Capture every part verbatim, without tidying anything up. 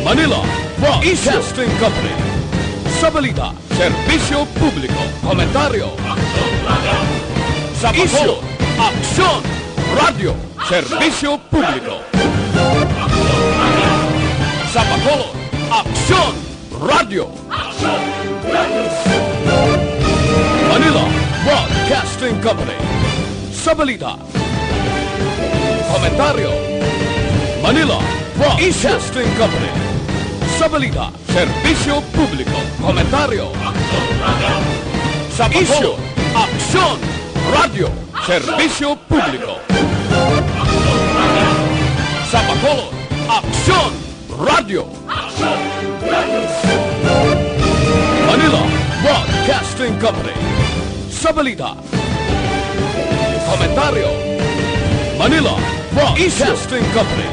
Manila Broadcasting Company. Sa balita, serbisyo publiko, komentaryo. Sa Bacolod, aksyon, radyo, serbisyo publiko. Sa Bacolod, aksyon, radyo. Manila Broadcasting Company. Sa balita, komentaryo. Manila Broadcasting Company. Sa balita, serbisyo publiko, komentaryo. Sa Bacolod, aksyon, radyo, serbisyo publiko. Sa Bacolod, aksyon, radyo. Manila Broadcasting Company. Sa balita, komentaryo. Manila Broadcasting Company.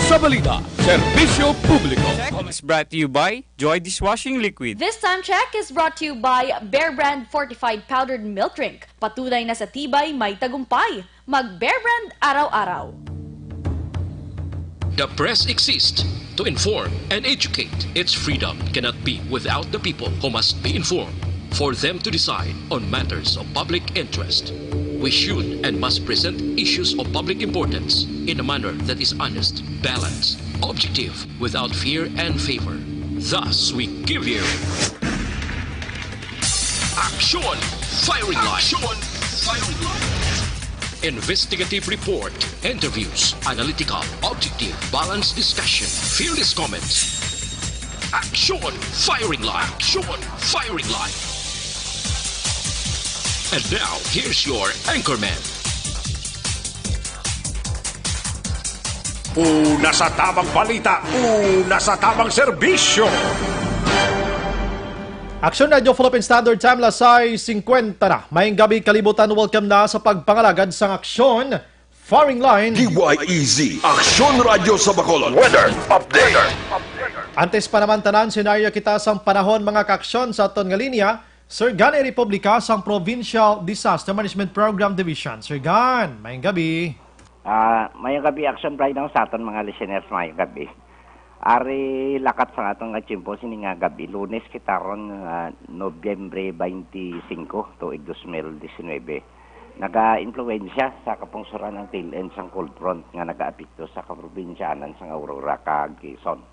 Sa balita, serbisyo publiko. Check is brought to you by Joy Dishwashing Liquid. This time check is brought to you by Bear Brand Fortified Powdered Milk Drink. Patunay na sa tibay, may tagumpay. Mag Bear Brand araw-araw. The press exists to inform and educate. Its freedom cannot be without the people, who must be informed for them to decide on matters of public interest. We should and must present issues of public importance in a manner that is honest, balanced, objective, without fear and favor. Thus, we give you Action Firing Line. Action Firing Line. Investigative report, interviews, analytical, objective, balanced discussion, fearless comments. Action Firing Line. Action Firing Line. And now, here's your anchorman. Una sa tamang balita, una sa tamang serbisyo. Aksyon Radio Philippine Standard Time, alas sais singkwenta na. Maayong gabi, kalibutan. Welcome na sa pagpangalagad sang Aksyon Firing Line. D Y E Z, Aksyon Radyo sa Bacolod. Weather update. Antes pa naman tanan, senaryo kita sang panahon, mga kaaksyon, sa aton nga linya, Sir Gan Republica sang Provincial Disaster Management Program Division. Sir Gan, maayong gabi. Ah, maayong gabi, Action Pride, no, sa aton mga listeners, maayong gabi. Ari lakat sa aton nga tiyempo sini nga gabi, Lunes kita ron nga Nobyembre twenty-five, tuig dos mil disinuybe. Naga-impluwensya sa kapungsoran ang tail end sang cold front nga nagaapekto sa kaprobinsyanan sang Aurora kag Quezon.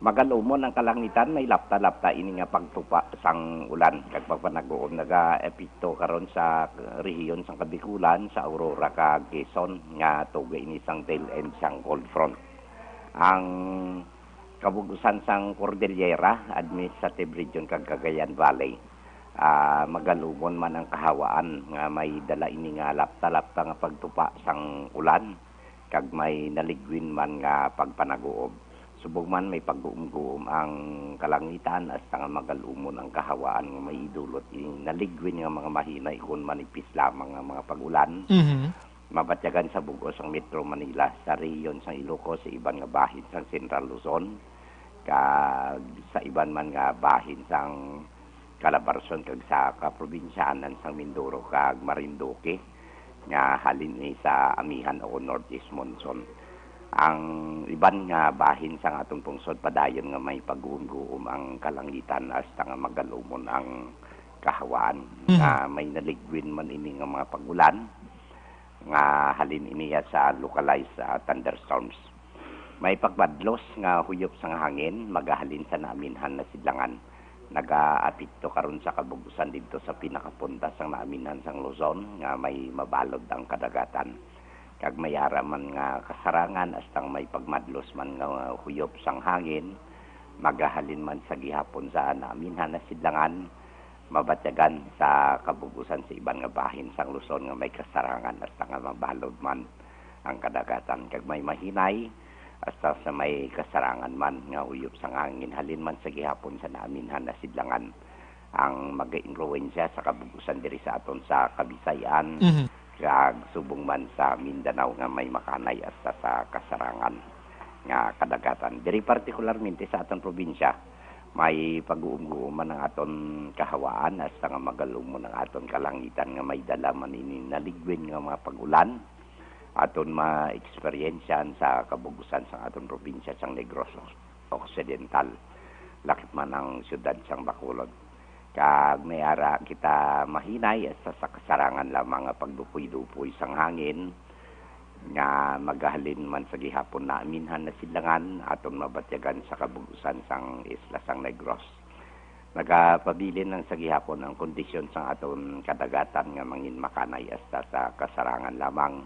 Magalumon ang kalangitan, may lapta-lapta ini nga pagtupa sang ulan kag pagpanaguom nagaepekto karon sa rehiyon sang Kabikulan, sa Aurora kag Quezon nga tuga ini sang tail end sang cold front. Ang kabug-usan sang Cordillera, Administrative Region kag Cagayan Valley, ah, magalumon man ang kahawaan nga may dala ini nga lapta-lapta nga pagtupa sang ulan kag may naligwin man nga pagpanaguob. Subong man may pagguom-guom ang kalangitan, hasta nga magalumon ang kahawaan nga may idulot ini naligwin nga mga mahina ikon manipis lamang nga mga pag-ulan. Mhm. Mabatyagan sa bug-os ang Metro Manila, sa rehiyon sang Ilocos, sa iban nga bahin sang Central Luzon, kag sa iban man nga bahin sang Calabarzon kag sa kaprobinsyanan sang Mindoro kag Marinduque, nga halin ini sa amihan o northeast monsoon. Ang iban nga bahin sang aton pungsod padayon nga may pagguom-guom ang kalangitan hasta nga magalumon ang kahawaan. Mhm. Nga may naligwin man ini nga mga pag-ulan nga halin ini sa localized, ah, thunderstorms. May pagmadlos nga huyop sang hangin magahalin sa naaminhan na sidlangan. Nagaapekto karon sa kabug-usan didto sa pinakapunta sang naaminhan sang Luzon nga may mabalod ang kadagatan. Kag may ara man nga kasarangan, hasta may pagmadlos man nga huyop sang hangin, magahalin man sa gihapon sa naaminhan na sidlangan, mabatyagan sa kabug-usan sa iban nga bahin sang Luzon nga may kasarangan hasta nga mabalod man ang kadagatan, kag may mahinay hasta sa may kasarangan man nga uyop sang hangin halin man sa gihapon sa naaminhan na sidlangan ang mag-impluwensya sa kabug-usan diri sa aton sa Kabisayan, Mhm. kag subong man sa Mindanao nga may makanay hasta sa kasarangan nga kadagatan. Diri partikularmente sa aton probinsya, may pag-uumguuman ang aton kahawaan, hasta nga magalumon ang aton kalangitan nga may dala man ini naligwin nga mga pag-ulan aton ma-eksperyensyahan sa kabug-usan sang aton probinsya sang Negros, Occidental, lakip man ang siyudad sang Bacolod. Kag may ara kita mahinay hasta sa kasarangan lamang nga pagdupoy-dupoy sang hangin nga magahalin man sa gihapon naminhan na sidlangan aton mabatyagan sa kabug-usan sang isla sang Negros. Nagapabilin lang sa gihapon ang kondisyon sang aton kadagatan nga mangin makanay hasta sa kasarangan lamang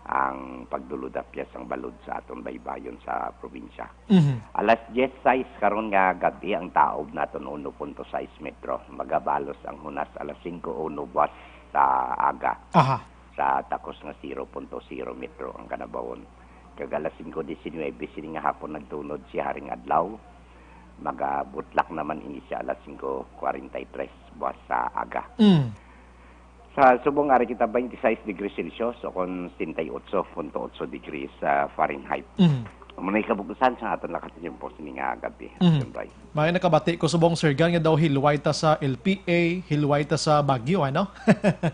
ang pagduludapya sang balod sa aton baybayon sa probinsya. Mhm. Alas diez sais karon nga gabi ang taob naton uno punto sais metro. Magabalos ang hunas alas singko uno buwas sa aga. Aha. Sa takos nga zero punto zero metro ang kanabawon. Kag alas singko diecinuebe sini nga hapon nagtunod si Haring Adlaw. Magabutlak naman ini siya alas singko kwarenta y tres buwas sa aga. Mm. Sa subong ari kita twenty-six degrees Celsius o kon setenta y ocho punto ocho degrees, ah, Fahrenheit. Mm. Amo na kabug-usan sa aton lakat tiempo sini nga gabi. Mm. Siyempre. May nakabati ko subong, Sir Gan, nga daw hilway ta sa L P A, hilway ta sa Baguio, ano?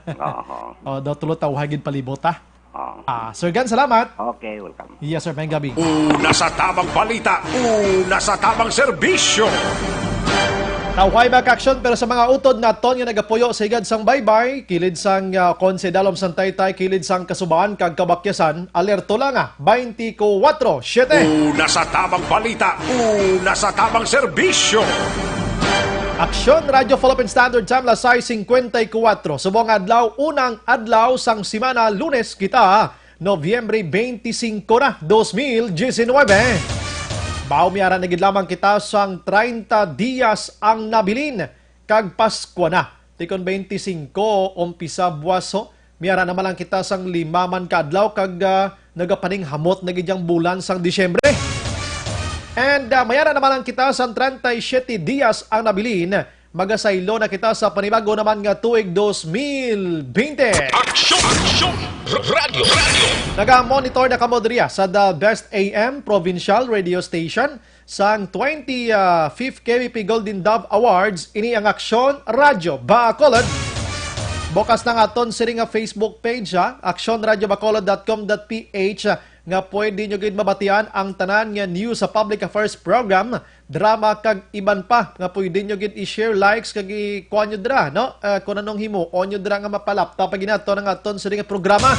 Oo. O, daw tulo ta uhay gid palibot, ah. Oo. Ah, Sir Gan, salamat. Okay, welcome. Yes, sir. May gabi. Una sa tamang balita, una sa tamang serbisyo. Tawhay, mga ka-aksyon, pero sa mga utod naton nga nagapuyo sa higad sang baybay, kilid sang, ah, Conce, Dalom sang Taytay, kilid sang Kasubahan kag Kabakyasan, alerto lang, ah, twenty-four siete. Una sa tamang balita, una sa tamang serbisyo. Aksyon Radio Philippine Standard Time, las sais singkwenta y kuwatro. Subong adlaw, unang adlaw sang semana, Lunes kita, Nobyembre twenty-cinco na, dos mil diecinuebe. Baw, may ara na gid lamang kita sang treinta dias ang nabilin, kag Paskwa na. Tikon twenty-cinco, umpisa buwas, ho. May ara naman lang kita sang lima man ka adlaw, kag, ah, nagapaninghamot na gid ang bulan sang Disyembre. And, ah, may ara naman lang kita sang treinta y siete dias ang nabilin, magasaylo na kita sa panibago naman nga tuig dos mil bente. Aksyon! Aksyon! Radyo! Radyo! Naga-monitor na kamo diriya sa The Best A M Provincial Radio Station sang twenty-fifth K B P Golden Dove Awards. Ini ang Aksyon Radyo Bacolod. Bukas na nga aton sini nga Facebook page, ha, aksyon radyo bacolod dot com dot P H, nga pwede nyo gid mabatian ang tanan nga news sa public affairs program, drama, kag iban pa nga pwede nyo gid i-share, likes, kag ikuha nyo dira, no? Ah, kung anong himuon nyo dira nga mapalapta pa ginato nga aton sini nga programa.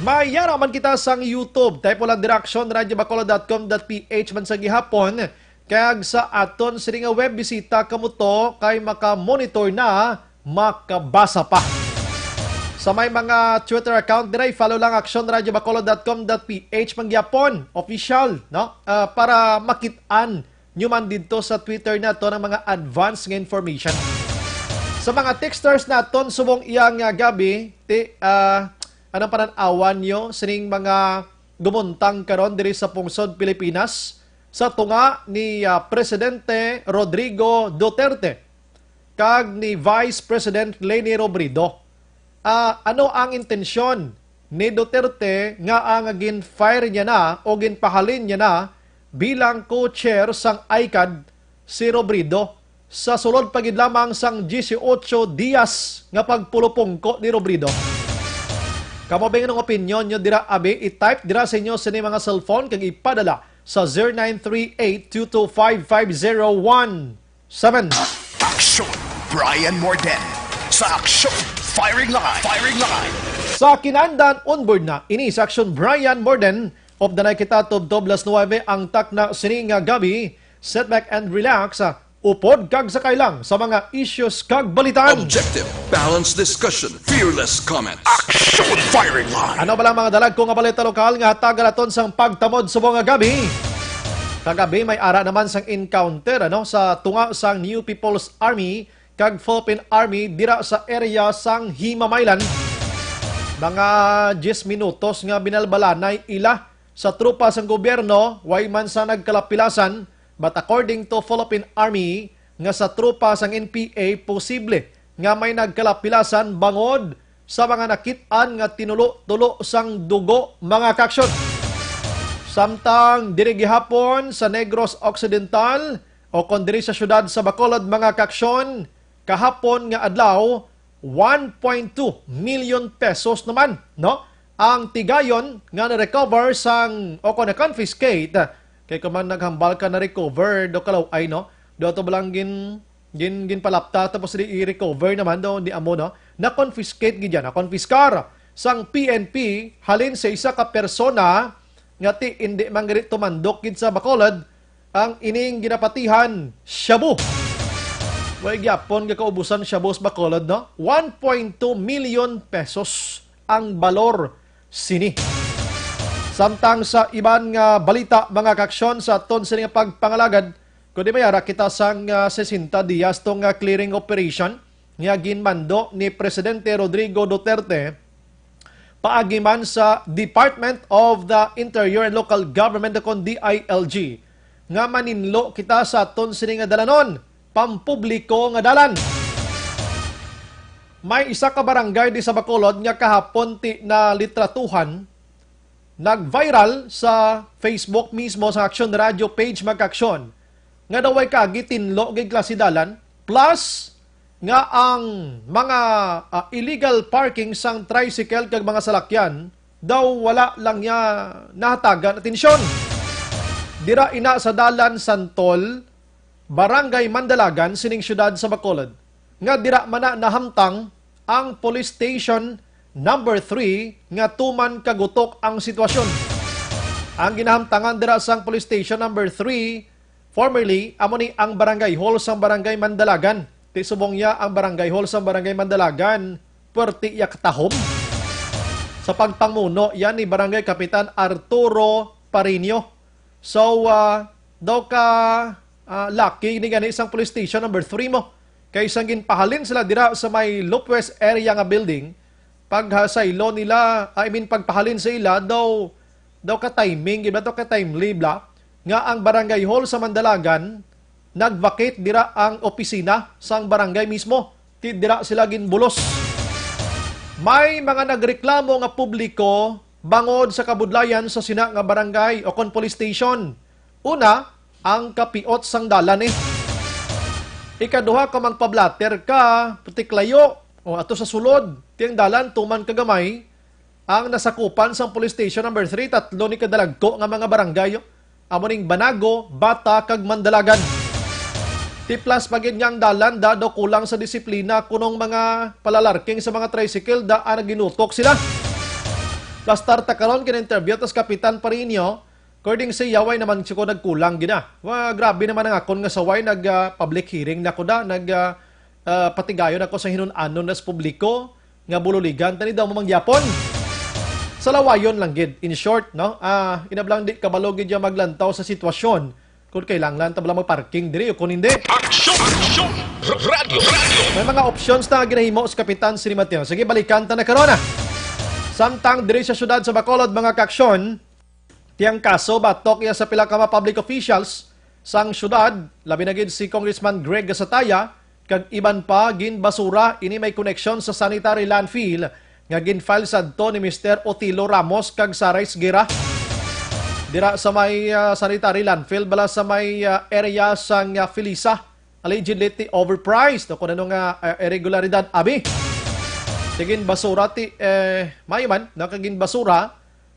May ara man kita sang YouTube. Type mo lang dira aksyon radyo bacolod dot com dot P H man sa gihapon. Kag sa aton sini nga web bisita kamo to kay maka-monitor na, makabasa pa. Sa may mga Twitter account dira, follow lang aksyon radyo bacolod dot com dot P H man gyapon, official, no? Ah, para makit-an nyo man didto sa Twitter nato ng mga advance nga information. Sa mga texters naton subong iya nga gabi, ti, ah, anong panan-awan nyo sining mga gumuntang karon diri sa pungsod Pilipinas sa tunga ni, ah, Presidente Rodrigo Duterte kag ni Vice President Leni Robredo? Ah, ano ang intensyon ni Duterte nga ang gin-fire niya na o ginpahalin niya na bilang co-chair sang ICAD si Robredo sa sulod pa gid lamang sang dieciocho dias nga pagpulupungko ni Robredo? Kamo bing anong opinyon nyo dira, abi, i-type dira sa inyo sini mga cellphone kag ipadala sa zero nine three eight two two five five zero one seven. Aksyon Brian Morden sa Aksyon Firing Line. Firing Line. Sa kinandan, onboard na ini sa Aksyon Brian Morden. Updanay kita tubtob las nuwebe ang takna sini nga gabi. Sit back and relax. Upod kag sakay lang sa mga issues kag balitaan. Objective, balanced discussion, fearless comments. Action Firing Line! Ano ba lang mga dalagko nga balita lokal nga hatagan naton sang pagtamod subong nga gabi? Kagabi may ara naman sang encounter, ano, sa tunga sang New People's Army kag Philippine Army dira sa area sang Himamaylan. Mga diyes minutos nga binalbalanay ila sa tropa sang gobyerno, way man sa nagkalapilasan, but according to Philippine Army, nga sa tropa sang N P A, posible nga may nagkalapilasan bangod sa mga nakit-an nga tinulo-tulo sang dugo, mga kaaksyon. Samtang diri gihapon sa Negros Occidental, o kon diri sa siyudad sa Bacolod, mga kaaksyon, kahapon nga adlaw, one point two million pesos naman, no, ang tigayon nga na-recover sang, o kon na-confiscate Kay kung man naghambal ka na recover, do kalaw-ay, no? Do ato ba lang gin, gin, ginpalapta tapos di i-recover naman do, di amo, no? Na-confiscate gid yan, na-confiscar sang P N P halin sa isa ka persona nga ti indi man gani tumandok gid sa Bacolod ang ining ginapatihan shabu. Way gyapon nga kaubusan shabu sa Bacolod, no? One point two million pesos ang balor sini. Samtang sa iban nga balita, mga kaaksyon, sa aton sini nga pagpangalagad, kundi may ara kita sang, ah, sesenta dias tong, ah, clearing operation nga ginmando ni Presidente Rodrigo Duterte paagi man sa Department of the Interior and Local Government, kon D I L G, nga maninlo kita sa aton sini nga dalanon, pampubliko nga dalan. May isa ka barangay di sa Bacolod nga kahapon ti nalitratuhan, nag-viral sa Facebook mismo sa Aksyon Radio page, mga kaaksyon, nga daw way kaagi tinlo gid klase dalan, plus nga ang mga, ah, illegal parking sang tricycle kag mga salakyan daw wala lang niya nahatagan atensyon. Dira ina sa Dalan Santol, Barangay Mandalagan sining siyudad sa Bacolod, nga dira man na nahamtang ang Police Station Number three nga tuman kagutok ang sitwasyon. Ang ginahamtangan dira sang Police Station Number three, formerly, amo ni ang Barangay Hall sang Barangay Mandalagan. Ti subong niya ang Barangay Hall sang Barangay Mandalagan, puwerte iya katahom. Sa pagpanguno yan ni Barangay Kapitan Arturo Parinio. So, ah, daw ka, ah, lucky ni gani sang Police Station Number three mo. Kay sang ginpahalin sila dira sa may Lopez area nga building, paghasaylo nila, I mean, pagpahalin sa ila, daw, daw ka timing, gid ba, daw ka timely, bla, nga ang barangay hall sa Mandalagan, nag-vacate dira ang opisina sang barangay mismo. Ti dira sila ginbulos. May mga nagreklamo nga publiko bangod sa kabudlayan sa sina nga barangay o kon police station. Una, ang kapiot sang dalan, eh. Ikaduha, kung magpablatter ka, putik layo, o ato sa sulod, ti ang dalan tuman kagamay, ang nasakupan sang Police Station Number three, tatlo ni kadalagko nga mga barangay. Amo ning Banago, Bata, kag Mandalagan. Tiplas pa gid nga ang dalan da daw kulang sa disiplina kunong mga palalarking sa mga tricycle da ang naginutok sila. Plastar ta karon, kina-interview tas Kapitan Parinio. According sa iya, way naman siya ko nagkulang gid, ah. Wa, grabe naman ang akon nga saway, nag, ah, public hearing na ko da, nag, ah, ah, patigayon ako sa hinun-anon nas publiko nga bululigan, tani daw mamangyapon. Sa lawayon lang gid, in short, no? Ah, inablang di kabalo gid ya maglantaw sa sitwasyon kung kailangan ta bala magparking diri o kung hindi. Aksyon! Aksyon! Radyo! Radyo! May mga options na ginahimo sa Kapitan Sri Mateo. Sige, balikan ta na karon, ah. Samtang diri sa siyudad sa Bacolod, mga kaaksyon, ti ang kaso batok iya sa pila ka mga public officials sang siyudad, labi na gid si Congressman Greg Gasataya, kag iban pa, ginbasura. Ini may koneksyon sa sanitary landfill nga gin-file sadto ni Mister Otilo Ramos kag Sara Isguera. Dira sa may, ah, sanitary landfill, bala sa may, ah, area sang, ah, Felisa, allegedly ti overpriced o kung ano nga, ah, irregularidad, abi. Ti ginbasura ti, eh, may man, nakaginbasura,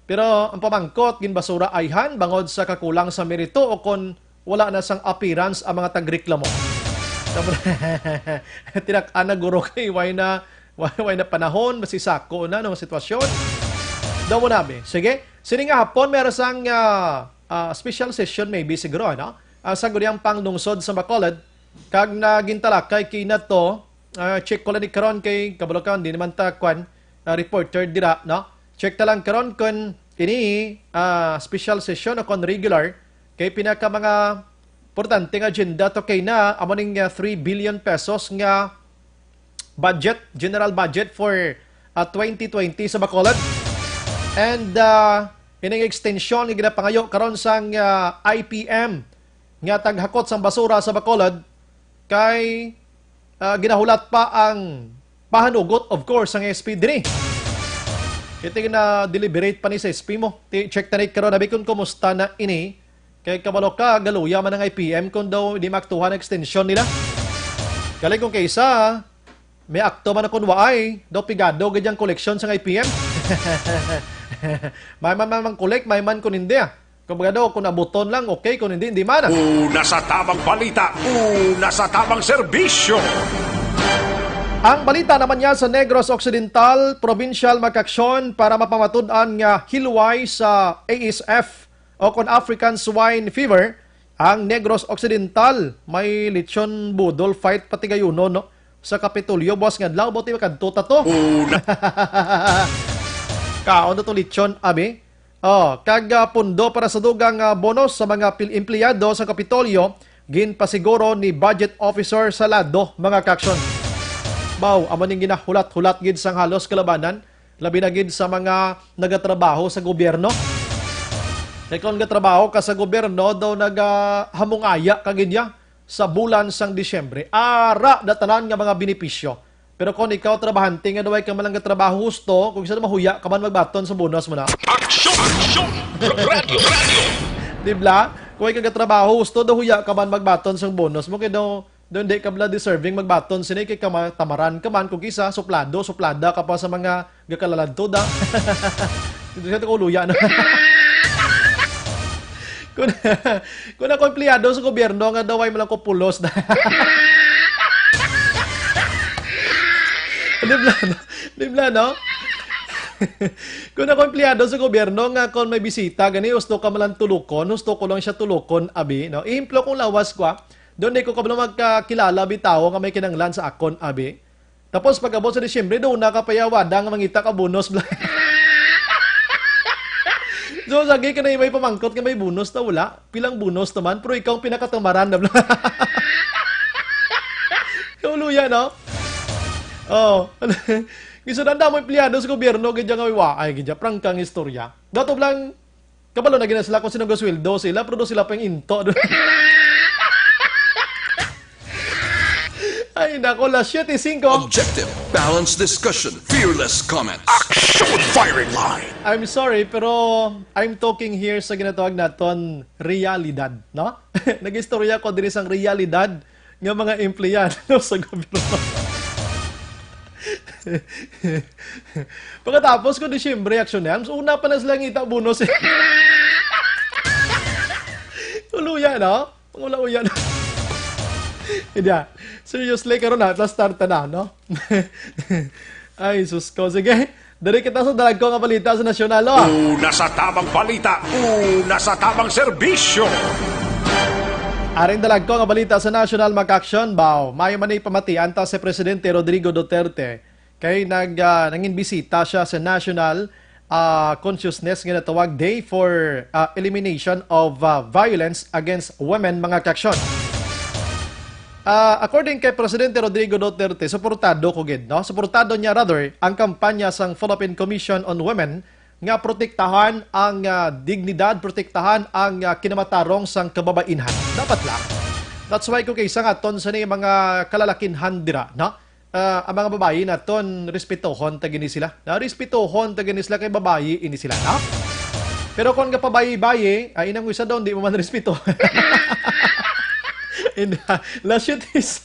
pero ang pamangkot, ginbasura ayhan bangod sa kakulang sa merito o kon wala na sang appearance ang mga tagreklamo. Tinak-an na guro kay way na, way, way na panahon, masisako na, no, sitwasyon. Daw mo nabi. Sige, sini nga hapon, meron sang, ah, ah, special session maybe siguro, ano? Ah, sa Guriang Panglungsod sa Bacolod, kag nagintalakay kay na to, ah, check ko lang ni karon kay kabalo ka, hindi naman ta, kwan, ah, reporter dira, no? Check ta lang karon kung ini, ah, special session o kung regular, kay pinaka mga importante nga agenda to kay na, amo ning, ah, three billion pesos nga budget, general budget for, ah, twenty twenty sa Bacolod. And, ah, ining extension nga ginapangayo karon sang, ah, I P M nga taghakot sang basura sa Bacolod kay, ah, ginahulat pa ang pahanugot, of course, sang S P diri. Kaya na-deliberate pa ni sa S P mo. Ti-, check ta ni karon, abi, kung kumusta na ini. Kay kabalo ka, galuya man ang I P M kung daw di maaktuhan ang extension nila. Galing kung kaysa, may akto man kung waay, daw pigado gid ang koleksyon sang I P M. May man, man, man collect, may man kung hindi, ah. Kumbaga daw, kung abuton lang, okay. Kung hindi, hindi man. Una sa tamang balita, una sa tamang serbisyo. Ang balita naman niya sa Negros Occidental, provincial makaaksyon para mapamatud-an nga hilway sa A S F o kon African Swine Fever ang Negros Occidental. May lechon budol fight pati gayuno, no? Sa Kapitolyo, buwas nga adlaw, buti makadto ta to. Una Kaon na to lechon, abi. Oh, kag ah, pundo para sa dugang ah, bonus sa mga pil- empleyado sa Kapitolyo, ginpasiguro ni Budget Officer Salado, mga kaaksyon. Baw, amo ning ginahulat-hulat gid sang halos kalabanan, labi na gid sa mga nagatrabaho sa gobyerno. Kay kung nagatrabaho ka sa gobyerno, daw nagahamungaya ka gid ya sa bulan sang Disyembre. Ara na tanan nga mga benepisyo. Pero kung ikaw trabahante nga daw ay ka man lang gatrabaho husto, kung isa mahuya ka man magbaton sa bonus mo na. Aksyon! Aksyon! Radyo! Radyo! Di bla? Kung ikaw gatrabaho husto, daw huya ka man magbaton sa bonus mo. Kaya daw, daw hindi ka bla deserving magbaton sini kay kama, tamaran ka man. Kung isa, suplado, suplada ka pa sa mga gakalaladto da. Hindi siya ko luya na. Kung, kung ako empleyado sa gobyerno nga daw ay malang ko pulos na. Di bla, no? Di bla, no? Kung ako empleyado sa gobyerno nga kung may bisita, gani gusto ka man lang tulukon, gusto ko lang siya tulukon, abi, no? Ihemplo kong lawas ko, ah. Doon di ko kabalo magkakilala bitaw nga may kinanglan sa akon, abi. Tapos pag-abot sa Disyembre, doon na kapayawada nga mangita ka bonus bla. So, lagi ka na may pamangkot nga may bonus ta wala. Pilang bonus naman, pero ikaw ang pinakatamaran na bla. Kauluya, no? Oh. Gusto na damo empleyado sa gobyerno, gidya nga wa ay gidya prangkang istorya. Dato lang, kabalo na gina sila kung sino gasweldo sila, pero do sila pang into. Ay, nako, las siyete singko. Objective, balanced discussion, fearless comment. Action firing line! I'm sorry, pero I'm talking here sa ginatawag naton realidad, no? Nag-istorya ko diri sang realidad nga mga empleyado sa gobyerno. Pagkatapos ko Disyembre, aksyon na, una pa na sila ngita bonus. Uluya, no? Pangula-uya na. Hindi, ah. Seriously, karon na, atlas tarta na, no? Ay, sus ko. Sige, dali kita sa dalagko nga balita sa nasyonal, oh. Una sa tamang balita, una sa tamang serbisyo. Aring dalagko nga balita sa nasyonal, makaaksyon, baw. May man ipamatian ta si Presidente Rodrigo Duterte kay nag, ah, nangin bisita siya sa National ah, Consciousness nga natawag Day for ah, Elimination of ah, Violence Against Women, mga kaaksyon. Ah, according kay Presidente Rodrigo Duterte, suportado ko gid, no? Suportado niya, rather, ang kampanya sang Philippine Commission on Women nga protektahan ang ah, dignidad, protektahan ang ah, kinamatarong sang kababainhan. Dapat lang. That's why kung kay isa nga ton sa ni mga kalalakinhan dira, no? Ah, ang mga babayi naton, respetohon ta gini sila. Na respetohon ta gini sila kay babayi ini sila, no? Pero kung gapabayi-bayi, ay inang isa daw, di mo man respeto. Hindi, last shoot is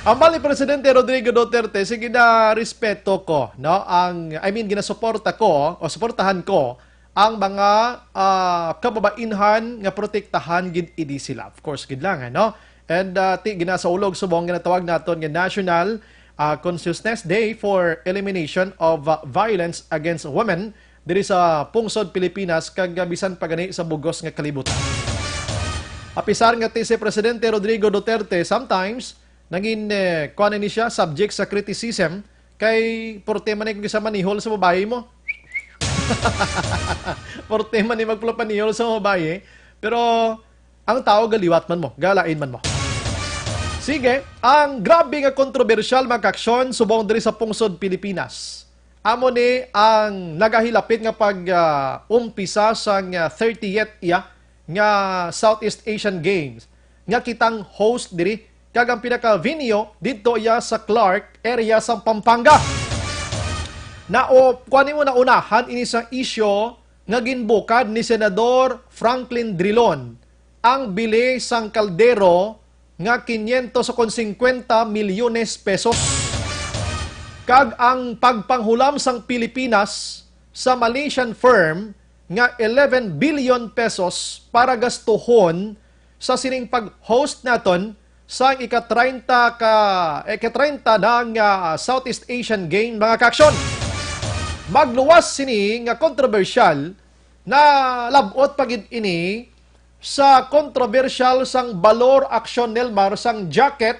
Ang bali, Presidente Rodrigo Duterte, sige na, respeto ko, no? Ang, I mean, ginasuporta ko, o suportahan ko, ang mga ah, kababainhan nga protektahan gid ini sila. Of course, gid lang, ano? And ah, ti ginasaulog subong ginatawag naton nga National ah, Consciousness Day for Elimination of ah, Violence Against Women diri sa pungsod Pilipinas kag ah, bisan pa gani sa bugos nga kalibutan. Apisar nga ti si Presidente Rodrigo Duterte sometimes nangin eh, kuan ni siya subject sa criticism kay porte man ni kung sa manihol sa babayi mo. Porte man ni magpulapanihol sa babayi, pero ang tao galiwat man mo, galain man mo. Sige, ang grabe nga kontrobersyal, mga kaaksyon, subong diri sa pungsod Pilipinas. Amo ni ang nagahilapit nga pag ah, umpisa sang ah, thirtieth iya nga Southeast Asian Games nga kitang host diri kag ang pinaka venue didto iya sa Clark area sa Pampanga. Nao, kuan mo, naunahan ini sa isyu nga ginbukad ni Senador Franklin Drilon ang bili sang kaldero nga quinientos o kon cincuenta milyones pesos kag ang pagpanghulam sang Pilipinas sa Malaysian firm nga eleven billion pesos para gastuhon sa sining pag-host naton sa ika-treinta ka, ika-treinta na nga Southeast Asian Game, mga kaaksyon. Magluwas sini nga kontrobersyal, nalab-ot pa gid ini sa kontrobersyal sang Balor Aksyon Nelmar sang jacket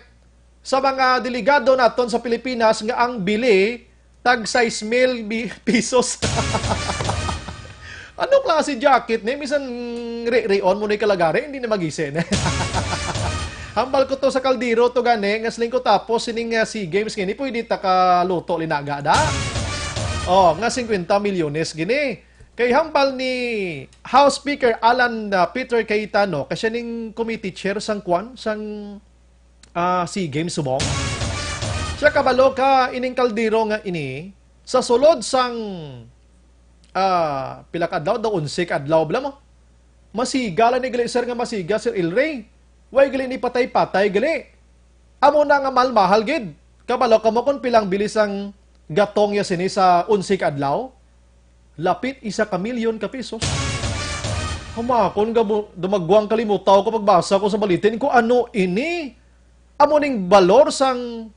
sa mga delegado naton sa Pilipinas nga ang bili tag sais mil bi-, pesos. Ano klase jacket ni? Misan ri-rion mo ni kalagari, hindi na magisi ni. Hambal ko to sa kaldero to gani, nga siling ko tapos sining, ah, SEA Games nga ini, pwede ta ka luto linaga da. Oh, nga singkwenta milyones gini. Kay hambal ni House Speaker Alan, ah, Peter Cayetano, kay siya ning committee chair sang kwan, sang, ah, SEA Games subong. Siya kabalo ka ining kaldero nga ini, sa sulod sang, ah, pila ka adlaw daw, onse ka adlaw, bala mo. Masiga lang ni gali, sir, nga masiga, Sir Ilray. Way gali ni patay-patay gali. Amo na nga mahal-mahal gid. Kabalo kamo kung pilang bili sang gatong ya sini sa onse ka adlaw? Lapit isa ka milyon ka pesos. Hamakon nga bu-, dumagwang kalimutaw ko pagbasa ko sa balitin ko ano ini. Amo ning balor sang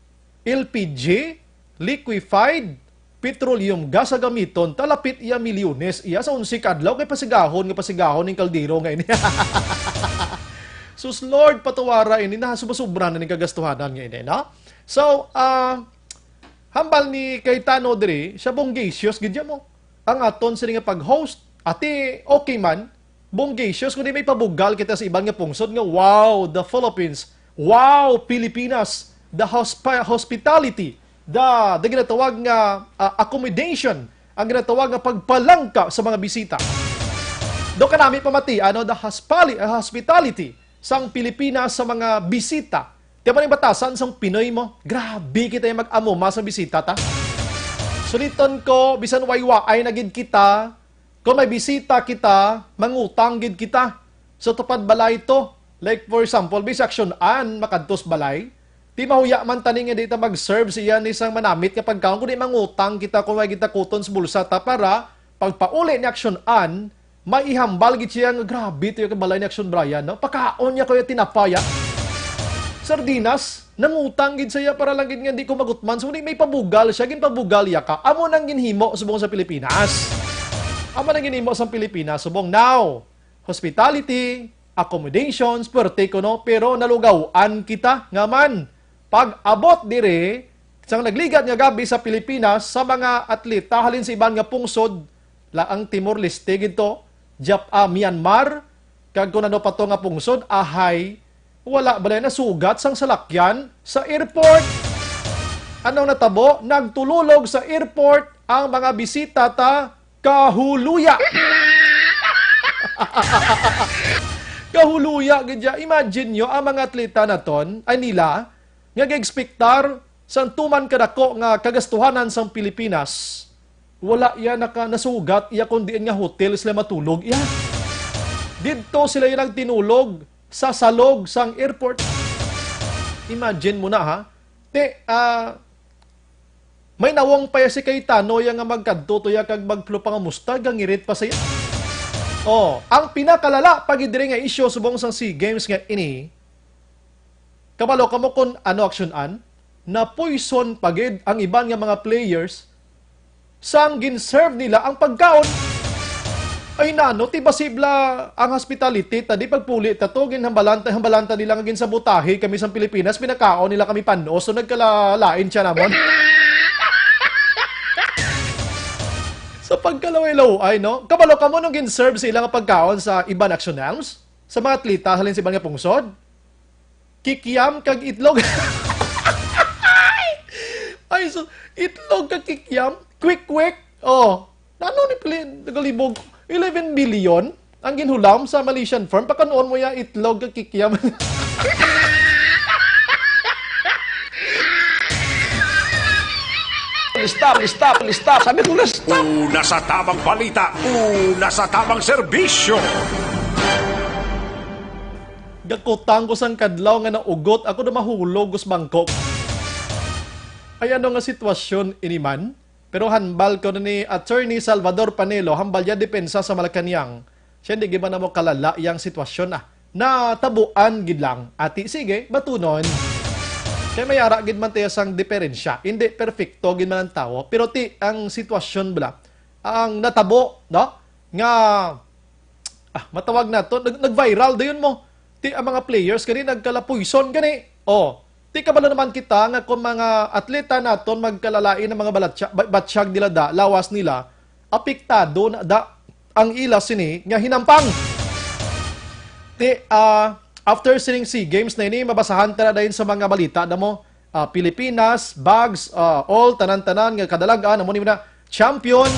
L P G, liquefied petroleum gas, sa gamiton ta lapit iya milyones iya sa onse ka adlaw, kay pasigahon nga pasigahon ning kaldero nga ini. Sus Lord, patuwara ini, na sobra-sobra na ning kagastuhanan nga ini, no? So, ah, hambal ni Cayetano diri, siya bongacious gid ya mo. Ang aton sini nga pag-host, ati okay man, bongacious, kundi may pabugal kita sa iban nga pungsod nga, "Wow, the Philippines. Wow, Pilipinas. The hospi-, hospitality. The, the ginatawag nga, ah, accommodation. Ang ginatawag nga pagpalangka sa mga bisita." Do kanami pamati, ano, the hospali-, ah, hospitality sang Pilipinas sa mga bisita. Di ba ning batasan sang Pinoy mo? Grabe kita yung mag-amuma sa bisita ta. Suliton ko, bisan waywaay na gid kita, kung may bisita kita, mangutang gid kita. Sa tupad balay to. Like, for example, bis Action An, makadtos balay. Di mahuya man tani nga di ta mag-serve siya ni sang manamit nga pagkaon, kundi mangutang kita kung may kita kuton sa bulsa ta para pagpauli ni Action An, may ihambal gid siya nga, "Grabe to yung balay ni Action Brian, no? Pakaon niya ko yung tinapay, ah." Sardinas, nangutang gid siya para lang gid nga di ko magutman. So, di may pabugal siya, ginpabugal ya ka. Amo nang ginhimo subong sa Pilipinas. Amo nang ginhimo sa Pilipinas subong. Now, hospitality, accommodations, puwerte kuno, pero nalugawan kita nga man. Pag-abot diri, sang nagligad nga gabi sa Pilipinas, sa mga atleta halin sa iban nga pungsod, laang Timor-Leste gid to, Jap-, ah, Myanmar, kag kung ano pa to nga pungsod, ahay, wala balay nasugat sang salakyan sa airport. Anong natabo? Nagtululog sa airport ang mga bisita ta kahuluya. Kahuluya gid ya. Imagine nyo, ang mga atleta naton, ay nila, nga gaekspektar sang tuman kadako nga kagastuhanan sang Pilipinas, wala iya naka-, nasugat iya kon diin nga hotel sila matulog iya. Didto sila iya nagtinulog sa salog sang airport. Imagine mo na, ha? Te, ah, may nawong pa iya si Cayetano iya nga magkadto to iya kag magplupangamusta, gangirit pa siya. Oh, ang pinakalala pa gid diri nga isyu subong sang SEA Games nga ini, kabalo kamo kon ano, Action An? Napoison pa gid ang iban nga mga players sang gin-serve nila ang pagkaon. Ay nano, ti basibla ang hospitality ta, di pagpuli ta to, ginhambalanta, hambalanta nila nga ginsabotahe kami sa Pilipinas, pinakaon nila kami panos, so nagkalalain siya namon. Sa pagkalaway-laway, no? Kabalo kamo nung gin-serve sila nga pagkaon sa iban Action Elms? Sa mga atleta, halin sa iban nga pungsod? Kikiam kag itlog. Ay, so, itlog kag kikiam? Quick, quick. Oh, nano ni pili, nagalibog. Eleven billion ang ginhulam sa Malaysian firm. Pakanon mo ya itlog kag kikiam. Stop, stop, stop. Sabi ko na stop. Una sa tamang balita, una sa tamang serbisyo. Gakutang ko sang kadlaw nga naugot ako na mahulog ko sa bangkok. Ay, ano nga sitwasyon ini man? Pero hambal ko ni Attorney Salvador Panelo, hambal niya depensa sa Malacañang. Siya, hindi gid man namo kalala yang sitwasyon, ah. Natabuan gid lang. Ati, sige, batunon. Kay may ara gid man tayo sang diferensya. Hindi perfecto gid man ang tawo. Pero ti, ang sitwasyon bala, ang natabo, no? Nga ah, matawag nato, nag-, nag-viral dayon mo. Ti ang mga players gani nagkalapuison gani. Oh, ti kabalo naman kita nga kung mga atleta naton magkalalain ang mga balatsa-, ba-, batsyag nila da, lawas nila, apektado na da ang ila sini nga hinampang. Ti, ah, after sining SEA Games na ini, mabasahan ta na dayon sa mga balita na mo, ah, Pilipinas, bags, ah, all, tanan-tanan nga kadalag-an, amo ni na champion,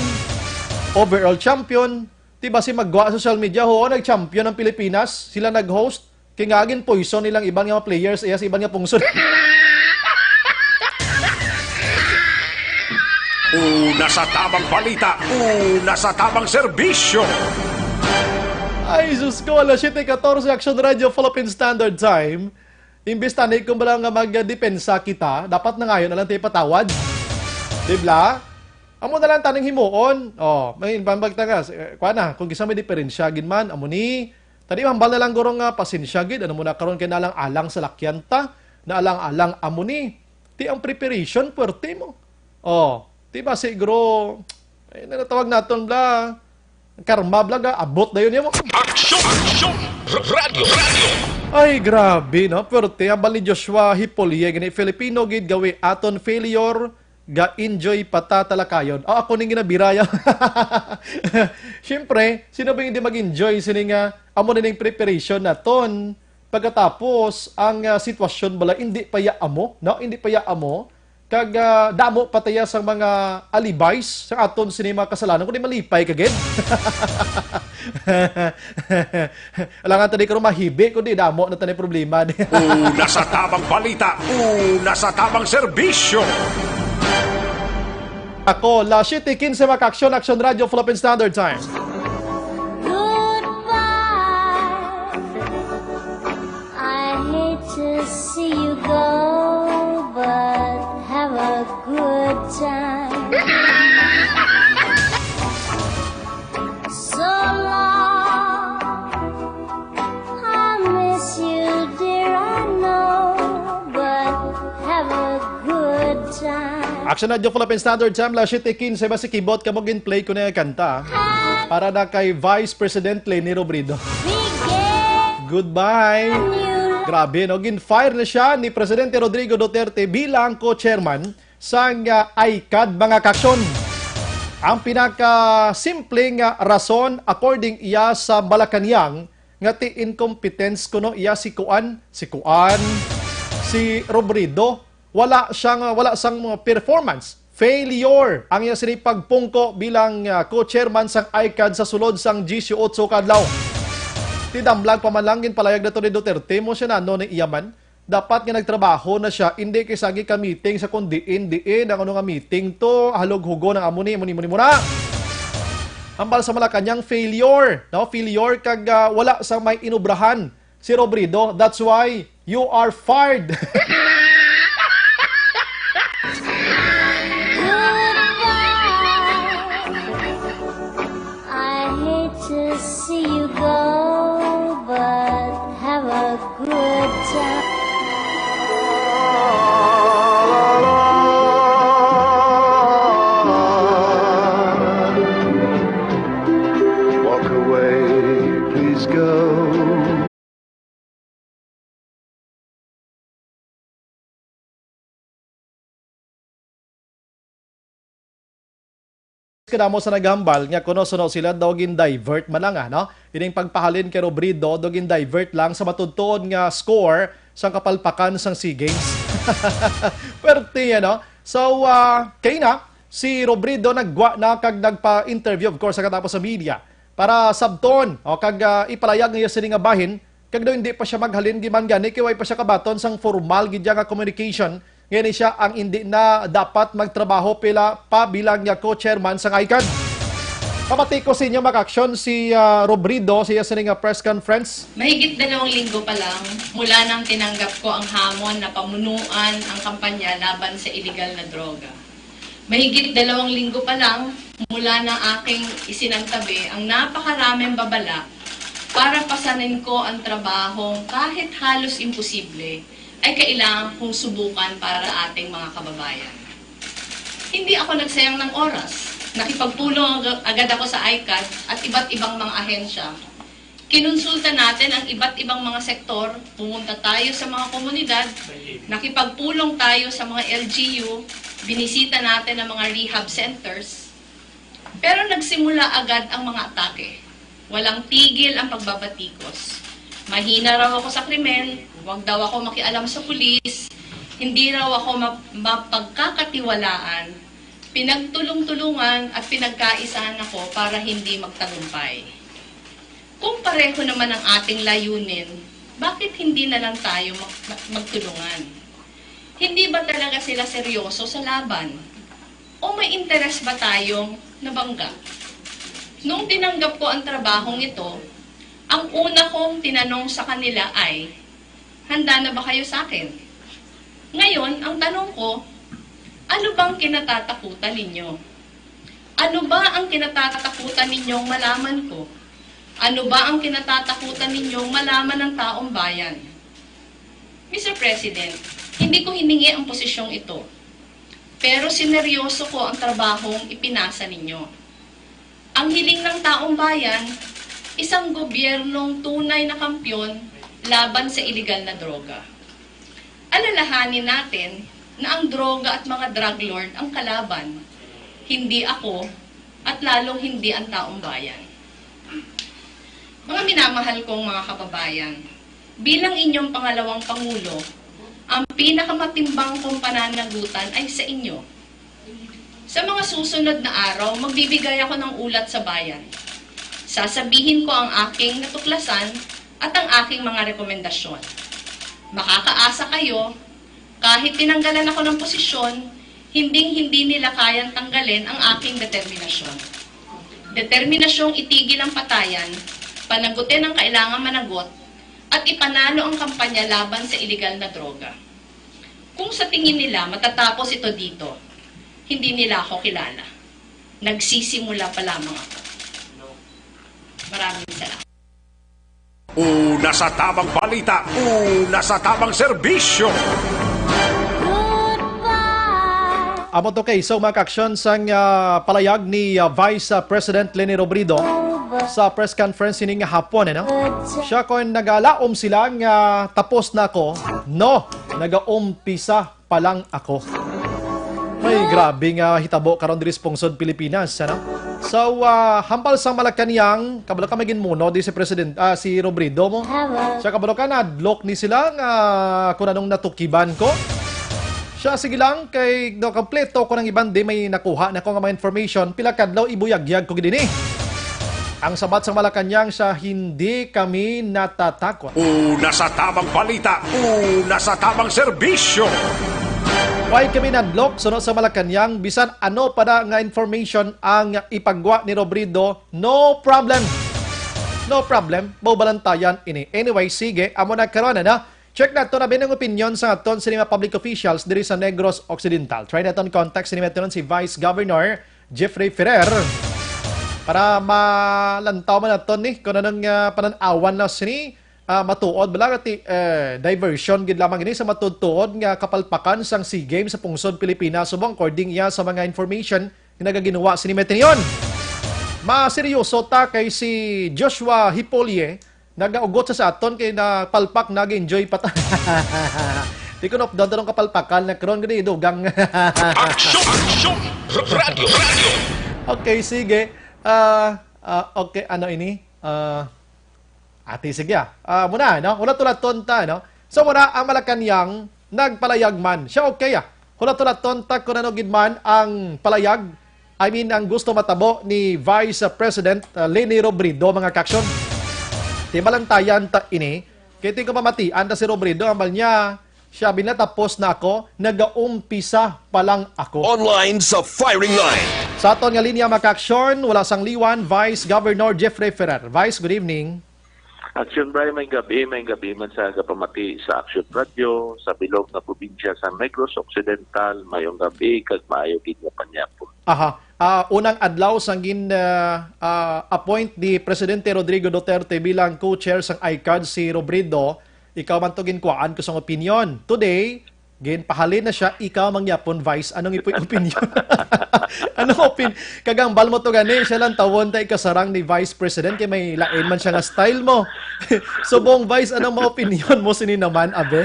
overall champion, Ti basi maggwa sa social media, "Oo, nag-champion ang Pilipinas. Sila nag-host. Kay nga ginpoison nilang iban nga mga players, iya sa iban nga pungsod." Una sa tabang balita, una sa tabang serbisyo. Ay, sus ko, alas siyete katorse, Action Radio, Philippine Standard Time. Imbis tani kung bala nga magdepensa kita, dapat nangayo na lang tayo patawad. Di bla? Amo na lang taning himuon. Oh, may pambagta nga, eh, kuha na, kung kinsa may diferensya gid man, amo ni, tadi hambal na lang guro nga pasensya gid, ano mo na karon kay nalang-alang sa lakyan ta, nalang-alang amo ni. Ti ang preparation, puwerte mo. Oh, ti ba siguro, ay, natawag naton bla, karma bla ga, abot dayon niya mo. Aksyon! Aksyon! R-, radyo! Radyo! Ay, grabe, no? Puwerte, hambal ni Joshua Hipolie, gani Filipino gid gawi aton failure, ga-enjoy pa ta talakayon. Ah, ako ning ginabiraya. Siyempre, sino ba hindi mag-enjoy sini nga amo na ning preparation naton? Pagkatapos, ang, ah, sitwasyon bala, hindi pa ya amo, no? Hindi pa ya amo. Kag, ah, damo pa taya sang mga alibis sa aton sini mga kasalanan, kundi malipay ka gid. Alangan tani karon mahibi, kundi damo na tani problema. Una sa tabang balita, una sa tabang serbisyo. Ako, la siete quince, Mac Action, Action Radio, Philippine Standard Time. Goodbye. I hate to see you go, but have a good time. So long, I miss you, dear, I know, but have a good time. Action Radio Philippine Standard Time, la siete quince, basi kibot kamo, gin-play ko na yung kanta para na kay Vice President Leni Robredo. Goodbye. Grabe, no? Gin-fire na siya ni Presidente Rodrigo Duterte bilang co-chairman sang, ah, ICAD, mga kaksyon. Ang pinakasimpleng, ah, rason, according iya sa Malacañang, nga ti incompetence kuno iya si kuan, si kuan, si Robredo. Wala siyang, wala sang mga performance. Failure ang iya sini pagpungko bilang, ah, co-chairman sang ICAD sa sulod sang disiotso ka adlaw. Ti damlag pa man lang ginpalayag nato ni Duterte mo siya nano ni iya man. Dapat nga nagtrabaho na siya, hindi kay sagi ka meeting sa kung diin-diin ang ano nga meeting to, halog-hugon ang amo ni, amo ni, amo ni, mura. Hambal sa Malacañang, failure, no? Failure kag, ah, wala sang may inubrahan si Robredo. That's why you are fired. Goodbye. I hate to see you go, but have a good time. Walk away, please go. Kadamo sa naghambal nga kuno suno sila daw gin-divert man lang, ah, no? Ining pagpahalin kay Robredo, daw gin-divert lang sa matudtuod nga score sang kapalpakan sang SEA Games. Pwerte, ano? So, ah, kay na, si Robredo naggwa na kag nagpa-interview, of course, sa katapos sa media para sabton, o, kag, ah, ipalayag niya sini nga bahin, kag daw hindi pa siya maghalin giman gani kay way pa siya kabaton sang formal gid nga communication. Ngani siya ang hindi na dapat magtrabaho pila pa bilang nga co-chairman sang ICAD. Pamati ko sa inyo, Mac Action, si, ah, Robredo, siya sa nga press conference. Mahigit dalawang linggo pa lang mula nang tinanggap ko ang hamon na pamunuan ang kampanya laban sa iligal na droga. Mahigit dalawang linggo pa lang mula na aking isinantabi ang napakaraming babala para pasanin ko ang trabaho kahit halos imposible ay kailangan kong subukan para ating mga kababayan. Hindi ako nagsayang ng oras. Nakipagpulong ag- agad ako sa ICAD at iba't ibang mga ahensya. Kinonsulta natin ang iba't ibang mga sektor, pumunta tayo sa mga komunidad, nakipagpulong tayo sa mga L G U, binisita natin ang mga rehab centers. Pero nagsimula agad ang mga atake. Walang tigil ang pagbabatikos. Mahina raw ako sa krimen, wag daw ako makialam sa pulis, hindi raw ako ma- mapagkakatiwalaan. Pinagtulong-tulungan at pinagkaisahan ako para hindi magtagumpay. Kung pareho naman ang ating layunin, bakit hindi na lang tayo mag- magtulungan? Hindi ba talaga sila seryoso sa laban? O may interes ba tayong nabangga? Nung tinanggap ko ang trabahong ito, ang una kong tinanong sa kanila ay, "Handa na ba kayo sa akin?" Ngayon, ang tanong ko, ano bang kinatatakutan ninyo? Ano ba ang kinatatakutan ninyong malaman ko? Ano ba ang kinatatakutan ninyong malaman ng taong bayan? Mister President, hindi ko hiningi ang posisyong ito. Pero sineryoso ko ang trabahong ipinasa ninyo. Ang hiling ng taong bayan, isang gobyernong tunay na kampiyon laban sa iligal na droga. Alalahanin natin na ang droga at mga drug lord ang kalaban, hindi ako at lalong hindi ang taong bayan. Mga minamahal kong mga kababayan, bilang inyong pangalawang pangulo, ang pinakamatimbang kong pananagutan ay sa inyo. Sa mga susunod na araw, magbibigay ako ng ulat sa bayan. Sasabihin ko ang aking natuklasan at ang aking mga rekomendasyon. Makakaasa kayo, kahit tinanggalan ako ng posisyon, hinding-hindi nila kayang tanggalin ang aking determinasyon. Determinasyong itigil ang patayan, panagutin ang kailangang managot, at ipanalo ang kampanya laban sa iligal na droga. Kung sa tingin nila matatapos ito dito, hindi nila ako kilala. Nagsisimula pa lamang ako. Maraming salamat. Una sa tamang balita, una sa tamang serbisyo. Amo to kay so mga kaaksyon sang ah, palayag ni ah, Vice ah, President Leni Robredo sa press conference ini nga hapon, ano? Siya kon nagalaom sila nga tapos na ako. No, nagaumpisa pa lang ako. May grabe nga hitabo karon diri sa pungsod Pilipinas, ano? So, ah, hambal sang Malacañang, kabalo ka may ginmuno di si President, ah, si Robredo mo. Siya kabalo ka nadlok ni sila nga kung anong natukiban ko. Siya, sige lang, kay no, kompleto ko ng iban di may nakuha na ko nga mga information, pila kadlaw ibuyagyag ko gid ini. Ang sabat sa Malacañang siya, hindi kami natatakot. Una sa tamang balita, una sa tamang serbisyo. Why kami nadlok suno sa Malacañang, bisan ano pa na nga information ang ipagwa ni Robredo, no problem. No problem, maubalantayan ini. Anyway, sige, amo na karon na. Check nato na binang opinion sa aton sa mga public officials diri sa Negros Occidental. Try naton contact sa mga si Vice Governor Jeffrey Ferrer para malantaw man naton ni kung anong uh, pananawan na sini uh, matuod bala ti uh, diversion gid lamang ini sa matuod-tuod nga kapalpakan sang SEA Games sa pungsod Pilipinas subong according iya sa mga information nga nagaginuwa sini Metenion. Maseryoso ta kay si Joshua Hipolie nagaugot sa sa aton kay napalpak nag-enjoy pa ta. Di ko nopdan talong kapalpakan na kron gani dugang. Aksyon! Aksyon! Radyo! Radyo! Okay, sige. Ah, ah, okay, ano ini? Ah, ati, sige ah. Ah, muna, no? Hulat-hulaton ta, no? So, muna, ang Malacañang nagpalayag man. Siya okay ah. Hulat-hulaton ta kung ano gid man ang palayag, I mean, ang gusto matabo ni Vice President uh, Leni Robredo, mga kaaksyon. Timalantayan ta ini. Kaya tingko mamatian ta si Robredo, ambal niya, siya binatapos na ako, nagaumpisa pa lang ako. Online sa firing line. Sa aton nga linya, mga kaaksyon, wala sang liwan, Vice Governor Jeffrey Ferrer. Vice, good evening. Action Bri, may gabi, may gabi man sa kapamati sa Action Radio, sa bilog nga probinsya sa Negros Occidental, mayong gabi, kag maayo gid nga panyapon. Aha. Ah, unang adlaw sang gin, ah, ah, appoint ni Presidente Rodrigo Duterte bilang co-chair sang ICAD si Robredo, ikaw man to ginkuhaan ko sang opinion. Today, ginpahalin na siya, ikaw mangyapon, Vice. Anong ipoy opinion? Anong opin-, kagang bal mo to gani, siya lang tawon ta ikasarang ni Vice President kay may lain man siya nga style mo. Subong, Vice, anong mga opinion mo sini naman, abe?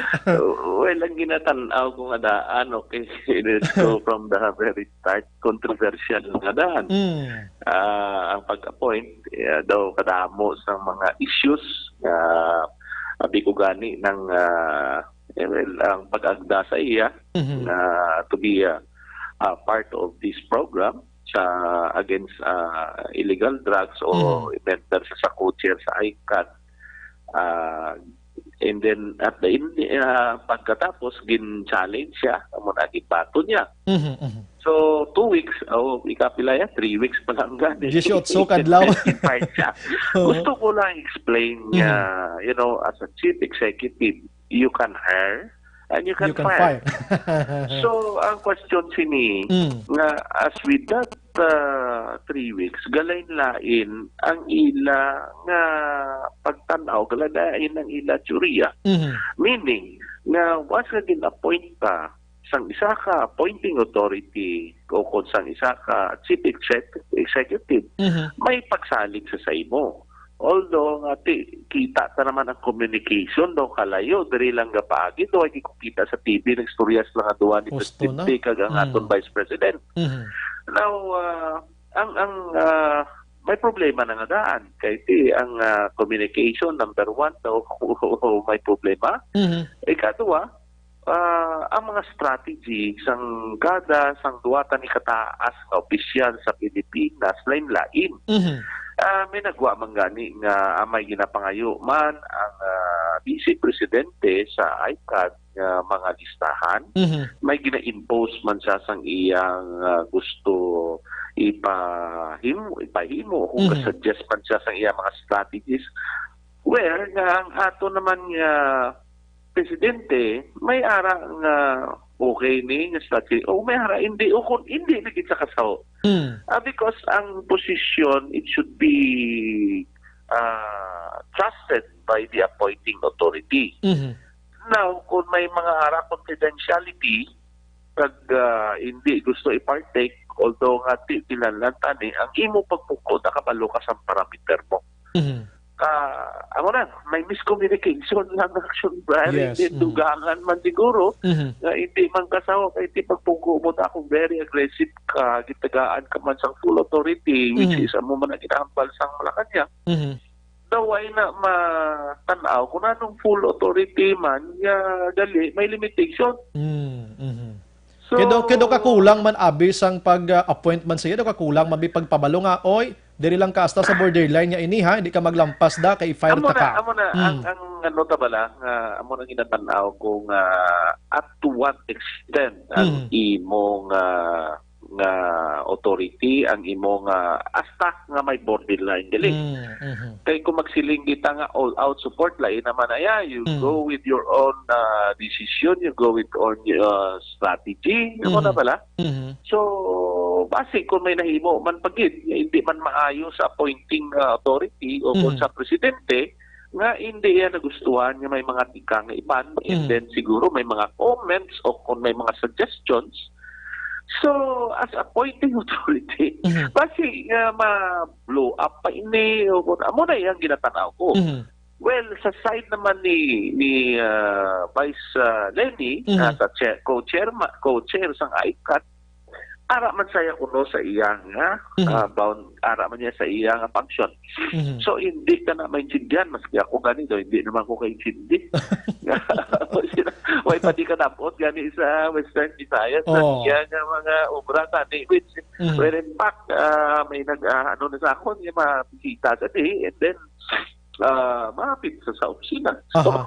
Well, ang ginatan-aw ko nga daan, okay, let's go from the very start, controversial nga daan. Mm. Ah, ang pag-appoint, eh, daw kadamo sa mga issues nga abi ko gani ng, ah, eh, well, ang pag-agda sa iya Mhm. na to be, ah, ah, part of this program sa against, ah, illegal drugs o Mhm. member sa, sa co-chair sa ICAD. Ah, and then at the end, ah, pagkatapos gin-challenge siya, amo na ginbato niya. Mhm, mhm. So, two weeks, o ikapila yan, three weeks pa lang gani. Dieciocho ka adlaw. Fired siya. Oo. Gusto ko lang explain Mhm. nga, you know, as a chief executive, you can hire and you can You can fire. fire. So, ang question sini, Mm. nga as with that, ah, three weeks, galain-lain ang ila nga pagtan-aw, galain-lain ang ila teorya. Mhm. Meaning, nga once nga gin-appoint ka sang isa ka appointing authority o kung sang isa ka chief exec-, executive, Mhm. may pagsalig sa sa imo. Although nga ti-, kita ta naman ang communication daw kalayo, diri lang gapaagi, daw ay kita sa T V, nag-istorya sila nga duha ni Husto na. Presidente kag ang Mm. aton Vice President. Mhm. Now, ah, ang, ang, ah, may problema na nga daan. Kay ti, ang, ah, communication, number one, daw, may problema. Mhm. Ikadua, ah, ang mga strategy sang kada, sang duwa ta ni kataas nga opisyal sa Pilipinas, lain-lain. Mhm. Ah, may nagwa man gani nga, ah, may ginapangayo man ang, ah, Vice Presidente sa ICAD nga mga listahan. Mhm. May gina-impose man siya sang iyang, ah, gusto ipahimo, ipahimo, kung Mhm. ga-suggest man siya sang iyang mga strategies. Well, nga ang ato naman nga presidente, may ara nga okay ni nga strategy, o may ara hindi, o kung hindi na gid sa kasaw. Mm. Ah, because ang position, it should be, ah, trusted by the appointing authority. Mhm. Now, kung may mga ara confidentiality, kag, ah, hindi gusto i-partake, although nga ti-, kinahanglan tani, ang imo pagpungko, nakabalo ka sa parameter mo. Mhm. Ah, amo na, may miscommunication lang, Action Bri. Yes, Hindi, mhm. dugangan man siguro, Mhm. nga hindi man kasawa kay ti pagpungko mo na kung very aggressive ka, gitagaan ka man sang full authority, which Mhm. is amo man ang ginahambal sang Malacañang. Mhm. Daw ay na matan-aw kung anong full authority man nga gali, may limitation. Mm, mhm. So, Kay daw, kay daw kakulang man abi sang pag, ah, appointment sa iya, daw kakulang man bi pagpabalo nga, "Oy, diri lang ka hasta sa borderline nga ini, ha, hindi ka maglampas da, kay i-fire Amo ta na, ka." amo na, ang, Mm. ang ano ta bala, nga amo na ginatanaw ko nga at to what extent ang Mm. imo nga, nga authority, ang imo nga, hasta nga may borderline, dili. Mm, mhm. Kay kung magsiling kita nga all out support, lain naman, aya, you Mm. go with your own, ah, decision, you go with own, ah, strategy, ano na Mhm. bala? Mhm. So, basi kung may nahimo man pa gid, nga hindi man maayo sa appointing, ah, authority o kung Mhm. sa presidente, nga hindi yan nagustuhan nga may mga tikang nga iban, and Mhm. then siguro may mga comments o kung may mga suggestions. So, as appointing authority, Mhm. basi nga ma-blow up pa ini o kung, amo na iyang ginatanaw ko. Mhm. Well, sa side naman ni, ni, ah, Vice, ah, Leni, Mhm. ah, sa chair, co-chair ma-, co-chair sang ICAT, ara man saya kuno sa iya nga, Mhm. ah, bound, ara man niya sa iya nga function. Mhm. So, hindi ka na maintindihan, maski ako gani daw, hindi naman ko kaintindi. Way pa di ka nabot gani sa Western Visayas, sa Oo. iya nga mga obra tani, which, Mhm. where in fact, ah, may nag, ah, ano na sa ako, niya mabisita gani, and then, ah, mahapit sa, sa opisina. So, Aha.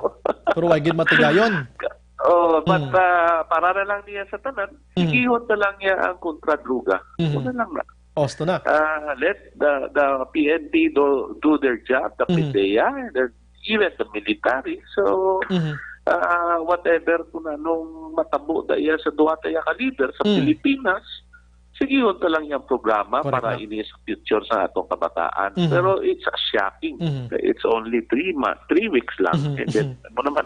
Pero way gid matigayon. Oh, but, Hmm. ah, para na lang niya sa tanan, Hmm. sigihon na lang niya ang kontra droga. Hmm. Una lang na. Osto na. Ah, let the, the P N P do, do their job, the Hmm. PDEA, the even the military. So, Mhm. ah, whatever kung anong matabo da iya sa duha ta iya ka leader sa Mm. Pilipinas, sigihon ta lang yang programa Correct para na. ini sa future sa atong kabataan. Mhm. Pero it's a shocking. Mhm. It's only three ma- three weeks lang. Mhm. And then, Mhm. mo naman.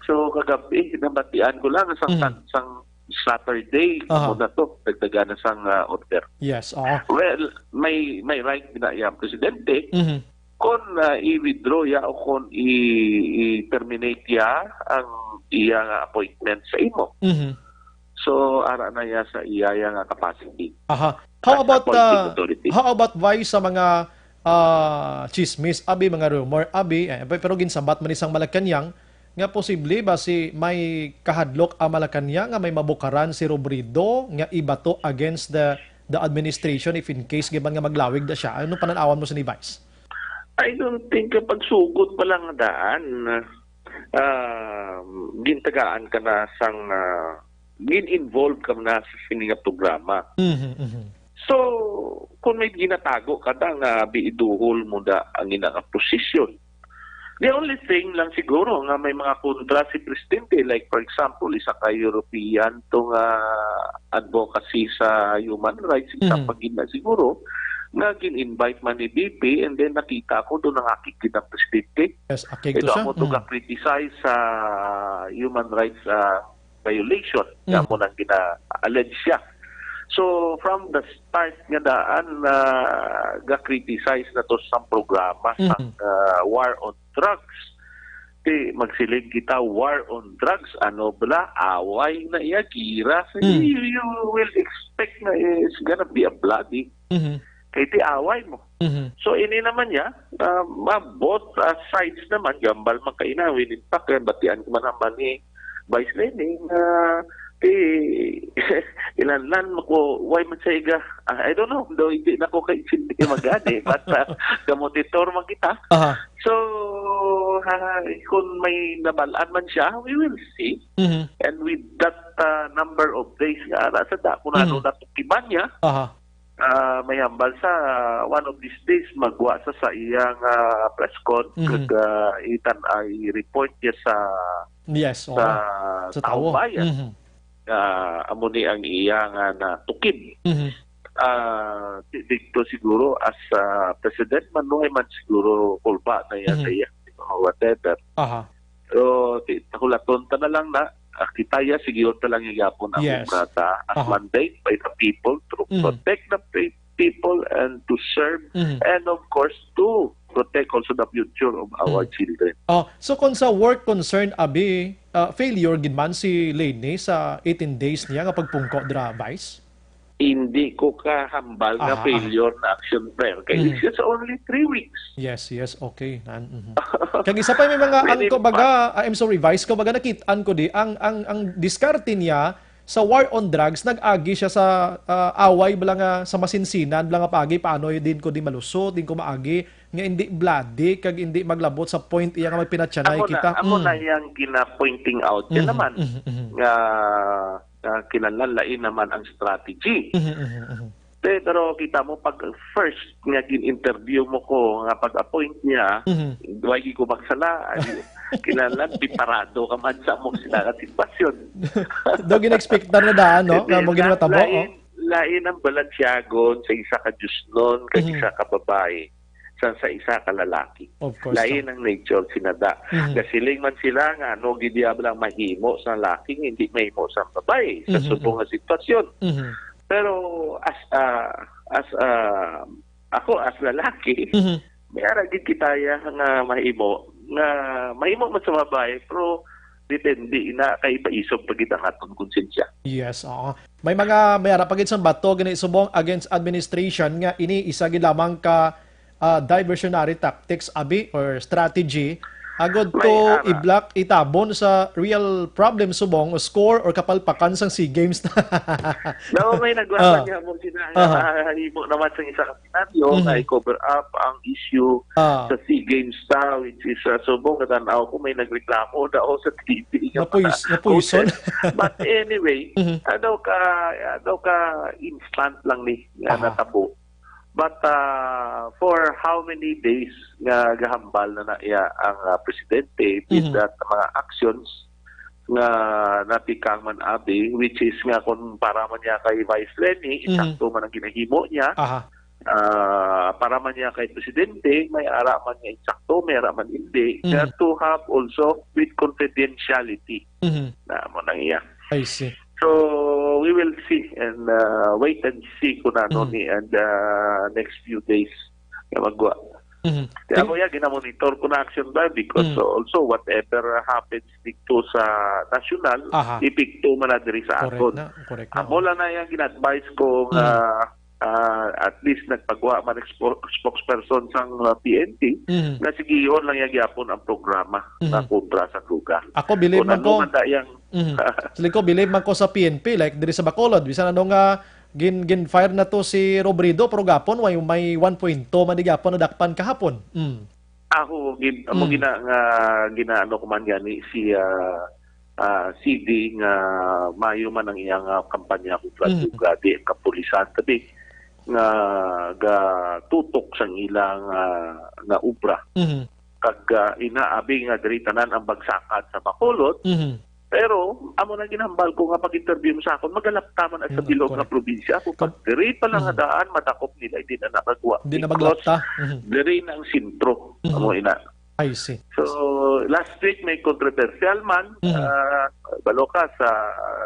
So, kagabi, nabatian ko lang sang, Mhm. sang Saturday, Aha. mo na to, dagdagan na sang ah, order. Yes, oo. Well, may may right na iya ang presidente Mhm. kung ah, i-withdraw ya o kung i- i-terminate ya ang iya nga appointment sa imo. Mhm. So, ara na ya sa iya ya nga capacity. Aha. How As about appointing uh, authority. How about why sa mga ah, chismis, abi, mga rumor, abi, eh, pe- pero ginsabat man ni sang Malacañang nga posible ba si may kahadlok ang Malacañang nga may mabukaran si Robredo nga ibato against the the administration if in case giban nga maglawig da siya? Ano panan-awan mo sa ni Vice? I don't think kapag sugod pa lang daan, ah, gintagaan ka na sang ah, gin-involve ka na sa sini nga programa. Mhm, mhm. So, kung may ginatago ka da nga biiduhol mo da ang ina nga posisyon. The only thing lang siguro nga may mga kontra si Presidente, like for example, isa ka European to nga advocacy sa human rights, isa Mhm. pa gid na siguro, nga gin-invite man ni B P and then nakita ko doon nakakigid ang Presidente. Yes, akig to Ito siya. amo to Mhm. ga-criticize sa human rights ah, violation. Mhm. Amo nang gina-allege siya. So, from the start nga daan na ga-criticize na to sa programa sa Mhm. ah, war on drugs. Ti magsiling kita war on drugs, ano bala, away na iya, gira. So, Mm. you, you will expect na it's gonna be a bloody. Mhm. Kay ti away mo. Mhm. So ini naman niya, ah, ma- both ah, sides naman, gambal man kainawin. In fact, eh, batian ko man naman ni Vice Leni nga ti ilanlan mo ko, why man sa iga, ah, I don't know, daw hindi na ko kaintindi magani, but ah, gamonitor man kita. Aha. So, ha, kung may nabalaan man siya, we will see. Mhm. And with that ah, number of days nga ara sa da, kung ano Mhm. natukiban niya, Aha. ah, may hambal sa ah, one of these days magwa sa sa iyang ah, press con Mhm. kag ah, itan ay report niya sa Yes, oo. sa Sa taong tawo. bayan. Mhm. Ah, amo ni ang iya nga natukib. Mhm. Ah, di- dito siguro as ah, president, manuhay man siguro kulba na yan Mhm. sa iya, whatever. Aha. Pero ti- hulaton ta na lang na, ah, kita ya, sige ta lang yung yapon ang Yes. Brata as Aha. mandate by the people to Mhm. protect the pe- people and to serve Mhm. and of course to protect also the future of our Mhm. children. Oh, so kung sa work concern, abi, ah, failure gid man si Leni sa eighteen days niya nga pagpungko dira, Vice? Hindi ko kahambal nga Aha, aha. failure na action plan kay Mhm. it's just only three weeks. Yes, yes, okay. Nan, mhm. Kag isa pa may mga Many ang ko baga, ah, I'm sorry, Vice, ko baga nakit-an ko di ang ang ang diskarte niya sa war on drugs nag-agi siya sa ah, away bala nga sa masinsinan bala nga pagi paano din ko di malusot, din ko maagi nga hindi bloody kag hindi maglabot sa point iya nga magpinatyanay Amo na, kita. amo na Mm. yang gina-pointing out niya Mhm, naman mhm, mhm. nga kinahanglan lain naman ang strategy. Mhm, mhm, mhm. Te, pero kita mo pag first nga gin-interview mo ko nga pag-appoint niya, Mhm. wagi ko magsala. Kinahanglan preparado ka man sa among sila nga sitwasyon. Daw gina-expectan na daan, no? Hindi Nga mo na, ginatabo, lain, oh. lain ang balansyagon sa isa ka Diosnon kag Mhm. isa ka babae sa sa isa ka lalaki. Of course. Lain ang nature sinada. Mhm. Nasiling man sila nga ano gid diabla ang mahimo sa lalaki, hindi mahimo sa babae sa Mhm, subong mhm. nga sitwasyon. Mhm. Pero as a, as a, ako as lalaki, Mhm. may ara gid kita ya nga mahimo, nga mahimo man sa babae, pero depende na kay paisog pa gid ang aton konsensya. Yes, oo. May mga may ara pa gid sang bato gani subong against administration nga ini isa gid lamang ka ah, diversionary tactics abi or strategy agod May to ara. I-block, itabon sa real problem subong o score or kapalpakan sang SEA Games. Daw may Ah. nagwaman niya mo sila nga Aha. mahimo naman sa isa ka senaryo Mhm. nga i-cover up ang issue Ah. sa SEA Games ta, which is uh, subong katanaw ko may nagreklamo daw sa T V nga Napuis-, mga napuison. coaches. But anyway, Mhm. ano ka ano ka instant lang ni nga Aha. natabo. But, ah, for how many days nga gahambal na na iya ang, ah, presidente with Mhm. that mga actions nga natikang man abi, which is nga kung para man niya kay Vice Leni, Mhm. insakto man ang ginahimo niya. Aha. Ah, para man niya kay presidente, may ara man nga insakto, may ara man hindi. Mhm. There to have also with confidentiality Mhm. na mo nang iya. I see. So, we will see and, uh, wait and see kung ano Mm. ni and, uh, next few days nga magwa. Mhm. Kaya Ting- ako yan, ginamonitor ko na action ba because Mm. also whatever happens dito sa national, Aha. epekto man na diri sa Correct aton. Na, correct na. Amo lang na yung gina-advise ko nga, Mm. ah, at least nagpagwa man ang spo-, spokesperson sang, uh, P N P, Mhm. nga sigihon lang yung gyapon ang programa Mhm. na kontra sa droga. Ako, believe Kung man ano ko, man na yung Mhm. Siling ko, believe man ko sa P N P, like, diri sa Bacolod, bisan ano nga gin-, gin-fire na to si Robredo, pero gapon, may, may one point two man di gapon nadakpan kahapon. Mm. Ako, gin-, amo Mm. gina-, nga, ginaano ko man gani si, ah, ah, C D nga mayo man ang iyang, ah, kampanya kontra Mm. droga, di ang kapulisan, tabi nga gatutok sang ilang, ah, nga obra. Mhm. Kag, ah, ina, abi nga diri tanan ang bagsakan sa Bacolod. Mhm. Pero amo na ginhambal ko nga pag-interview mo sa akon, magalapta man sa Mm, bilog nga correct. Probinsya. Kung Kab- pag diri pa lang nga Mm. daan, madakop nila, hindi na nakagwa. Di na Because maglapta. Mhm. Diri na ang sentro. Mhm. Amo ina. I see. So, last week may controversial man, Mhm. ah, balo ka sa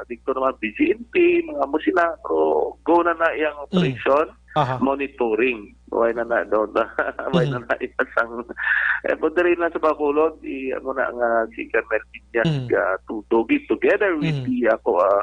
dito naman B G M P, mga amo sila, pero go na na iyang Mm. operation, Aha. monitoring. Why na na doon? Why Mhm. na na isang, eh, po diri na sa Bacolod, i-, amo na nga si Colonel Inyas, Mhm. ah, Tudo, together with Mhm. the, ako, ah,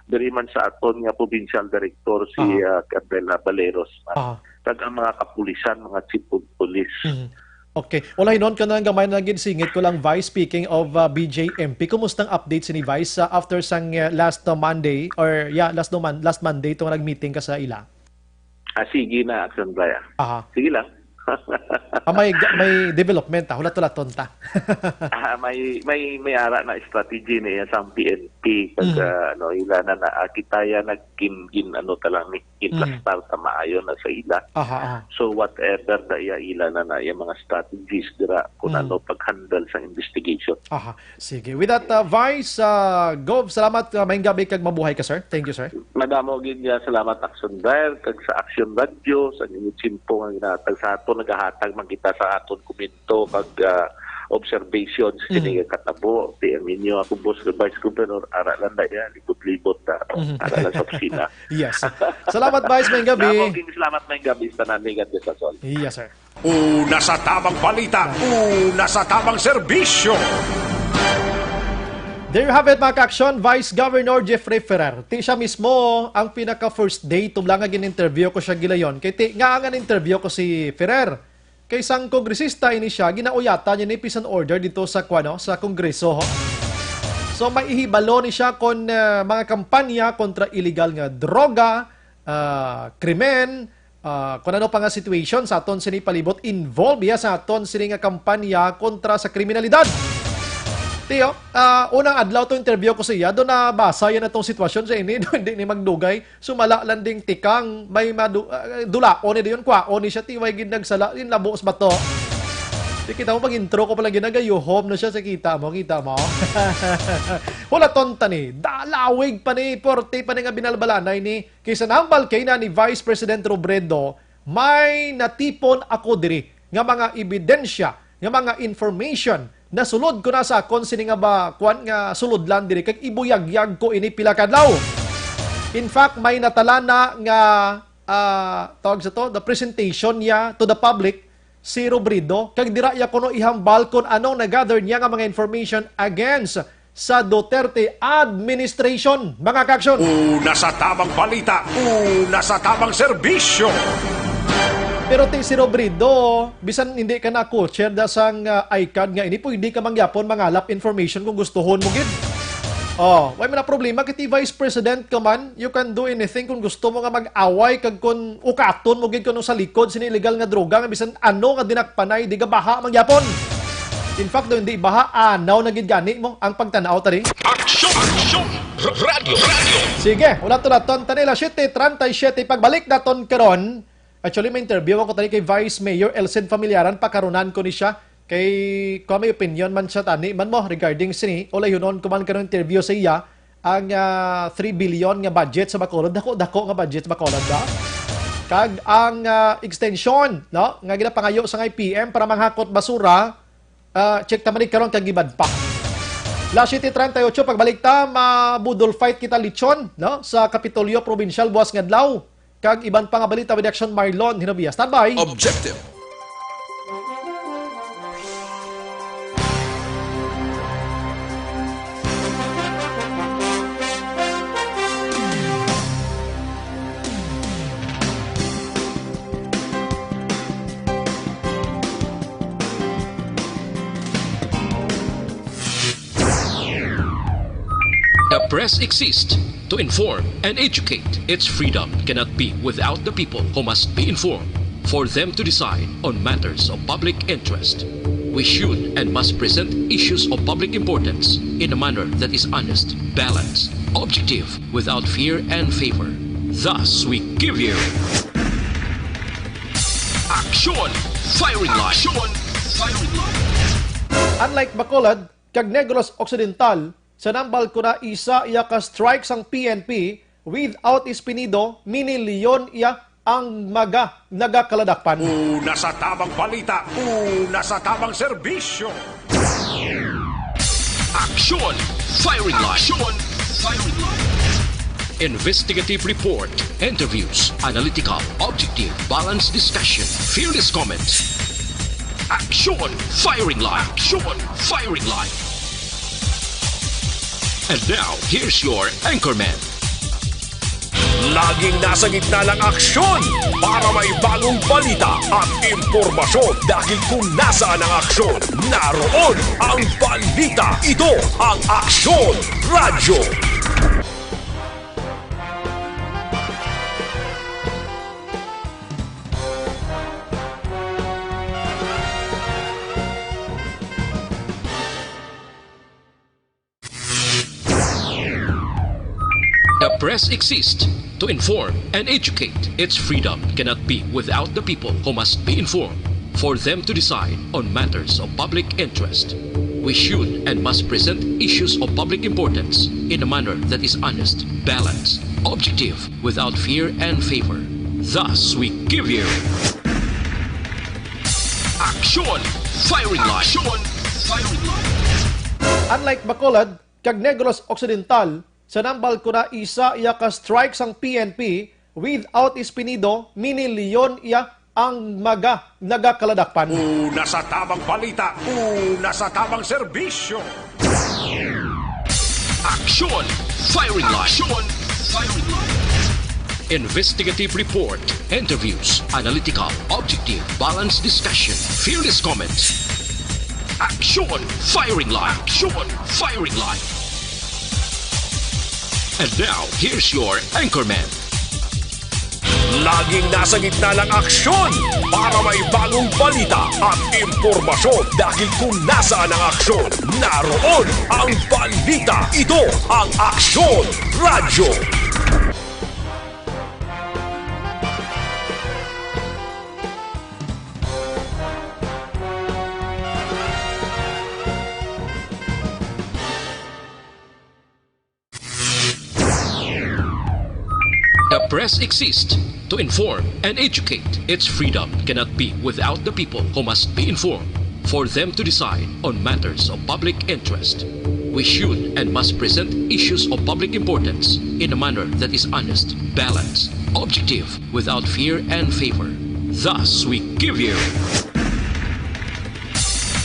diri man sa aton nga provincial director, si, Aha. ah, Colonel Baleros man. Aha. Kag ang mga kapulisan, mga chief of police. Mhm. Okay. Wala, hinon ka na lang gamay na gid, singit ko lang, Vice, speaking of, ah, B J M P, kumusta ang update sini, Vice, ah, after sang, ah, last, ah, Monday, or, yeah, last no Mon-, last Monday, itong nag-meeting ka sa ila? Ah, sige na, Action Brian. Aha. Sige lang. Ah, may ga-, may development, ah. Hulat-hulaton ta. Ah, may, may, may ara na strategy niya sa P N P. Kag, Mm. ah, ano, ila na na, ah, kita ya nagkin-, gin-, ano ta lang ni, Mm. inflastar ta maayo na sa ila. Aha, aha. So, whatever da iya, ila na na iya mga strategies dira kung Mm. ano pag-handle sa investigation. Aha. Sige. With that, uh, Vice, uh, Gov, salamat, uh, maayong gabi kag mabuhay ka, sir. Thank you, sir. Madamo gid nga salamat, Action Brian, kag sa Action Radio, sa inyo tiyempo nga ginahatag sa aton, nagahatag man kita sa aton komento kag, uh, observations Mm. kini nga katabo. Ti ang inyo, ako, boss, Vice Governor, ara lang na yan, libot-libot na, Mhm. ara lang sa opisina. Yes. Salamat, Vice, maayong gabi. Madamo gid salamat, maayong gabi, sa tanan, God bless us all. Yes, sir. Una sa tamang balita, una sa tamang serbisyo. There you have it, mga ka-aksyon, Vice Governor Jeffrey Ferrer. Ti siya mismo ang pinaka-first day, tublang nga gin-interview ko siya gilayon. Kay ti, nga nga interview ko si Ferrer. Kay sang kongresista ini siya, ginauyatan niya ni peace and order dito sa, kuwano, sa Kongreso, ho. So, may ihibalo ni siya kon, ah, mga kampanya kontra illegal nga droga, ah, krimen, ah, kung ano pa nga situation sa aton sini palibot, involved iya sa aton sini nga kampanya kontra sa kriminalidad. Tiyo, ah, unang adlaw to interview ko sa iya, doon nabasa yan atong sitwasyon sa ini, doon di ni magdugay, sumala lang ding tikang, may madu-, ah, dulaon ni diyon, kwaon ni siya, tiway gid nagsala, yung labos ba to? Di kita mo, pag intro ko pala ginagayuhom na siya sa kita mo, kita mo? Hulaton ta ni, dalawig pa ni, porte pa ni nga binalbalanay ni, Kay sa nambal kay na ni Vice President Robredo, may natipon ako diri nga mga ebidensya, nga mga information, nasulod ko na sa akon sini nga ba, kuwan nga sulod lang diri, kag ibuyagyag ko ini pila ka adlaw. In fact, may natala na nga, ah, tawag sa to, the presentation niya to the public, si Robredo, kag dira iya kuno ihambal kon anong na-gather niya nga mga information against sa Duterte administration, mga ka-aksyon. Una sa tamang balita, una sa tamang serbisyo. Pero ti si Robredo, bisan hindi ka na co-chair da sang, ah, ICAD nga ini, pwede ka mangyapon mangalap information kung gustuhon mo gid. Oh, way man na problema kay ti Vice President ka man, you can do anything kung gusto mo nga mag-away kag kung ukaton mo gid kuno sa likod sini illegal nga droga nga bisan ano nga dinakpanay di gabaha man gyapon. In fact, do hindi baha, anaw na gid gani mo ang pagtan-aw tani. Aksyon! Aksyon! R-, Radyo! Radyo! Sige, ulat-ulaton ta nila, siyete treinta y siete. Pagbalik naton karon, Actually, may interview ako tani kay Vice Mayor Elcid Familiaran, pakarunan ko ni siya. Kay, kung may opinion man siya tani, man mo, regarding sini, ulay hunon ko man kanang interview sa iya, ang, ah, three billion nga budget sa Bacolod, dako-dako nga budget sa Bacolod, ba? Kag ang, ah, extension, no, nga ginapangayo sa I P M para manghakot basura, ah, check ta man ni karon kag iban pa. Las siete treinta y ocho, pagbalik ta, ma-boodle fight kita lechon, no, sa Kapitolyo Provincial buwas nga adlaw. Kag iban pa nga balita with Action Marlon Hinovia. Standby! Objective. The press exists to inform and educate. Its freedom cannot be without the people who must be informed for them to decide on matters of public interest. We should and must present issues of public importance in a manner that is honest, balanced, objective, without fear and favor. Thus, we give you Action Firing Line. Action Firing Line. Unlike Bacolod kag Negros Occidental, sa nambal ko na isa iya ka strike sang P N P, without Espinido, mini-leon iya ang maga nagakaladakpan. Una sa tamang balita, una sa tamang serbisyo. Action Firing Line. Action Firing Line. Investigative report, interviews, analytical, objective, balanced discussion, fearless comments. Action Firing Line. Action Firing Line. And now, here's your anchorman. Laging nasa gitna ng aksyon para may bagong balita at impormasyon, dahil kung nasaan ang aksyon, naroon ang balita. Ito ang Aksyon Radyo. The press exists to inform and educate. Its freedom cannot be without the people who must be informed for them to decide on matters of public interest. We should and must present issues of public importance in a manner that is honest, balanced, objective, without fear and favor. Thus, we give you Action Firing Line. Action Firing Line. Unlike Bacolod kag Negros Occidental, sa nambal ko na isa iya ka strike sang P N P, without Espinido, mini-leon iya ang maga nagakaladakpan. Una sa tamang balita, una sa tamang serbisyo. Action Firing Line. Action Firing Line. Investigative report, interviews, analytical, objective, balanced discussion, fearless comments. Action Firing Line. Action Firing Line. And now, here's your anchorman. Laging nasa gitna ng aksyon para may bagong balita at impormasyon, dahil kung nasaan ang aksyon, naroon ang balita. Ito ang Aksyon Radyo. The press exists to inform and educate. Its freedom cannot be without the people who must be informed for them to decide on matters of public interest. We should and must present issues of public importance in a manner that is honest, balanced, objective, without fear and favor. Thus, we give you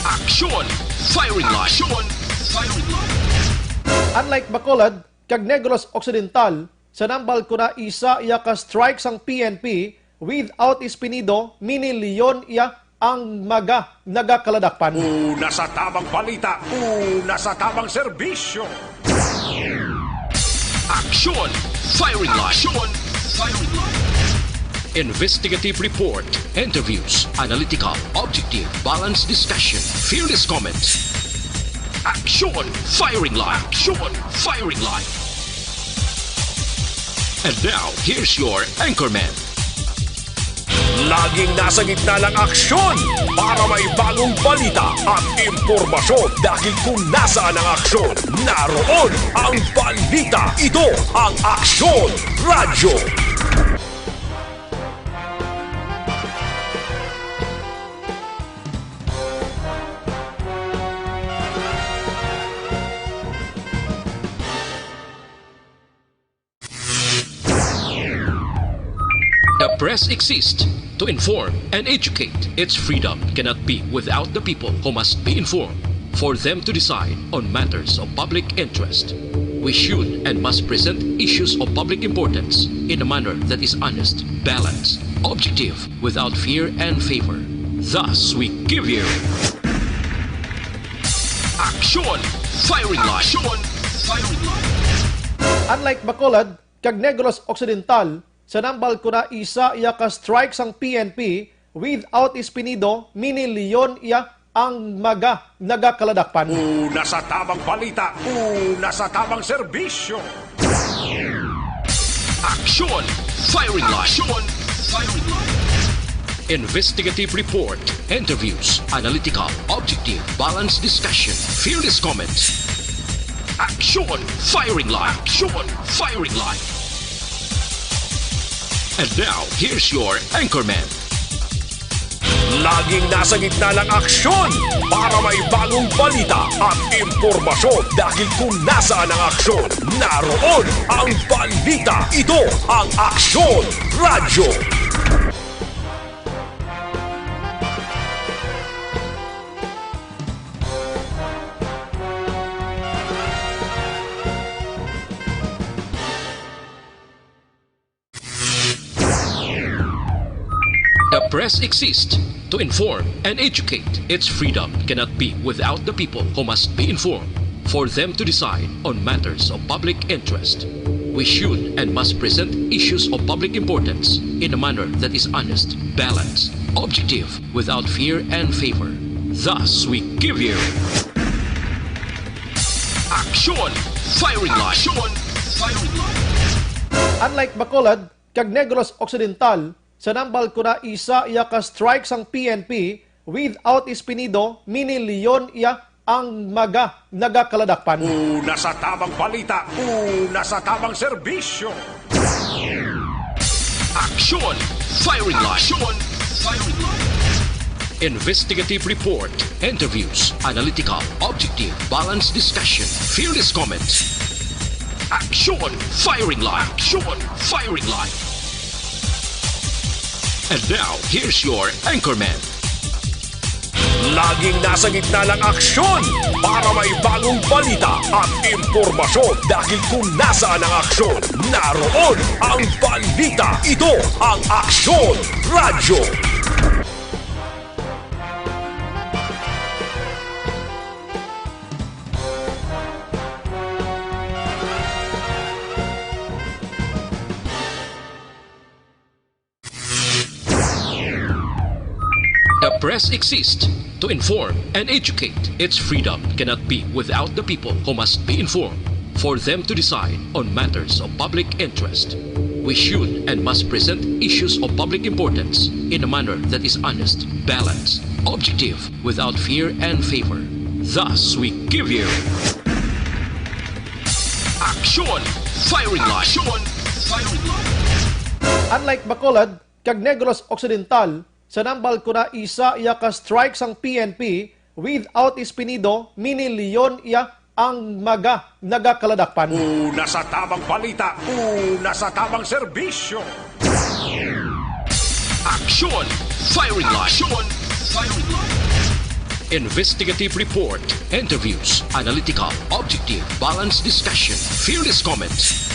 Action Firing Line. Action Firing Line. Unlike Bacolod kag Negros Occidental, sa nambal ko na isa iya ka strike sang P N P, without Espinido, mini-leon iya ang maga nagakaladakpan. Una sa tamang balita, una sa tamang serbisyo. Action Firing Line. Action Firing Line. Investigative report, interviews, analytical, objective, balanced discussion, fearless comments. Action Firing Line. Action Firing Line. And now, here's your anchorman. Laging nasa gitna ng aksyon para may bagong balita at impormasyon, dahil kung nasaan ang aksyon, naroon ang balita. Ito ang Aksyon Radyo. The press exists to inform and educate. Its freedom cannot be without the people, who must be informed for them to decide on matters of public interest. We should and must present issues of public importance in a manner that is honest, balanced, objective, without fear and favor. Thus, we give you Aksyon Firing Line. Aksyon Firing Line. Unlike Bacolod kag Negros Occidental, sa nambal ko na isa iya ka strike sang P N P, without Espinido, Mini Leon iya ang maga nagakaladakpan. Una sa tamang balita, una sa tamang serbisyo. Aksyon Firing Line. Aksyon Firing Line. Investigative report, interviews, analytical, objective, balanced discussion, fearless comments. Aksyon Firing Line. Aksyon Firing Line. And now, here's your anchorman. Laging nasa gitna ng aksyon para may bagong balita at impormasyon, dahil kung nasaan ang aksyon, naroon ang balita. Ito ang Aksyon Radyo. The press exists to inform and educate. Its freedom cannot be without the people, who must be informed for them to decide on matters of public interest. We should and must present issues of public importance in a manner that is honest, balanced, objective, without fear and favor. Thus, we give you Aksyon Firing Line. Aksyon Firing Line. Unlike Bacolod kag Negros Occidental, sa nambal ko na isa iya ka strike sang P N P, without Espinido, Mini Leon iya ang maga nagakaladakpan. Una sa tamang balita, una sa tamang serbisyo. Aksyon Firing Line. Aksyon Firing Line. Investigative report, interviews, analytical, objective, balanced discussion, fearless comments. Aksyon Firing Line. Aksyon Firing Line. And now, here's your anchorman. Laging nasa gitna ng aksyon para may bagong balita at impormasyon, dahil kung nasaan ang aksyon, naroon ang balita. Ito ang Aksyon Radyo. The press exists to inform and educate. Its freedom cannot be without the people, who must be informed for them to decide on matters of public interest. We should and must present issues of public importance in a manner that is honest, balanced, objective, without fear and favor. Thus, we give you Aksyon Firing Line. Aksyon Firing Line. Unlike Bacolod kag Negros Occidental, sa nambal ko na isa iya ka strike sang P N P, without Espinido, Mini Leon iya ang maga nagakaladakpan. Una sa tamang balita, una sa tamang serbisyo. Aksyon Firing Line. Aksyon Firing Line. Investigative report, interviews, analytical, objective, balanced discussion, fearless comments.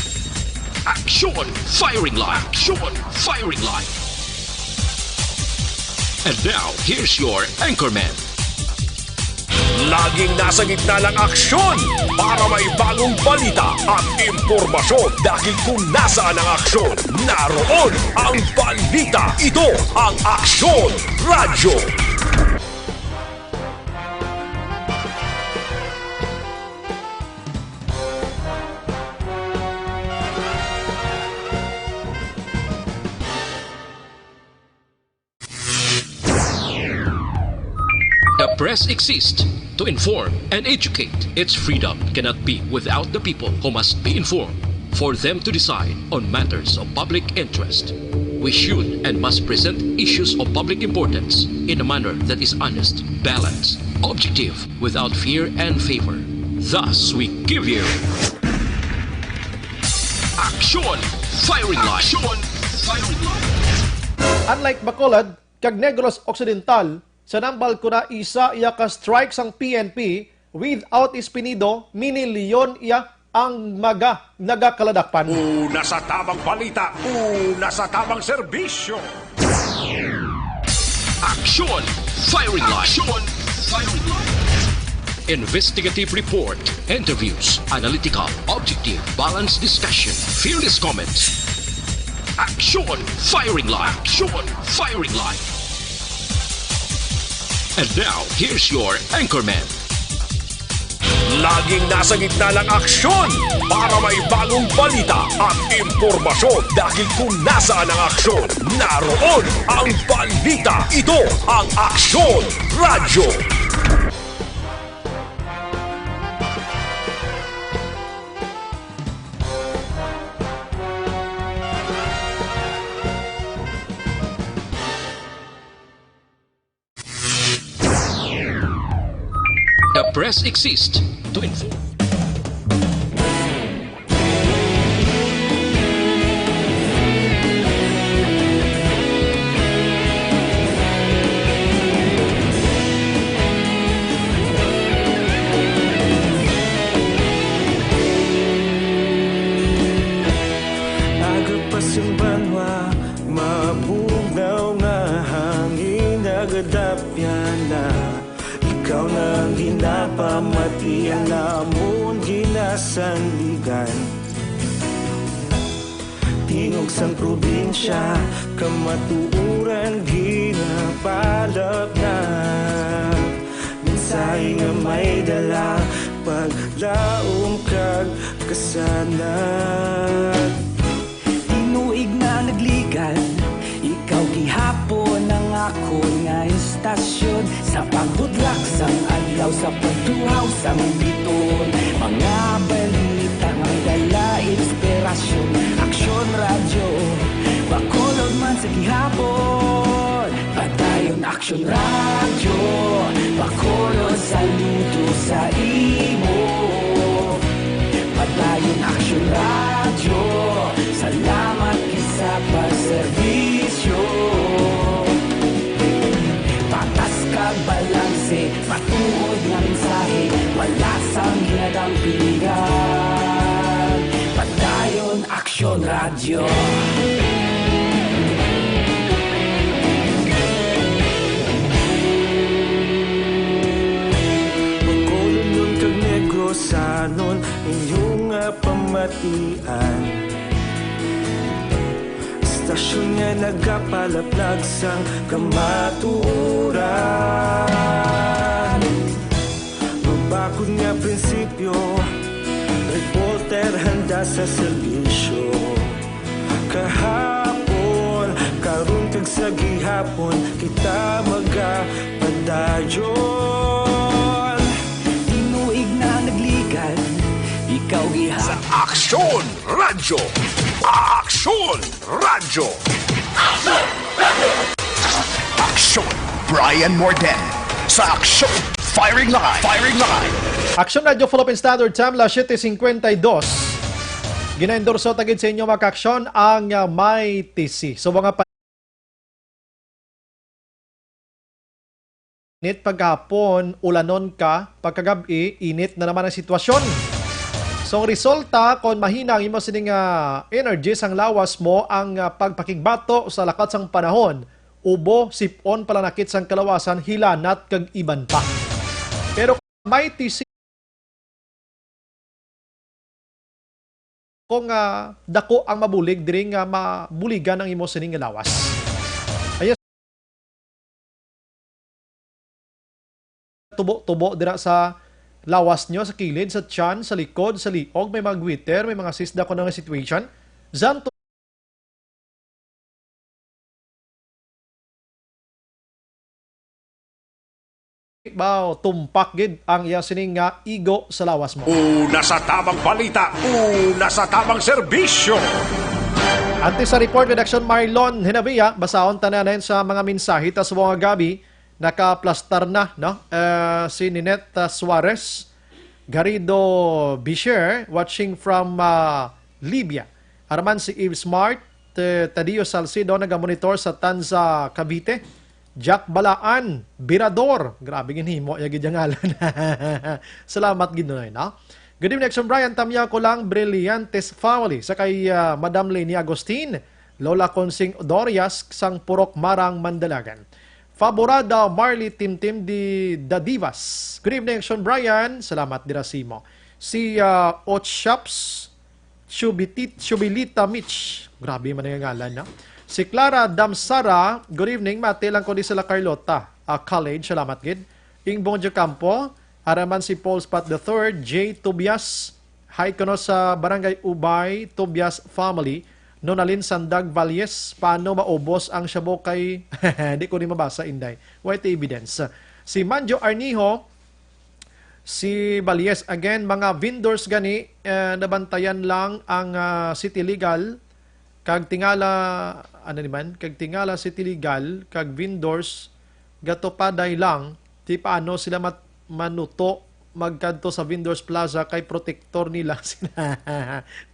Aksyon Firing Line. Aksyon Firing Line. And now, here's your anchorman. Laging nasa gitna ng aksyon para may bagong balita at impormasyon, dahil kung nasaan ang aksyon, naroon ang balita. Ito ang Aksyon Radyo. Press exists to inform and educate. Its freedom cannot be without the people who must be informed for them to decide on matters of public interest. We should and must present issues of public importance in a manner that is honest, balanced, objective, without fear and favor. Thus, we give you Action Firing Line. Action Firing Line. Unlike Bacolod kag Negros Occidental, sa Nambal Kuna isa iya ka strike sang P N P, without Espinido, mini Leon iya ang mga nagakaladakpan. Una sa tamang balita, una sa tamang serbisyo. Action Firing Line. Action Firing Line. Investigative report, interviews, analytical, objective, balanced discussion, fearless comments. Action Firing Line. Action Firing Line. And now, here's your anchorman. Laging nasa gitna ng aksyon para may bagong balita at impormasyon, dahil kung nasaan ang aksyon, naroon ang balita. Ito ang Aksyon Radyo. The press exists to inform. Agapas ang banwa, mabugnaw nga hangin, nagadapyan na. Ikaw na ang ginapamatian namon, ginasandigan. Tingog sang probinsya, kamatuoran ginapalapnap. Mensahe nga may dala, paglaom kag kasanag. Tinuig na nagligan, ikaw gihapon ang akon nga istasyon. Sa pagbudlak sang adlaw, sa pagtuhaw sang biton, mga balita nga may dala inspirasyon. Aksyon Radyo, Bacolod man sa gihapon. Padayon Aksyon Radyo, Bacolod, saludo sa imo. Padayon Aksyon Radyo, salamat gid sa pagserbisyo. Patas kag balanse, matuod nga mensahe, wala sang ginadampingan. Padayon Aksyon Radyo. Bacolodnon kag Negrosanon, inyo nga pamatian. Istasyon nga nagapalaplag sang kamatuoran. Mabakod nga prinsipyo, reporter handa sa serbisyo. Kahapon, karon kag sa gihapon, kita magapadayon. Tinuig na nagligan, ikaw giha- Sa Aksyon Radyo. Aksyon Radyo. Aksyon, Brian Morden. Sa Aksyon, Firing Line. Firing Line. Aksyon Radyo, Philippine Standard Time, las siete cincuenta y dos. Ginaendorso ta gid sa inyo, mga kaaksyon, ang, ah, Mighty C. So, mga pa-, init paghapon, ulanon ka, pagkagab-i, init na naman ang sitwasyon. So, ang resulta, kon mahina ang imo sining, ah, energy sang lawas mo, ang, ah, pagpakigbato sa lakat sang panahon, ubo, sip-on, palanakit sang kalawasan, hilanat, kag iban pa. Pero Mighty C, kung, ah, dako ang mabulig, diri nga mabuligan ang imo sining nga lawas. Ayan. Tubo-tubo dira sa lawas nyo, sa kilid, sa tiyan, sa likod, sa liog, may mga goiter, may mga cyst, dako na nga situation. Zanto-, Bao, tumpak gid ang iya sining nga igo sa lawas mo. Una sa tamang balita, una sa tamang serbisyo. Antes sa report, Redaksyon Marlon Hinabia, basahon ta na sa mga mensahe ta sa mga gabi, nakaplastar na, no? Eh, si Ninette, ah, Suarez Garrido Bisher, watching from, ah, Libya. Araman si Eve Smart, eh, Tadio Salcedo, nagamonitor sa Tanza, Cavite. Jack Balaan, Birador. Grabe, ginhimo niya gid ang ngalan. Salamat gid, Noy, no? Good evening, Action Brian. Tamya ko lang, Brillantes family. Sa kay, ah, Madam Leni Agustin, Lola Consing Dorias, sang Purok Marang, Mandalagan. Faborada Marley Timtim di Dadivas. Good evening, Action Brian. Salamat, Dirasimo. Si, ah, Otshaps, Chubitit-, Chubilita Mitch. Grabe man ang ngalan, no? Si Clara Damsara, good evening. Mati lang ko di sila Carlota, ah, College. Salamat gid. Ingbong Jocampo, araman si Paul Spot the third, J Tobias, hi kuno sa Barangay Ubay, Tobias family, Nonalin Sandag Valles, paano maubos ang shabu kay di ko ni mabasa, Inday. Why the evidence? Si Manjo Arniho, Si Balies again, mga vendors gani, eh, nabantayan lang ang, ah, City Legal, kag tingala, ano ni man, kag tingala City Legal, kag vendors, gatupaday lang, ti paano sila mat-, manuto magkadto sa Vendors Plaza kay protektor nila sila.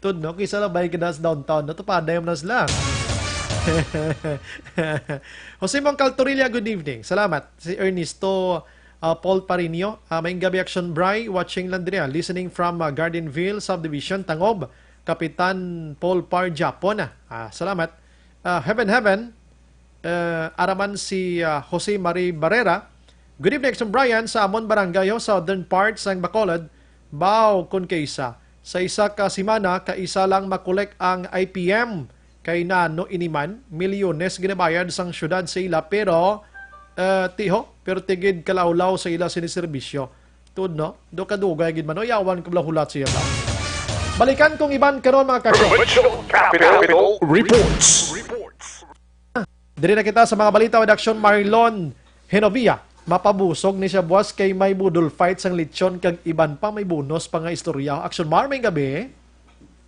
Tud, no? Kisa lang bay kada sa downtown, natupaday man na sila. Jose Mong Caltorilla, good evening. Salamat. Si Ernesto, ah, Paul Parinio, ah, maayong gabi, Action Bri, watching lang diri, ah, listening from, ah, Gardenville Subdivision, Tangob, Kapitan Paul Par Japon, ah. Ah, salamat. Ah, Heaven Heaven, eh, araman si, ah, Jose Marie Barrera. Good evening, Action Brian, sa amon barangay, ho, southern part sang Bacolod. Baw, kun kaisa, sa isa ka semana, kaisa lang makolek ang I P M. Kay nano ini man, milyones ginabayad sang syudad sa ila, pero, eh, tiho, pero tigid kalawlaw sa ila sini serbisyo. Tuod, no? Do kadugay gid man, o yawan ko bala hulat siya ba? Balikan kong iban karon, mga kasyo. Provincial Capital Reports. Diri na kita sa mga balita with Action Marlon Henovia. Mapabusog ni siya buwas kay may budol fight sang lechon kag iban pa, may bonus pa nga istorya. Action Mar, may gabi.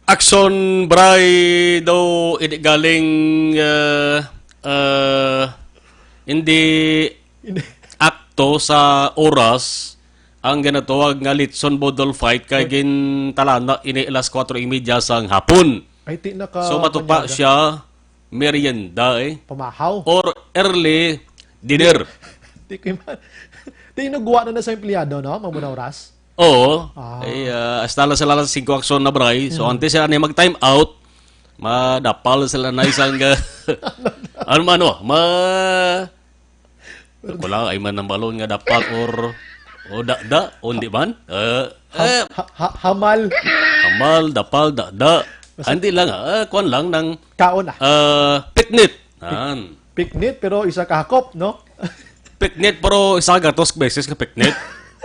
Action Bri, daw ini galing, uh, uh, hindi Hindi. Akto sa oras ang ginatawag nga litson budol fight kay Good. Gintalana ini alas kwatro y media sang hapon. Ay, ti naka So, matupa manyaga. Siya merienda, eh. Pamahaw. Or early dinner. Di ko man. Tinugwa na na sa empleyado, no? Mamuna oras. Oo. Ah. Ay, ah, hasta lang sila alas singko action na, Bri. So, Mm. Antes sila na mag-time out, madapal sila na isang, ah, ano man, ano, ma-, wala, ay man ang balon nga dapal or, o da, da, o hindi man. Eh, Ha-, eh, ha-, ha-, hamal. Hamal, dapal, da, da. Basta Ah, hindi lang, ah, kuwan lang ng, Kaon, ah. Ah, piknit. Yan. Piknit, pero isa ka hakop, no? Piknit, pero isa ka gatos beses ka piknit.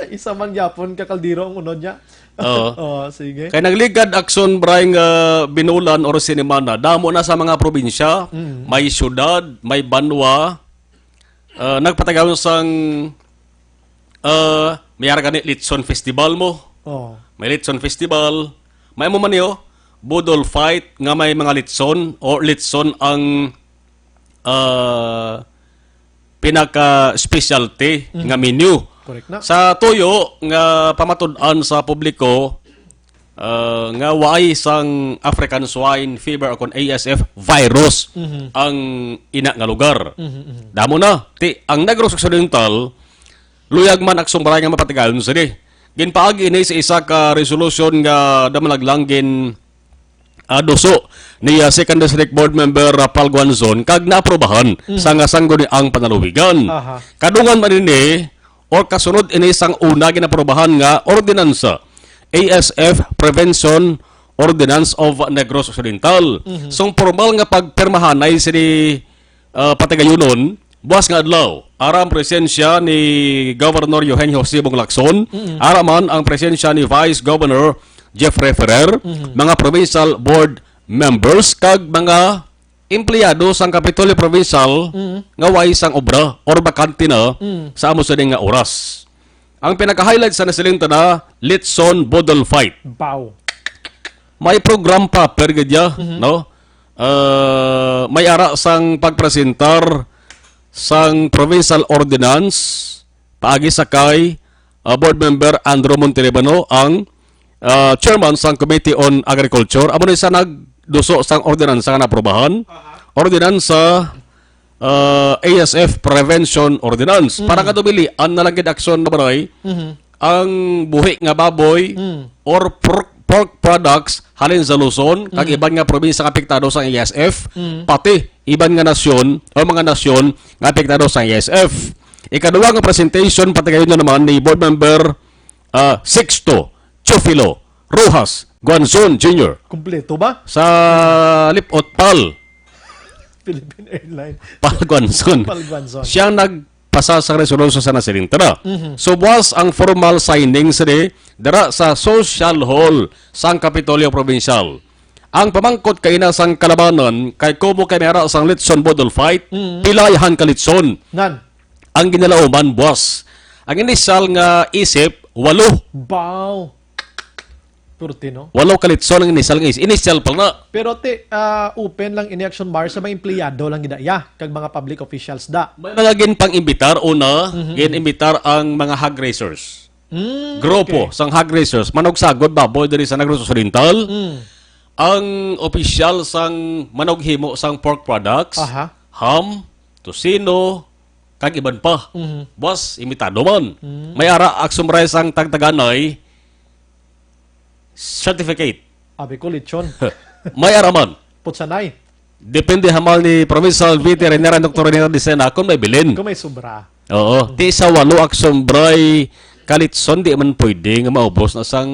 Isa man gyapon ka kaldero ang unod niya. Oo. Oo, sige. Kay nagligad action, Bri, nga binulan or sinimana, damo na sa mga probinsya, Mm. may syudad, may banwa, ah, nagpatagayon sang, ah, may ara gani Litson Festival mo. Oo. May Litson Festival. May mo man niyo, budol fight nga may mga litson or litson ang, ah, pinaka-specialty Mm. nga menu. Correct na. Sa tuyo nga pamatud-an sa publiko, ah, nga waay sang African Swine Fever o kon A S F virus Mhm. ang ina nga lugar. Mhm, mhm. Damo na. Ti, ang Negros Occidental, luyag man aksong baray nga mapatigayon sini. Ginpaagi ini sa isa ka resolution nga damalaglang gin, ah, duso ni, ah, Second District Board Member, ah, Paul Guanzon kag naaprobahan Mm. sa nga sangguniang panaluwigan. Aha. Kadungan man ini, or kasunod ini sang una ginaprobahan nga ordinansa, A S F Prevention Ordinance of Negros Occidental. Mhm. Sang formal nga pagpirmahanay sini, ah, patigayunon, buwas nga adlaw, ara ang presensya ni Governor Eugenio Jose Bong Lacson, Mm. ara man ang presensya ni Vice Governor Jeffrey Ferrer, Mhm. mga provincial board members, kag mga empleyado sang Kapitolyo Provincial Mm. nga way sang obra or bakante na Mm. sa amo sini nga oras. Ang pinaka-highlight sa nasiling ta na, Litson Boodle Fight. Baw. May program pa, per gid ya, no? Ah, may ara sang pagpresentar sang provincial ordinance paagi sa kay, ah, Board Member Andrew Montelibano, ang, ah, chairman sang Committee on Agriculture. Amo ni sa nagduso sang ordinansa nga naprobahan. Ordinansa, ah, A S F Prevention Ordinance. Para nga dumilian na lang gid aksyon na baray ang buhi nga baboy or pork, pork products halin sa Luzon kag iban nga probinsya nga apektado sang A S F, pati iban nga nasyon o mga nasyon nga apektado sang A S F. Ikaduha nga presentation, patigayon na naman ni Board Member, ah, Sixto Teofilo Rojas Guanzon Junior Kompleto ba? Sa Lipot, Pal. Philippine Airline. Pal Guanzon. Pal Guanzon. Siya ang nagpasa sa resolution sa nasiling ta na. So, buwas ang formal signing sini dira sa Social Hall sang Kapitolyo Provincial. Ang pamangkot kaina sang kalabanan kay kumo kay may ara sang Litson Boodle Fight, pilay han ka litson. Nan. Ang ginalauman, buwas. Ang inisyal nga isip, walo. Baw. Purti, no? Walo ka litson ang inisyal nga isip. Inisyal pa na. Pero ti, ah, open lang ini action bar sa mga empleyado lang gid ya, kag mga public officials da. May mga ginpang-imbitar, una, gin-imbitar ang mga hog raisers. Mm, Grupo okay. sang hog raisers, manugsagod baboy diri sa Negros Occidental. Mm. Ang opisyal sang manughimo sang pork products, Aha. ham, tocino, kag iban pa. Mhm. Buwas, imbitado man. Mm. May ara aksyon bar sang tagtaganay certificate. Abi ko, lechon. May ara man. Putsanay. Depende hamal ni Provincial Veterinarian Doktor Rene Dicena kung may bilin. Kung may sobra. Oo. Ti sa walo aksyon bar ka litson, di man pwede nga maubos na sang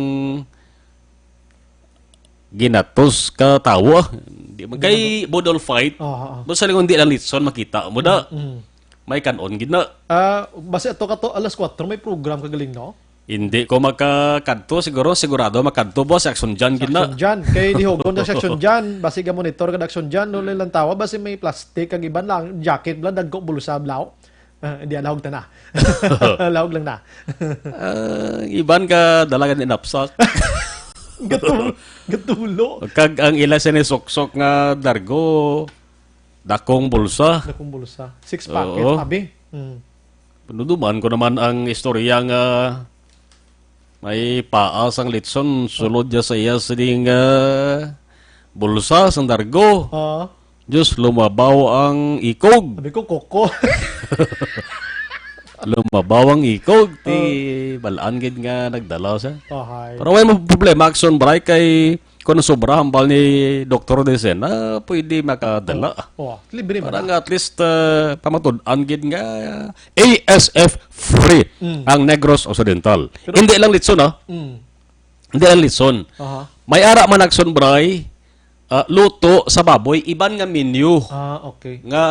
ginatos ka tawo, ah. Di man kay boodle fight. Oo, oo. Basta lang kung di lang litson, makita mo da. Mm, mm. May kanon gid na. Ah, basi ato ka to, alas kuwatro, may program ka galing, no? Hindi ko makakadto, siguro, sigurado makadto, boss, action dyan gid na. Action dyan. Kay di hugon na sa action dyan. Basi ga monitor ka na action dyan, no, lang tawa, basi may plastic, ang iban lang, jacket lang, dagko, bulsa, blaw. Ah, hindi, lahog ta na. Lahog lang na. Ah, iban ka dalagan inapsak. Gatul-, gatulo. Kag ang ila sini suksok nga dargo, dakong bulsa. Dakong bulsa. Six packet, Oo. abi. Mm. Panuduman ko naman ang istorya nga may paa sang litson, sulod niya sa iya sining, ah, bulsa sang dargo. Oo. Diyos, lumabaw ang ikog. Sabi ko, koko. Lumabaw ang ikog, ti Oh. balaan gid nga nagdala siya. Ahay. Pero wala mo problema, action break kay kung sobra hambal ni Doktor Desen, ah, pwede makadala. Oh, libre man Para na. nga at least, ah, pamatud-an gid nga A S F free Mm. ang Negros Occidental. Pero Hindi lang litson, ah. Mm. Hindi lang litson. Aha. May ara man action break, ah, luto sa baboy, iban nga menu Ah, okay. nga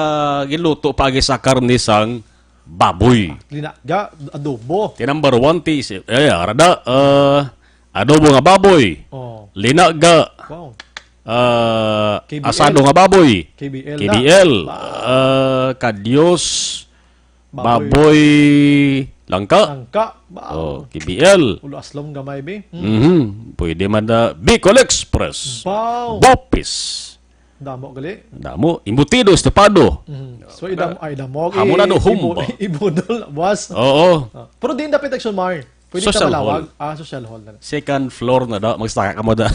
giluto paagi sa karne sang baboy. Linaga, adobo. Ti number one, ti si-, eh, arada, ah, adobo nga baboy. Oh. Linaga. Wow. Ah, K B L. Asado nga baboy. K B L na. K B L. Wow. Ah, kadyos. Baboy. Baboy langka. Langka. Wow. Oh, K B L. Ulo aslom gamay, be. Hmm. Mhm. Pwede man na Bicol Express. Wow. Bopis. Damo gali. Damo. Embutido, estopado. Mhm. So, idam-, ay, damo. Hamonado, Eh, humba. Ibu-, ibudol, buwas. Oo. Ah, pero di dapat action, Mar. Pwede ka Social malawag. hall. Ah, social hall na. Second floor na daw. Magsaka ka mo da.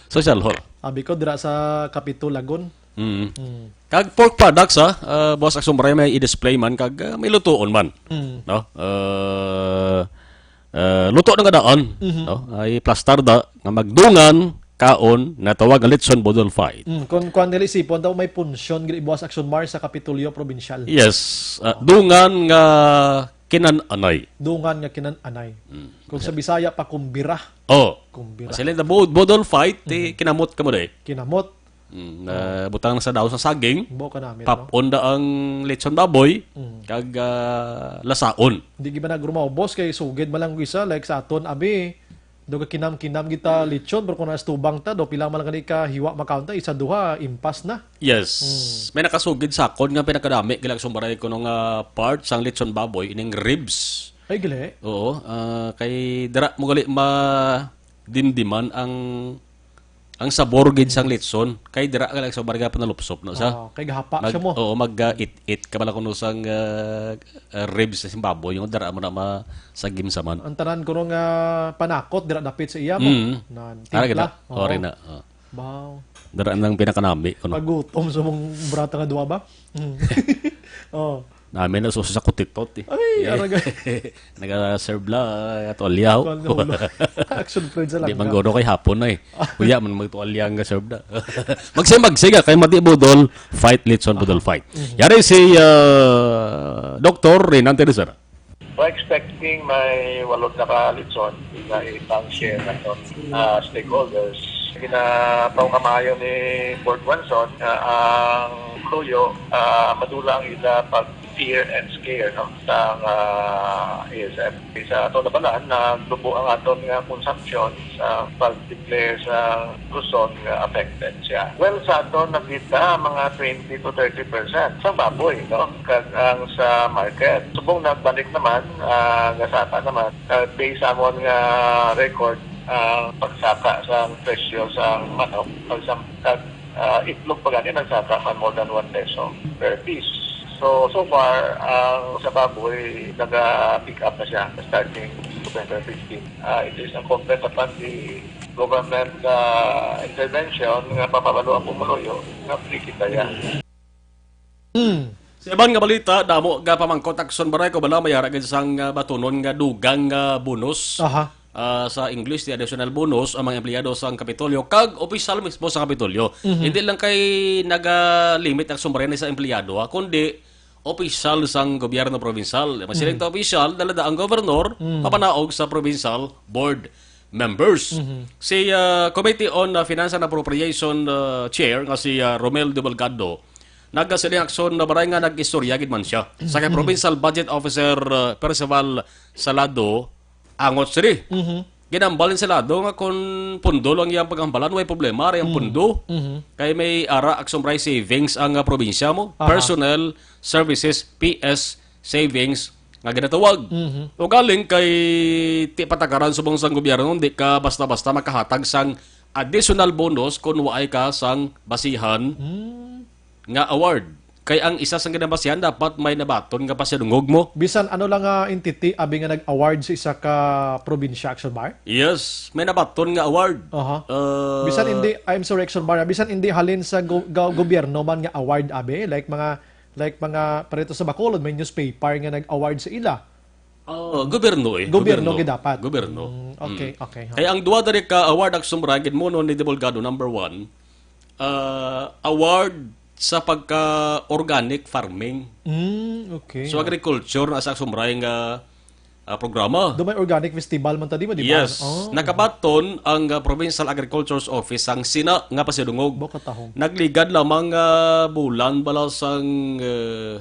Social hall. Abi ko, dira sa Capitol, Lagon. Mm. Mm. Kag pork products, ha? Ah, buwas action break, may i-display man. Kag, ah, may lutuon man. Mm. No? Ah, ah, luto na nga daan. Mhm. No? Ay plastar da nga magdungan, kaon, natawag nga litson boodle fight. Mm. Kung, kung nila isipon daw, may punsyon, gili buwas action mar sa Kapitolyo Probinsyal. Yes. Ah, dungan nga kinan-anay. Dungan nga kinan-anay. Mm. Kung sa Bisaya pa, kumbira. Oh. Kumbira. Sila na bo-, boodle fight, ti Mhm. kinamot ka mo, day. Kinamot. Mm, na butang na sa daw sa saging. Bo ka namin, no? Papon da ang lechon baboy, Mm. kag, ah, lasaon. Di gyud man nagrumaw, boss, kay sugid man lang isa, like sa aton, abi, do ka kinam-kinam kita lechon, pero kung nastubang ta, do pila man lang gani ka hiwa makaon ta, isa, duha, impas na. Yes. Mm. May nakasugid sakon nga pinakadami, gila sa baray kuno nga part sang lechon baboy, ining ribs. Ay, gali. Oo, ah, kay dira mo gali madimdiman ang, ang sabor gid sang litson. Kay dira gali sa barga panalupsop, no, sa? Ah, kay gahapa Mag-, siya mo. Oo, mag, ah, it-it ka pala kuno sang, ah, ah, ribs sa Zimbabwe, yung dira mo na ma-, sa gimsaman. Ang tanan kuno nga panakot dira dapit sa iya mo. Mm. Nan, Ara gid timpla. Na. Oo. Ori na. Oh. Baw. Dara nang pinakanami, kuno. Pagutom sa mong brata nga duwa ba? Mm. Oh. Nami na susa sa kutitot, eh. Ay, Yeah. Aragay. Naga-serve la, ah, tuwalya, oh. Tuwalya, wala. Action friend sa Di langga. Man gono kay hapon na, eh. Kuya, man magtuwalya nga serve na. Magsay-magsay ka, kay mati budol, fight, litson, budol, fight. Mhm. Yari si, ah, Doktor Renan Teresera. We're expecting may walon na ka litson nga ipang-share naton, ah, stakeholders. Ginapawkamayo ni Board Wanson nga ang luyo, ah, madula ang ila pag fear and scare, no, sang, ah, A S F. Sa ato nabalaan, naglubo ang aton nga consumption sa pag-declare sa Luzon nga affected siya. Well, sa aton nakita, mga twenty to thirty percent sa baboy, no? Kag ang sa market. Subong nagbalik naman, ah, gasaka naman, ah, based sa amon nga record, ang pagsaka sa presyo sa manok, pag sa, kag, ah, itlog pa gani nagsaka man more than one peso per piece. So, so far, ang sa baboy naga-pick up na siya starting November fifteen. Ah, it is incumbent upon the government, ah, intervention nga papabalo ang pumuluyo nga free kita ya. Hmm. Sa iban nga balita, damo nga pamangkot, Action Baray, ko bala may ara gid sang, ah, batunon nga dugang nga bonus. Aha. Ah, sa English, the additional bonus, ang mga empleyado sang Kapitolyo kag opisyal mismo sa Kapitolyo. Mhm. Hindi lang kay nagalimit, Action Baray, sa empleyado, ha, kundi opisyal sang gobyerno provincial. Masiling Mhm. ta opisyal, dala-dala ang gobernador, Mhm. papanaog sa provincial board members. Mhm. Si, ah, Committee on, ah, Finance and Appropriation, ah, Chair nga si, ah, Romel Debalgado, nagasiling, Action Baray, nga nag-istorya gid man siya sa kay Mhm. Provincial Budget Officer, ah, Percival Salado, angot sini. Mhm. Ginambal ni Salado nga kung pundo lang iyang paghambalan, way problema, ara ang Mhm. pundo. Mhm. Kay may ara, Action Baray, savings ang, ah, probinsya mo. Aha. Personnel Services, P S savings nga ginatawag. Mhm. Ugaling kay ti patakaran subong sang gobyerno, di ka basta-basta makahatag sang additional bonus kung waay ka sang basihan Mm. nga award. Kay ang isa sang ginabasihan dapat may nabaton nga pasidungog mo. Bisan ano lang nga entity, abi, nga nag-award sa isa ka probinsya, Action Bar? Yes, may nabaton nga award. Aha. Uh, Bisan hindi, I'm sorry, Action Bar, bisan hindi halin sa go-, go-, gobyerno man nga award, abi, like mga, like mga, parito sa Bacolod, may newspaper nga nag-award sa ila. Oh, gobyerno eh. Gobyerno Gobyerno. gid dapat. Gobyerno. Mm, okay, Mm. okay, ha. Kaya ang duwa diri ka award, Action Bar, ginmuno ni Debolgado, number one, ah, award sa pagka-organic farming. Mm, okay. So, agriculture na sa Action Bar nga, ah, programa. Do may organic festival man ta, di ba, di ba? Yes. Oh. Nakabaton ang, ah, Provincial Agriculture's Office sang sina nga pasidungog. Bukatahong. Nagligad lamang, ah, bulan bala sang, ah,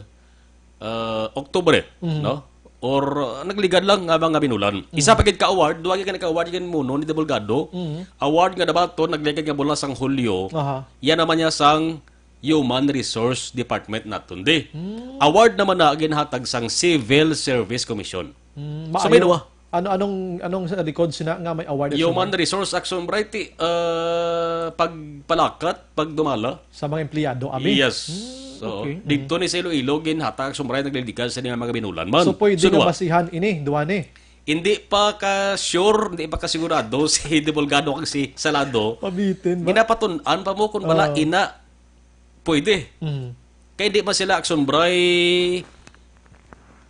ah, Oktubre, Mhm. no? Or, ah, nagligad lang nga mga binulan. Mhm. Isa pa gid ka award, duwa gid ka award gid muno ni Debolgado. Mhm. Award nga dabaton, nagligad nga bulan sang Hulyo. Aha. Yan naman niya sang Human Resource Department naton di. Hmm. Award naman na ginhatag sang Civil Service Commission. Hmm, So, may maayo. duwa. Ano, anong, anong sa likod sina nga may award sa Human Resource Action Variety, ah, pagpalakat, pagdumala. Sa mga empleyado, abi? Yes. Hmm, So, okay. dito ni sa Iloilo, ginhatag Action Variety, nagliligan sa mga binulan man. So, pwede So, nga duwa. basihan ini, duwa ni. Hindi pa ka sure, hindi pa ka sigurado si Debolgado kag si Salado. Pabitin ba? Ginapatun-an pa mo kung wala Ah. ina. Pwede. Mhm. Kay di ba sila Action Bray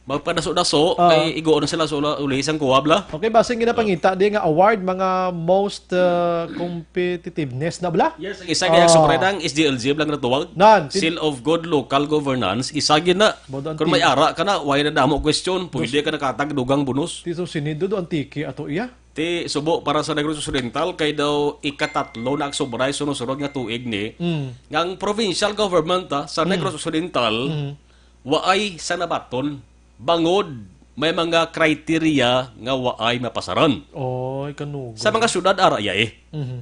magpadaso-daso, Ah. kay igo na sila sa ula-, uli sang kuwab la? Okay, basing ginapangita di nga award, mga most, uh, competitiveness na bala? Yes, ang isa kay Action Bray Ah. na ang S G L G lang natuwag. Nan, tin- Seal of Good Local Governance, isa gid na. Bodo ang Kung may tin- ara ka na, why na damo question? Pwede Dos- ka nakatag dugang bonus. Tiso sinido do ang tiki ato iya. Ti subo para sa Negros Occidental, kay daw ikatatlo na ang sobra sunod-sunod nga tuig ni Mm. nga ang provincial government, ah, sa Mm. Negros Occidental, Mm. waay sa nabaton, bangod may mga criteria nga waay mapasaran. Oy, kanugo. Sa mga syudad, ara iya eh. Mhm.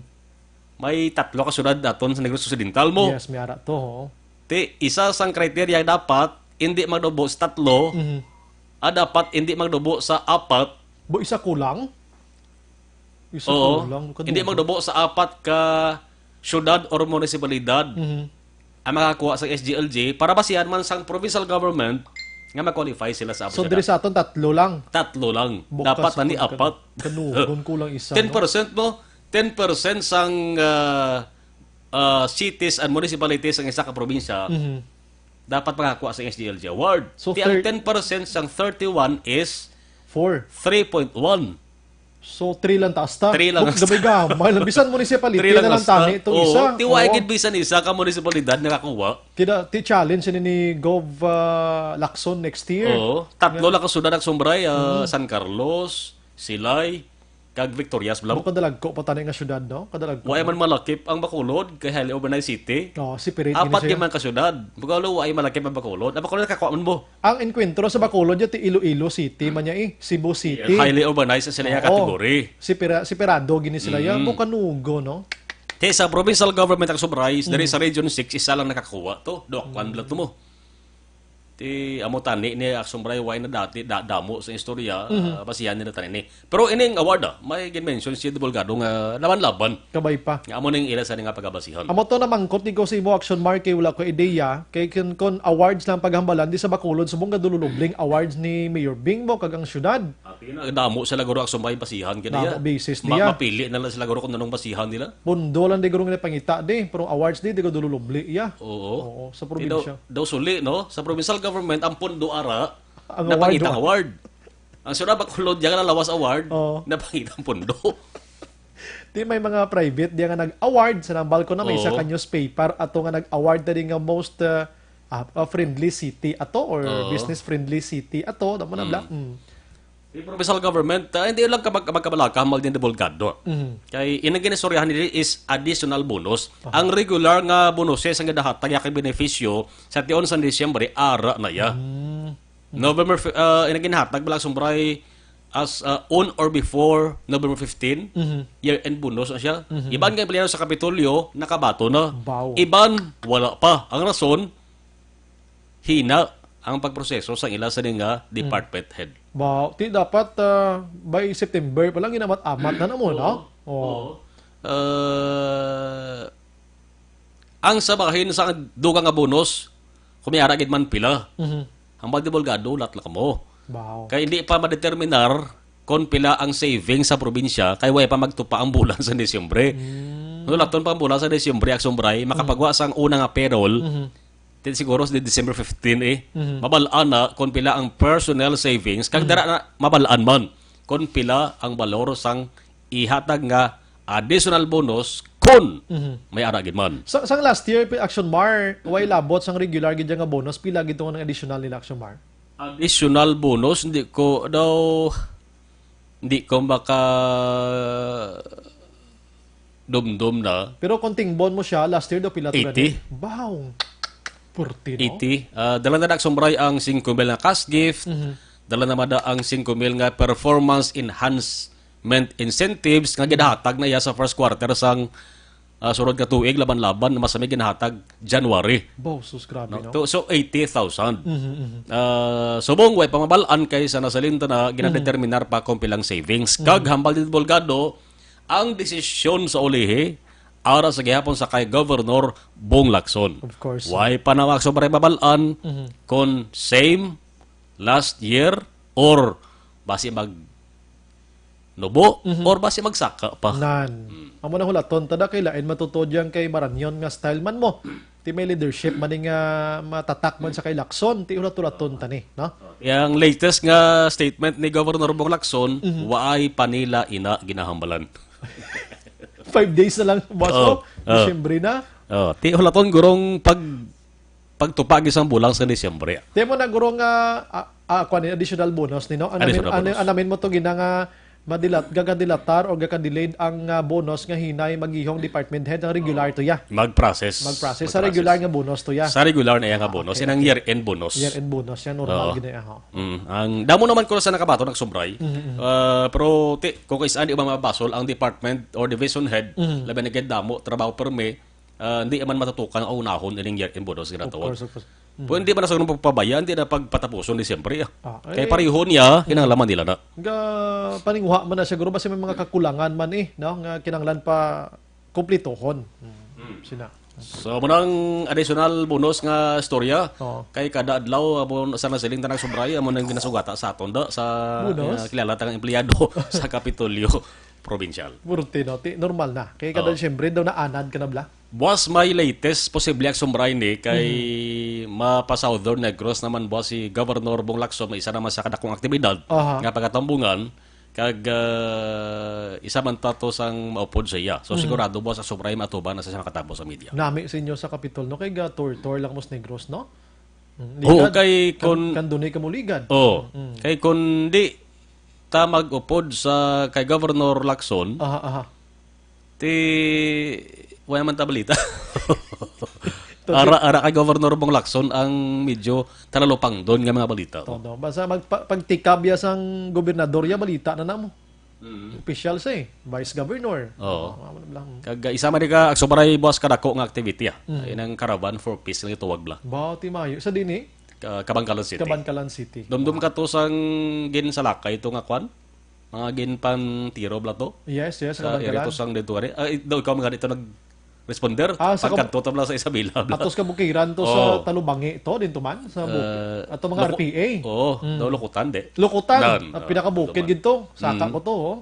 May tatlo ka syudad daton sa Negros Occidental mo. Yes, may ara to, ho. Ti, isa sang criteria dapat, hindi magdubo sa tatlo, Mhm. ah, dapat hindi magdubo sa apat. Ba, isa kulang? Isa Oo. kulang. Hindi Kadugo. magdubo sa apat ka syudad or munisipalidad Mhm. ang makakuha sa S G L G para basihan man sang provincial government nga ma-qualify sila sa So, Abuja. diri sa aton, tatlo lang. Tatlo lang. Bukas Dapat na ni kulang ka- apat. kanugon kulang isa, no? Ten percent mo, ten percent sang, ah, ah, cities and municipalities ang isa ka probinsya, Mhm. dapat makakuha sa S G L G award. So, Ti ang thir- ten percent sang thirty-one is Four. three point one. So, three lang taas ta. Three lang Buk-, taas ta. gamay-gamay lang. Bisan municipality Three lang na lang taas ta. tani itong Oo, isa. ti wa Oo. gid bisan isa ka munisipalidad nakakuha. Kida, ti challenge ini ni Gov, ah, Lacson next year. Oo. Tatlo Nga lang ka syudad, Aksumbray, ah, Mhm. San Carlos, Silay, kag Victorias, bla. Bukod dalagko pa tani nga syudad, no? Kadalagko Wa pa. man malakip ang Bacolod kay highly urbanized city. Oo, separate Apat gini siya. gyud man ka syudad. Bukalo wa ay malakip ang Bacolod. Ang Bacolod nakakuha man mo. Ang enkwentro sa Bacolod, yung ti Iloilo City man niya eh. Cebu City. Highly urbanized sila yung Oo. category. Sipira-, siparado gini sila yan. Mm. Bukanugo, no? Te, sa provincial government ang Aksumbray, diri Mm. sa Region six, isa lang nakakuha to. Duaklan Mm. bala to mo. Ti, amo tani ni Aksumbray, way na dati, da-, damo sa istorya, Mhm. ah, basihan nila tani ni. Pero ining award, ah, may gin-mention si Divulgado nga laban-laban. Kabay pa. Nga amo ning ila sa nga pagabasihan. Amo to namangkot ni ko sa imo, Action Mark, kay wala ko ideya. Kay kun, kun awards lang paghambalan, di sa Bacolod, subong nga dululubling awards ni Mayor Bing mo kag ang syudad. Ati na, damo sila guro ang sumbay basihan kini Damo ya. basis Ma-, niya. mapili na lang sila guro kung anong basihan nila. Pundo lang di guro nga pangita di, pero awards di, di ko dululubli ya. Oo. Oo, sa Di daw, probinsya. daw suli, no? Sa provincial government, ang pundo ara, Ang napangita award, ang award. Ang sura Bacolod, yan nga lawas award, Oo. napangita ang pundo. Di may mga private diya nga nag-award sa nang balcony, may isa Oo. ka newspaper ato nga nag-award ta di nga most, uh, uh, uh, friendly city ato or Oo. business friendly city ato, damo na bla. Mm. Mm. Di provincial government, ah, hindi lang kabag-, magkabalaka, mal din Divulgado. Mhm. Kay inang ginistoryahan nila is additional bonus. Aha. Ang regular nga bonuses ang ginahatag ya kay benepisyo sa tion sa Disyembre, ara na ya. Mm. November fi-, ah, inang ginahatag bala sumbray as, ah, on or before November fifteen, Mhm. year-end bonus na siya. Mhm. Iban nga empleyado sa Kapitolyo, nakabaton na. Baw. Iban, wala pa. Ang rason, hina ang pagproseso sa ila sa nga Mm. department head. Baw, ti dapat, ah, by September pa lang, ginamat-amat na namo, no? Oo. Oo. Oo. Ah, ang sa bahin sa dugang nga bonus, kung may ara gid man pila. Mhm. Hambal Divulgado, lat lang kamo. Wow. Kay hindi pa madeterminar kung pila ang savings sa probinsya, kay way pa magtupa ang bulan sa Disyembre. Mm. Kung laton pa ang bulan sa Disyembre, Aksumbray, makapagwa sang una nga payroll, Mhm. tin siguro sa December fifteen eh. Mhm. Mabal-an na kung pila ang personnel savings, kag Mhm. dara na mabal-an man kung pila ang balor sang ihatag nga additional bonus kun Mhm. may ara gid man. Sa, sang last year, pi-, Action Mar, way labot sang regular gid nga bonus, pila gid to nga additional nila, Action Mar? Additional bonus, hindi ko daw, hindi ko maka dumdum na. Pero kung tingbon mo siya, last year daw pila to Eighty. gani? Baw. Purti, no? Eighty. Ah, dala na Aksumbray ang singko mil nga cash gift. Mhm. Dala na mada ang singko mil nga performance enhancement incentives nga Mhm. ginahatag na iya sa first quarter sang, ah, sunod nga tuig, laban-laban, mas may ginahatag January. Baw, sus, grabe, No? no? To, so, eighty thousand. Mhm, mhm. Ah, subong, way pa mabal-an kay sa nasalinta na, ginadeterminar pa kung pilang savings. Mhm. Kag hambal ni Divulgado, ang desisyon sa ulihi, ara sa gihapon sa kay Governor Bong Lacson. Of course. Way pa na Aksumbray mabal-an Mhm. kung same last year or basi mag nubo Mhm. or basi magsaka pa. Nan. Mm. Amo na hulaton, tada kay lain matutod yang kay Maranyon nga style man mo. Ti may leadership man nga matatak man sa kay Lacson, ti hulat-hulaton tani, no? Yang latest nga statement ni Governor Bong Lacson, Mhm. waay pa nila ina ginahambalan. Five days na lang, boss, Oh, oh. oh. Disyembre na. Oh, ti hulaton gurong pag pagtupa gid sang bulan sa Disyembre. Ti mo na guro nga, ah, ah, kuwan, additional bonus ni, no? Anamin, Additional ana-, bonus. anamin mo to gina nga madilat, gagadilatar o gakadelayed ang, ah, bonus nga hinay magihong department head ang regular to ya. Mag-process. Mag-process sa Mag-process. regular nga bonus to ya. Sa regular na iya nga Ah, bonus, okay, inang okay. year-end bonus. Year-end bonus, yan, normal Oo. gid na, aha. Mm. Ang damo naman ko sa nakabaton, nagsumbray. Mm, mm. Ah, pero ti, kung kais-an di ba mabasol ang department or division head, Mm. labi na gid damo, trabaho permi, ah, hindi man matutukan ang unahon ining year-end bonus Of ginataon. course, of course. Mm. Pwede man na sa ganun pagpabaya, hindi na pagpatapuson ni siyempre, ah. Ah, Kay eh, pareho niya, kinahanglan man nila na. Ga, paninguha man na siguro, basi may mga kakulangan man eh, no? Nga kinahanglan pa kumplituhon. Mm. Mm. Sina. So, amo nang additional bonus nga storya. Oo. Kay kada adlaw, amo sa nasiling tanang subray, amo nang ginasugata sa aton da, sa, Bonus? ah, kilala tang empleyado sa Kapitolyo Provincial. Purti, no? Ti, normal na. Kay kada Oo. Siyempre daw naanad ka na bla. Buwas may latest, posible ang sumray ni kay Mhm. mapa Southern Negros naman buwas si Governor Bong Lacson, may isa naman sa kadakong aktibidad Aha. nga pagatambungan, kag, ah, isa man tato sang maupod sa iya. So, Mhm. sigurado buwas ang sumray matuban na sa siya makatabo sa media. Nami sa inyo sa Kapitol, no? Kay ga tour-tour lang mo sa Negros, no? Mm, Oo, ligad. kay Kan-, kun-, kan dunay ka mo ligad. Oo. Mm. Kay kun di ta mag-upod sa kay Governor Lacson, Aha, aha. ti, wala man ta balita. To, Ara, si- ara kay Governor Bong Lacson ang medyo talalupangdon nga mga balita. Todo. Basta magpa-, pagtikab ya sang gobernador ya, balita na namo. Mm. Official sa eh, vice governor. Oo. Mga ano lang. Kag, uh, isa man ka, agsubaray buwas kadako nga activity, ah. Mm. Ay, nang Caravan for Peace lang ituwag bla. Ba, ti mayo. Sa dini? Ka-, Kabankalan City. Kabankalan City. Dumdum Wow. ka to sang ginsalakay to nga kwan? Mga ginpantiro bla to? Yes, yes, Sa Kabankalan. area to sang dito, ari? Ah, i-, daw ikaw mga dito nag-responder? Ah, sa Kab-, Pagkadto to bla sa Isabela bla. Atos kabukiran to sa Oo. Talubangi to, din to man, sa Bukid. Ah, Ato mga Luku-, R P A. Oo, Mm. daw Lukutan, di? Lukutan. Nan, Ang ah, pinakabukid Lukutan. gid to. Saka Mm. ko to, oh.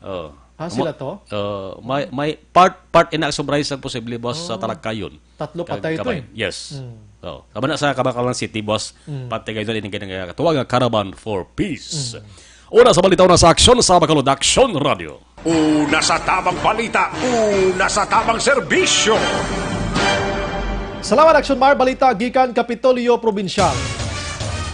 Oh. Ah, Amo, sila to? Oh, may, may part, part ina subray sa posible, boss, sa Oh. Talagkayon. Tatlo Kag patay to, Kabay. eh. Yes. Mm. Oh. Kamo na sa Kabankalan City, boss. Mm. Pati kayo din, yung katuwag nga Caravan for Peace. Mm. Una sa balita, una sa aksyon, sa Bacolod Action Radio. Una sa tamang balita, una sa tamang serbisyo. Salamat, Action Mar. Balita gikan Kapitolyo Provincial.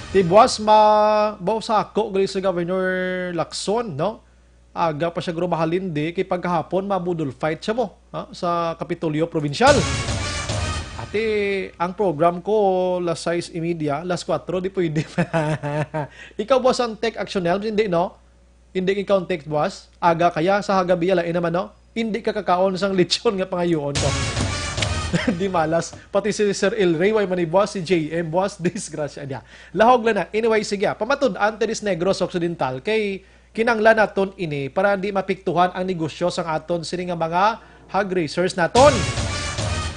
Ti buwas ma-, ba, sa ako, gali si Governor Lacson, no? Aga pa siya grumahalin di, kay pagkahapon, mabudol fight siya mo, ha? Sa Kapitolyo Provincial. Ate, ang program ko, las sais y media, las kuwatro, di pwede. Ikaw, boss, ang tech Action Helms, hindi, no? Hindi ikaw ang tech, boss? Aga kaya, sa hagabi, lain naman, no? Hindi ka kakaon sang lechon nga pangayuon ko. Di malas. Pati si Sir El Rey, way man ni boss, si J M, boss, disgrasya niya. Lahog lang na. Anyway, sige, ah. Pamatud-an, Teres Negros Occidental, kay kinanglan naton ini para di mapiktuhan ang negosyo sang aton sini nga mga hog raisers naton.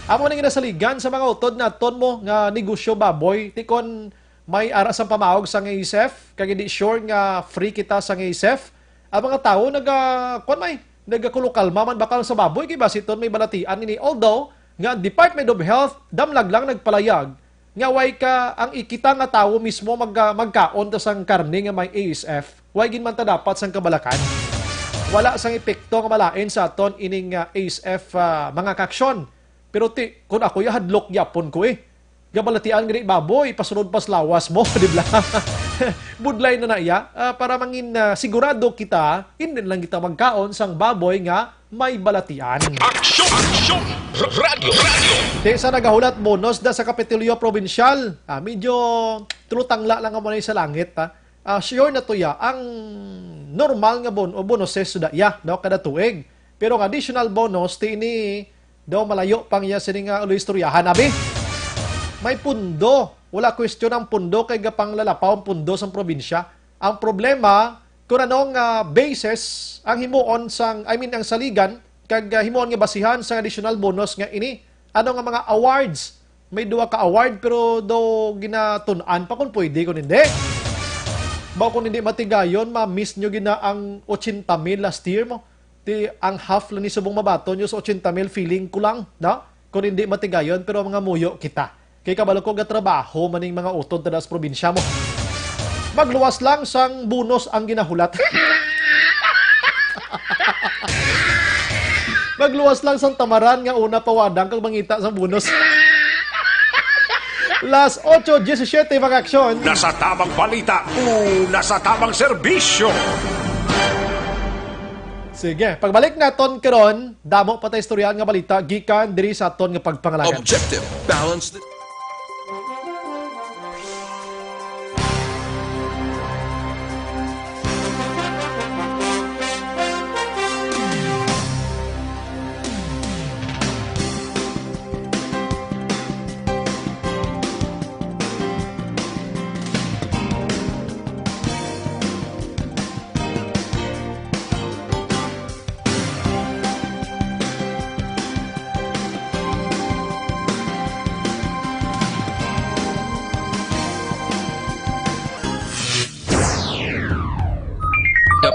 Amo ning ginasaligan sa mga utod naton mo nga negosyo baboy, ti kon may ara sang pamaog sang A S F, kag hindi sure nga free kita sang A S F, ang mga tawo naga-, kuwan may, nagakulukalma man bakal sa baboy, kay basi ton may balatian ini. Although, nga ang Department of Health, damlag lang nagpalayag nga way ka ang ikita nga tawo mismo mag-, magkaon ta sang karne nga may A S F. Way gid man ta dapat sang kabalakan. Wala sang epekto nga malain sa aton ining, ah, A S F, ah, mga kaaksyon. Pero ti, kung ako, ya, hadlok yapon ko eh. Gabalatian gani baboy, pasunod pas lawas mo, di ba? Budlay na na iya, ah, para mangin, ah, sigurado kita, hindi lang kita magkaon sang baboy nga may balatian. Aksyon! Aksyon! Radyo! Radyo! Ti sa nagahulat, bonus na sa Kapitolyo Probinsyal. Ah, medyo tulutangla lang mo na sa langit, ha? Ah, sure na to ya, ang normal nga bon-, o bonuses da ya, no, kada tuig. Pero ang additional bonus, ti ini daw malayo pang iya sini nga ulo istoryahan, abi. May pundo. Wala question ang pundo kay gapanglalapaw ang pundo sang probinsya. Ang problema, kung ano nga basis ang himuon sang, I mean, ang saligan, kag, ah, himuon nga basihan sang additional bonus nga ini. Ano nga mga awards? May duha ka award, pero daw ginatun-an pa kung pwede, kung hindi. Ba kung hindi matigayon, ma-miss nyo gina ang ochenta mil last year mo. Ti ang half lang ni subong mabaton nyo sa ochenta mil, feeling ko lang, no? Kung hindi matigayon, pero mga muyo kita. Kay kabalo ko, gatrabaho maning mga utod tadas probinsya mo. Magluwas lang sang bonus ang ginahulat. Magluwas lang sang tamaran nga una pawadang kag mangita sang bonus. Las ocho diecisiete, mga aksyon. Nasa tamang balita, una sa tamang serbisyo. Sige, pagbalik naton karon, damo pa tay istoryahan nga balita gikan diri sa aton nga pagpangalagan. Objective, balanced.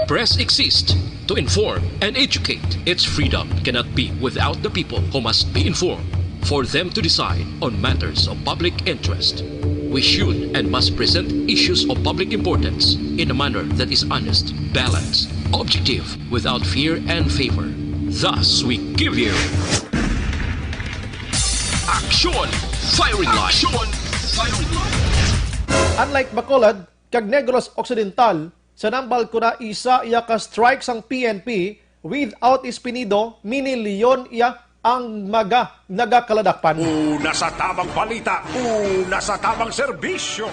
Press exists to inform and educate. Its freedom cannot be without the people, who must be informed for them to decide on matters of public interest. We should and must present issues of public importance in a manner that is honest, balanced, objective, without fear and favor. Thus, we give you Action Firing Line. Action Firing Line. Unlike Bacolod kag Negros Occidental, sa nambal ko na isa iya ka strike sang P N P, without Espinido, mini-leon iya ang mga nagakaladakpan. Una sa tamang balita, una sa tamang serbisyo.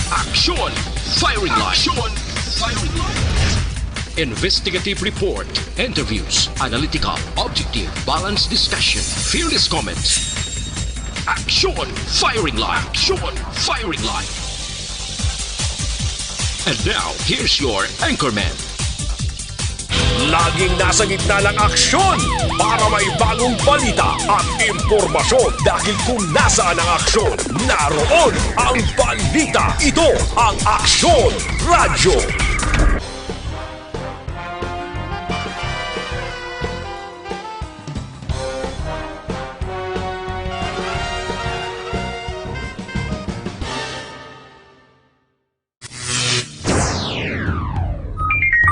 Action Firing Line. Action Firing Line. Investigative report, interviews, analytical, objective, balanced discussion, fearless comments. Action Firing Line. Action Firing Line. And now, here's your anchorman. Laging nasa gitna ng aksyon para may bagong balita at impormasyon, dahil kung nasaan ang aksyon, naroon ang balita. Ito ang Aksyon Radyo.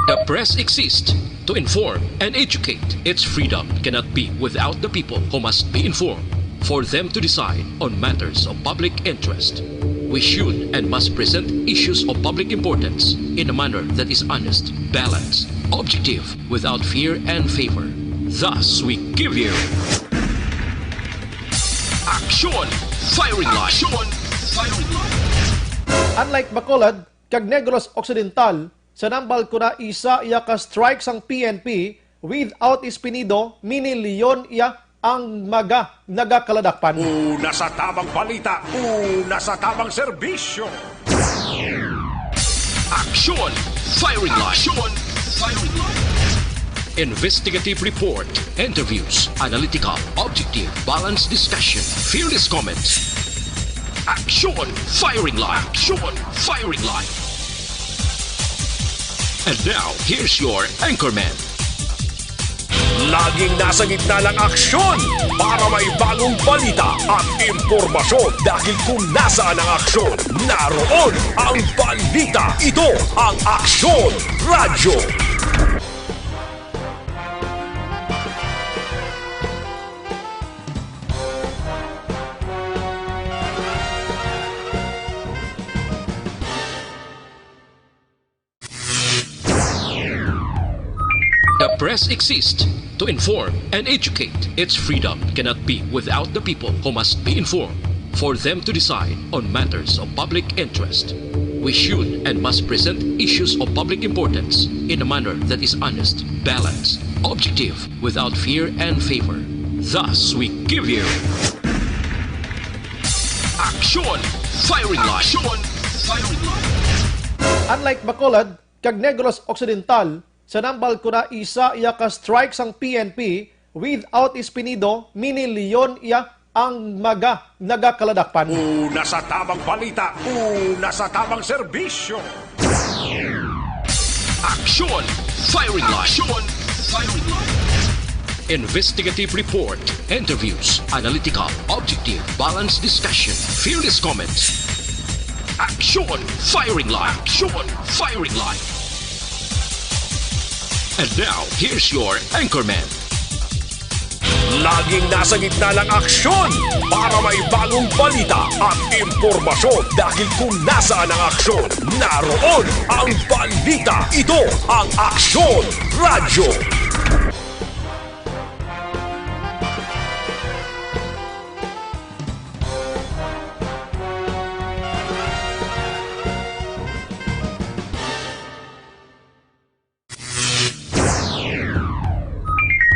The press exists to inform and educate. Its freedom cannot be without the people, who must be informed for them to decide on matters of public interest. We should and must present issues of public importance in a manner that is honest, balanced, objective, without fear and favor. Thus, we give you Action Firing Line. Action Firing Line. Unlike Bacolod kag Negros Occidental, sa nambal ko na isa iya ka strike sang P N P, without Espinido, mini-leon iya ang mga nagakaladakpan. Una sa tamang balita, una sa tamang serbisyo. Action Firing Line. Action Firing Line. Investigative report, interviews, analytical, objective, balanced discussion, fearless comments. Action Firing Line. Action Firing Line. And now, here's your anchorman. Laging nasa gitna ng aksyon para may bagong balita at impormasyon, dahil kung nasaan ang aksyon, naroon ang balita. Ito ang Aksyon Radyo. The press exists to inform and educate. Its freedom cannot be without the people, who must be informed for them to decide on matters of public interest. We should and must present issues of public importance in a manner that is honest, balanced, objective, without fear and favor. Thus, we give you Action Firing Line. Action Firing Line. Unlike Bacolod kag Negros Occidental, sa nambal ko na isa iya ka strike sang P N P, without Espinido, mini-leon iya ang mga nagakaladakpan. Una sa tamang balita, una sa tamang serbisyo. Action Firing Line. Action Firing Line. Investigative report, interviews, analytical, objective, balanced discussion, fearless comments. Action Firing Line. Action Firing Line. And now, here's your anchorman. Laging nasa gitna ng aksyon para may bagong balita at impormasyon, dahil kung nasaan ang aksyon, naroon ang balita. Ito ang Aksyon Radyo.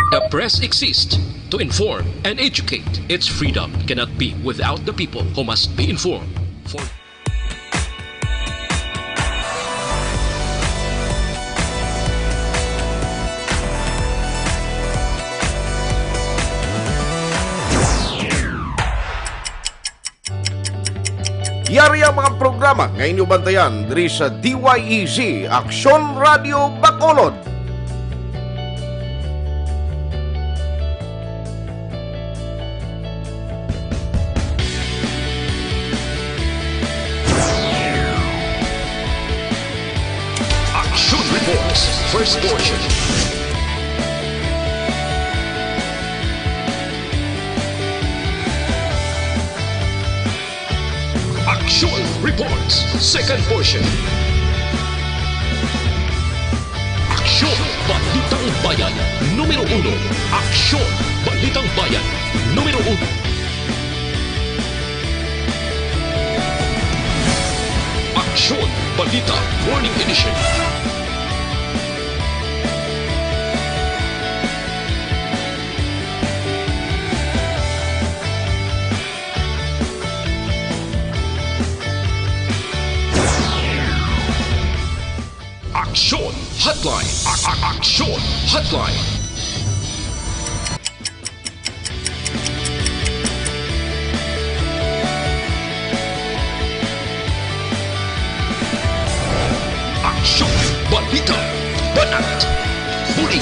The press exists to inform and educate. Its freedom cannot be without the people, who must be informed. For Yari ang mga programa nga inyo bantayan diri sa D Y E Z, Aksyon Radio Bacolod. Action Reports, first portion. Action Reports, second portion. Aksyon, Balitang Bayan, numero uno. Aksyon, Balitang Bayan, numero uno. Aksyon, Balita, Morning Edition. Aksyon Hotline. A- a- Aksyon Hotline. Aksyon, balita, banat, buli.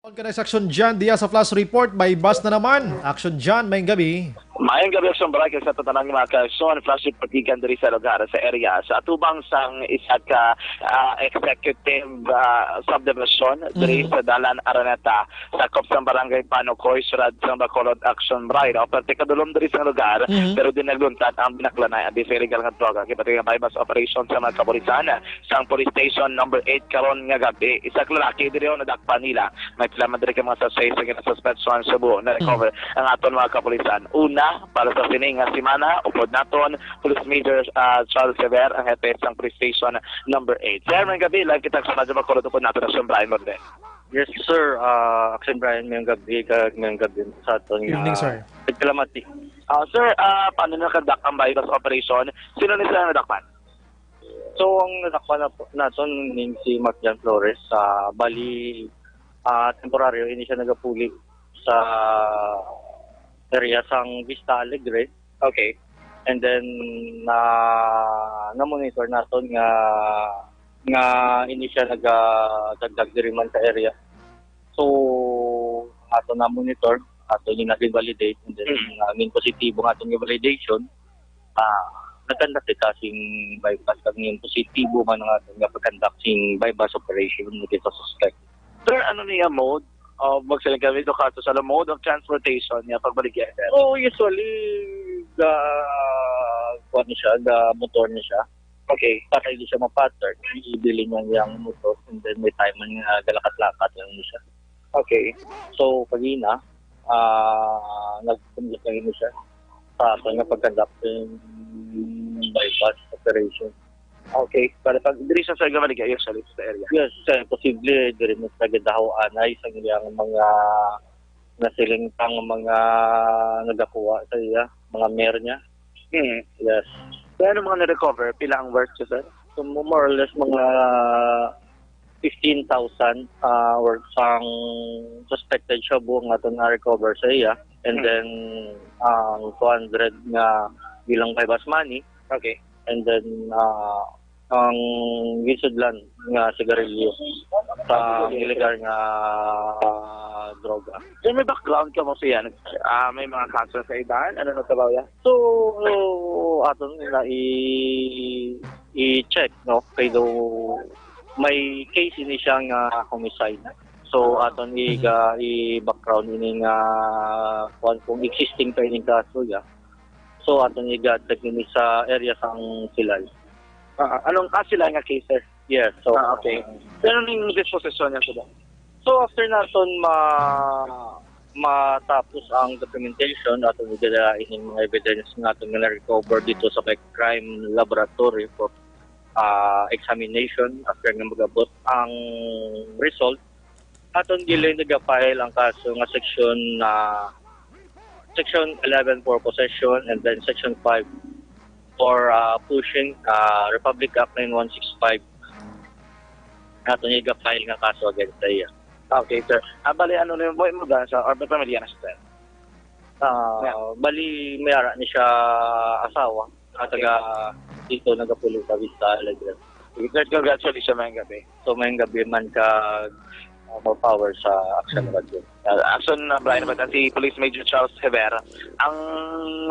On ka na sa Action John Diaz sa Flash Report, may bus na naman. Action John, may gabi. Mayong gabi, Action Bright, sa tanan nga mga ka-action. Flash report gikan diri sa lugar, sa area, sa atubang sang isa ka, ah, executive, ah, subdivision diri Mhm. sa Dalan Araneta, sakop sang Barangay Panukoy, Siyudad sang Bacolod, Action Bright. O, perti kadulom diri sa lugar, Mhm. pero di nagluntad ang binaklanay ang illegal nga droga. Kay pati nga buy-bust operation sa mga kapulisan, sang Police Station Number Eight karon nga gabi. Isa ka lalaki diri ang nadakpan nila. May pila man diri ka mga suspect sa ginasuspetsuhan sa buo. Na-recover ang aton mga kapulisan. Una, para sa sini nga semana, upod naton, Police Major, ah, Charles Javier, ang hepe sang Police Station Number Eight. Sir, may gabi, live kita sa Radyo Bacolod, upod naton ang Siyempre Morde. Yes, sir. Ah, Action Brian, mayong gabi, kag mayong gabi sa aton Evening, nga sir. Kalamati. Ah, sir, ah, paano nakadak ang buy-bust operation? Sino ni sila nadakpan? So, ang nadakpan na po, naton ning si Mark John Flores, sa bali, ah, temporaryo, ini siya nagapuli sa area sang Vista Alegre. Okay. And then, na, na-monitor naton nga, nga ini siya nagadagdag diri man sa area. So, ato na-monitor, ato ni naging validate, and then, Mm. ah, naging positibo nga atong validation, ah, nagkanda kita sing buy-bust, kag naging positibo man ang ato nga pagkandak sing buy-bust operation dito sa suspect. Sir, ano niya mode of magsiling kami do kaso sa mode of transportation niya pagbaligya, sir? Oh, usually, ga, kuwan siya, ga motor niya siya. Okay. Para hindi siya ma-pattern, ibili niya yung motor, and then may time man nga galakat-lakat lang siya. Okay. So, kagina, ah, nag-conduct na yun siya sa aton nga pag-conduct ng buy-bust operation. Okay. Para pag diri sa Sagabaligya, usually sa area. Yes, sir. Posible, diri mo sa gadaho anay sa iyang mga nasiling pang mga nagakuha sa iya, mga mare niya. Hmm. Yes. Kaya ano mga na-recover? Pila ang worth siya, sir? So, more or less, mga fifteen thousand, ah, worth sang suspected shabu nga ato na-recover sa iya. And Hmm. then, ang two hundred nga bilang buy-bust money. Okay. And then, ah, ang ginsudlan nga sigarilyo sa Ah, sigarilyo. Illegal nga, ah, droga. Sir, may background ka mo sa yan? Ah, may mga kaso sa iban? Ano na trabaho yan? So, aton na i-, i-check, no? Kay do may case ini siya nga homicide. So, aton i-, Mhm. ga-, i-background ini nga, kuwan, kung existing pa ining kaso, ya. So, aton i-check ini sa area sang Silay. Ah, anong, ah, Silay nga case, sir? Yes, so, Ah, okay. Pero ning disposisyon niya sila? So, after naton ma-, matapos ang documentation, aton idala ining mga evidence nga aton nga na-recover dito sa may crime laboratory for, ah, examination. After nga mag-abot ang result, aton gilin nag-file ang kaso nga section, ah, section eleven for possession and then section five for, ah, pushing, ah, Republic Act nine one six five. Aton iga-file nga kaso against sa iya. Okay, sir. Ah, bali, ano na yung buhay mo dyan sa urban pamilya na siya, sir? Ah, Yeah. Bali, may ara ni siya asawa. Ah, Okay. Taga dito, nagapulo sa Vista Alegre. Sige, sir, congratulations, mayang gabi. So, mayang gabi man ka, ah, more power sa Action Mm. Radio. Ah, Action, ah, Brian, but si Police Major Charles Javier, ang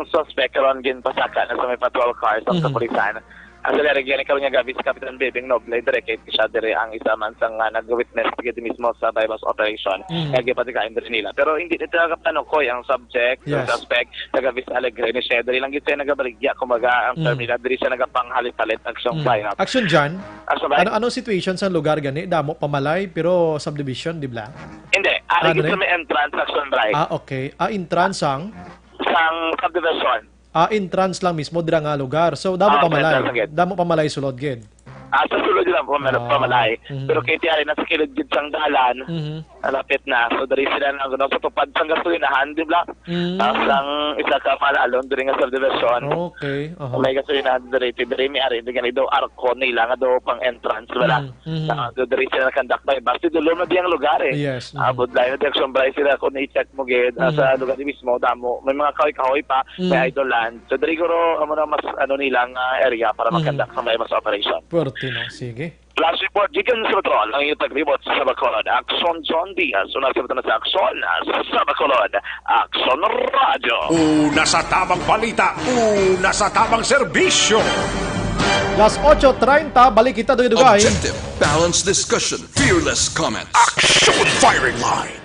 suspect karon ginpasaka na sa may patrol car sa Mhm. kapulisan. Ang sa Larigyan, karon nga gabi si Kapitan Bebing Noble, dire kay siya dire ang isa man sa nga nag-witness gid mismo sa buy-bust operation. Mhm. Kaya gipatigayon diri nila. Pero hindi nila kapanukoy ang subject, ang Yes. suspect, taga Vista Alegre ni siya. Diri lang gid siya nagabaligya, kumbaga, ang Mm. term nila, diri siya nagapanghalit-halit, Action Mm. Brian. Action John, Action Brian. Ano, anong situation sa lugar gani? Damo pamalay, pero subdivision, di ba? Hindi. Ah, Ano gid ni? sa may entrance, Action Brian. Ah, okay. Ah, entrance ang? Sang subdivision. Ah, entrance lang mismo dira nga lugar. So, damo Ah, pamalay. entrance lang gid. Damo pamalay sulod gid. Ah, sa sulod lang, pamal-, Ah, pamalay. Mhm. Pero kay tiyari na sa kilid gid sang dalan, Mhm. malapit na. So, dali sila na, ano, sa tupad sang gasolinahan, di ba? Mm. Ah, sang isa ka malalon, diri nga subdivision. Okay, aha. May gasolinahan diri, ti diri may ari, di gani daw arko nila nga daw pang entrance, wala. Mm, mhm. Ah, do diri sila nakandak by bus. Ti dulo na di ang lugar, eh. Yes, mhm. Ah, budlay na di ang sombray sila kung i-check mo gid, ah, Mhm. sa lugar di mismo, damo. May mga kahoy-kahoy pa, may Mhm. idle land. So, diri guro, amo na mas, ano, nilang, ah, area para Mhm. makandak sa may mas operation. Pwerte, no? Sige. Flash report, gikan sa Patrol, ang iyong taglibot sa Bacolod. Action John Diaz, una sa Bacolod sa Action, sa Bacolod, Action Radio. Una sa tamang balita, una sa tamang serbisyo. Las ocho treinta, balik kita, dugay-dugay. Objective, balanced discussion, fearless comments. Action Firing Line.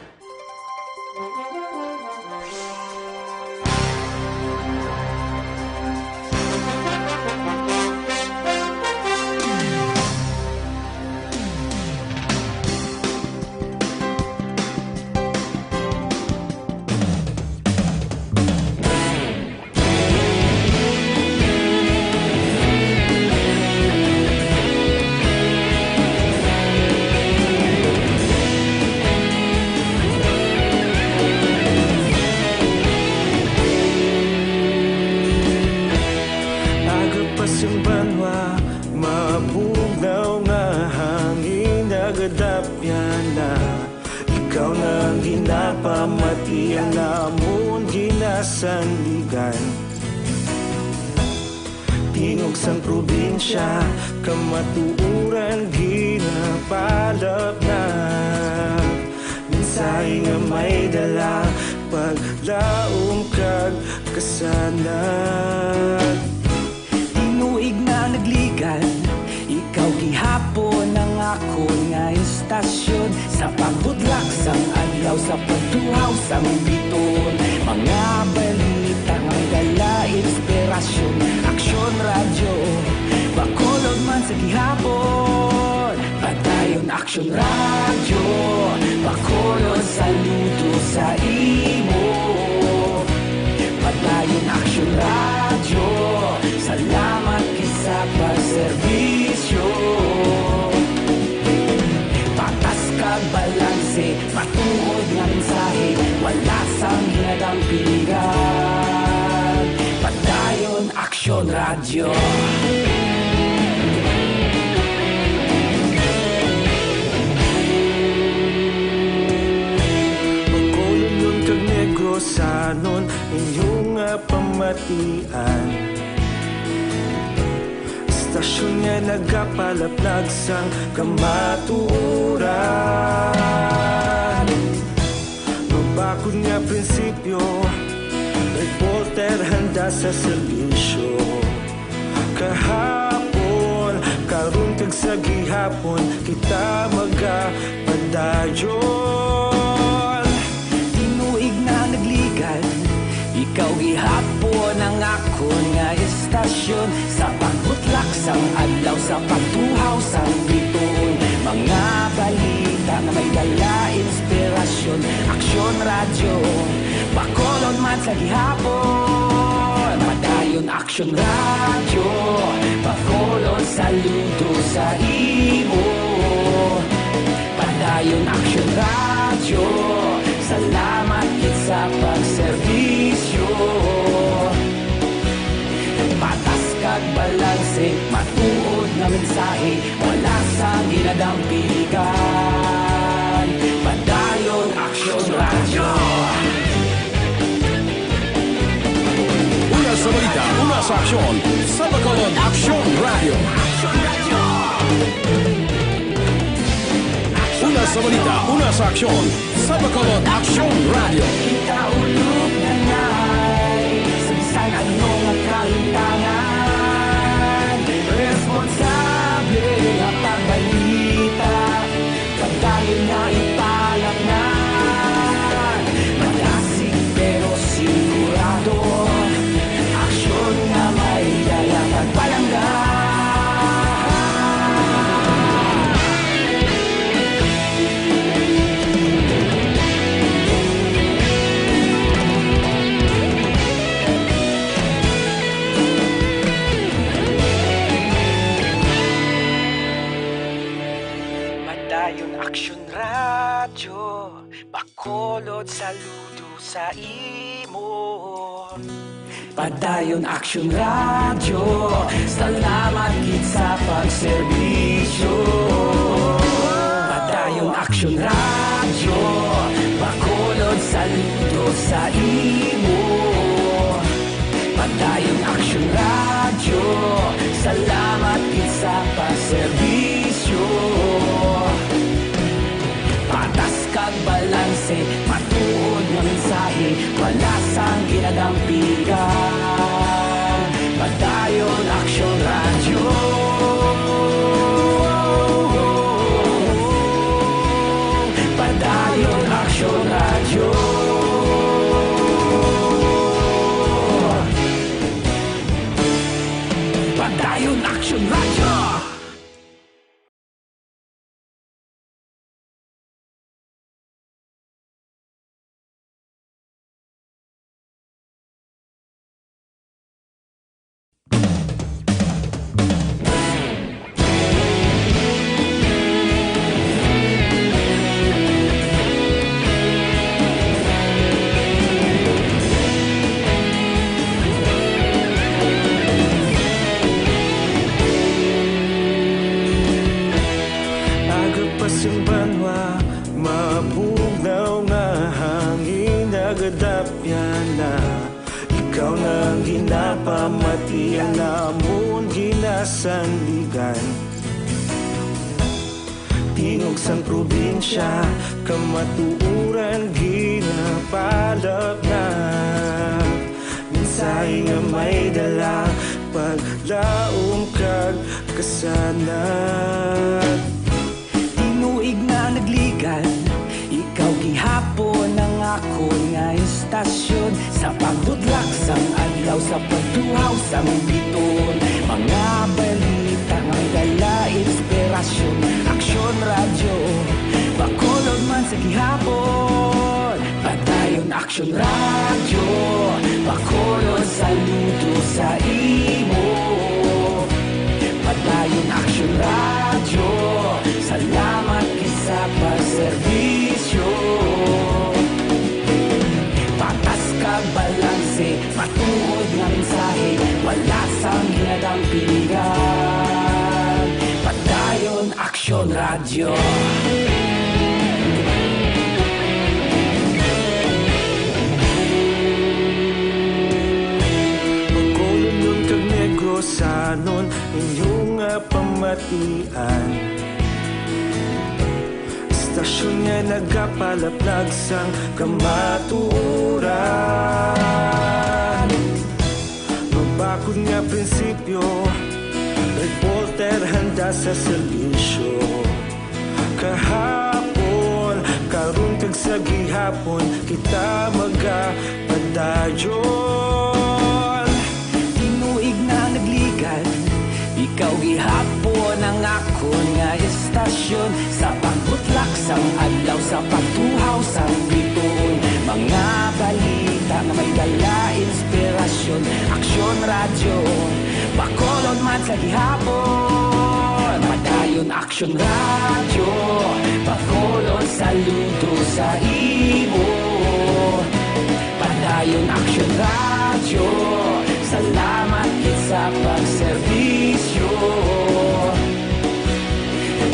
Aga pa sing banwa, mabugnaw nga hangin, nagadapyan na. Ikaw na ang ginapamati, ang amon ginasandigan. Tingog sang probinsya, kamatuoran ginapalapnag. Mensahe nga may dala, paglaom kag kasanag. Tinuig na nagligan, ikaw gihapon ang akon nga istasyon. Sa pagbutlak sang adlaw, sa pagtuhaw sang bituon, mga balita nga may dala inspirasyon. Aksyon Radyo, Bacolod man sa gihapon. Padayon Aksyon Radyo, Bacolod, saludo sa imo. Padayon Aksyon Radyo, salamat gid sa pagserbisyo. Patas kag balanse, matuod nga mensahe, wala sang ginadampingan. Padayon Aksyon Radyo. Bacolodnon kag Negrosanon, inyo nga pamatian. Istasyon nga nagapalaplag sang kamatuoran. Mabakod nga prinsipyo, reporter handa sa serbisyo. Kahapon, karon kag sa gihapon, kita magapadayon. Tinuig na nagligan, ikaw gihapon ang akon nga istasyon. Sa pagbutlak sang adlaw, sa pagtuhaw sang bituon, mga balita nga may dala inspirasyon. Aksyon Radyo. Radyo, Bacolod man sa gihapon. Padayon Aksyon Radyo, Bacolod saludo sa imo. Padayon Aksyon Radyo, salamat gid sa pagserbisyo. Patas kag balanse, matuod nga mensahe, wala sang ginadampigan. Padayon Aksyon Radyo. Una sa balita, una sa aksyon, sa Bacolod Aksyon Radyo. Una sa balita, una sa aksyon, sa Bacolod Aksyon Radyo. Kita ulog na ngay sa bisan ano nga kahintangan. Responsable nga pagbalita, pagdayon nga ipalaknag. Madasig pero sigurado, aksyon nga may dala kag palangga. Padayon Aksyon Radyo, Bacolod saludo sa imo. Padayon Aksyon Radyo, salamat gid sa pagserbisyo. Padayon Aksyon Radyo, Bacolod saludo sa imo. Padayon Aksyon Radyo, salamat gid sa pagserbisyo. Patas kag balanse, matuod nga mensahe, wala sang ginadampigan. Padayon Aksyon Radyo. Padayon Aksyon Radyo. Padayon Aksyon Radyo. Aga pa sing banwa, mabugnaw nga hangin nagadapyan na. Ikaw na ang ginapamati, ang amon ginasandigan. Tingog sang probinsya, kamatuoran ginapalapnap. Mensahe nga may dala, paglaom kag kasanag. Tinuig na nagligan, ikaw gihapon ang akon nga istasyon. Sa pagbutlak sang adlaw, sa pagtuhaw sang bituon, mga balita nga may dala inspirasyon. Aksyon Radyo, Bacolod man sa gihapon. Padayon Aksyon Radyo, Bacolod saludo sa imo. Padayon Aksyon Radyo, salamat gid sa pagserbisyo. Patas kag balanse, matuod nga mensahe, wala sang ginadampigan. Padayon Aksyon Radyo. Bacolod kag Negrosanon, inyo nga pamatian. Istasyon nga nagapalaplag sang kamatuoran. Mabakod nga prinsipyo, reporter handa sa serbisyo. Kahapon, karon kag sa gihapon, kita magapadayon. Tinuig na nagligan, ikaw gihapon ang akon nga istasyon. Sa pagbutlak sang adlaw, sa pagtuhaw sang bituon, mga May dala inspirasyon, Aksyon Radyo, Bacolod man sa gihapon. Padayon Aksyon Radyo, Bacolod saludo sa imo. Padayon Aksyon Radyo, salamat gid sa pagserbisyo.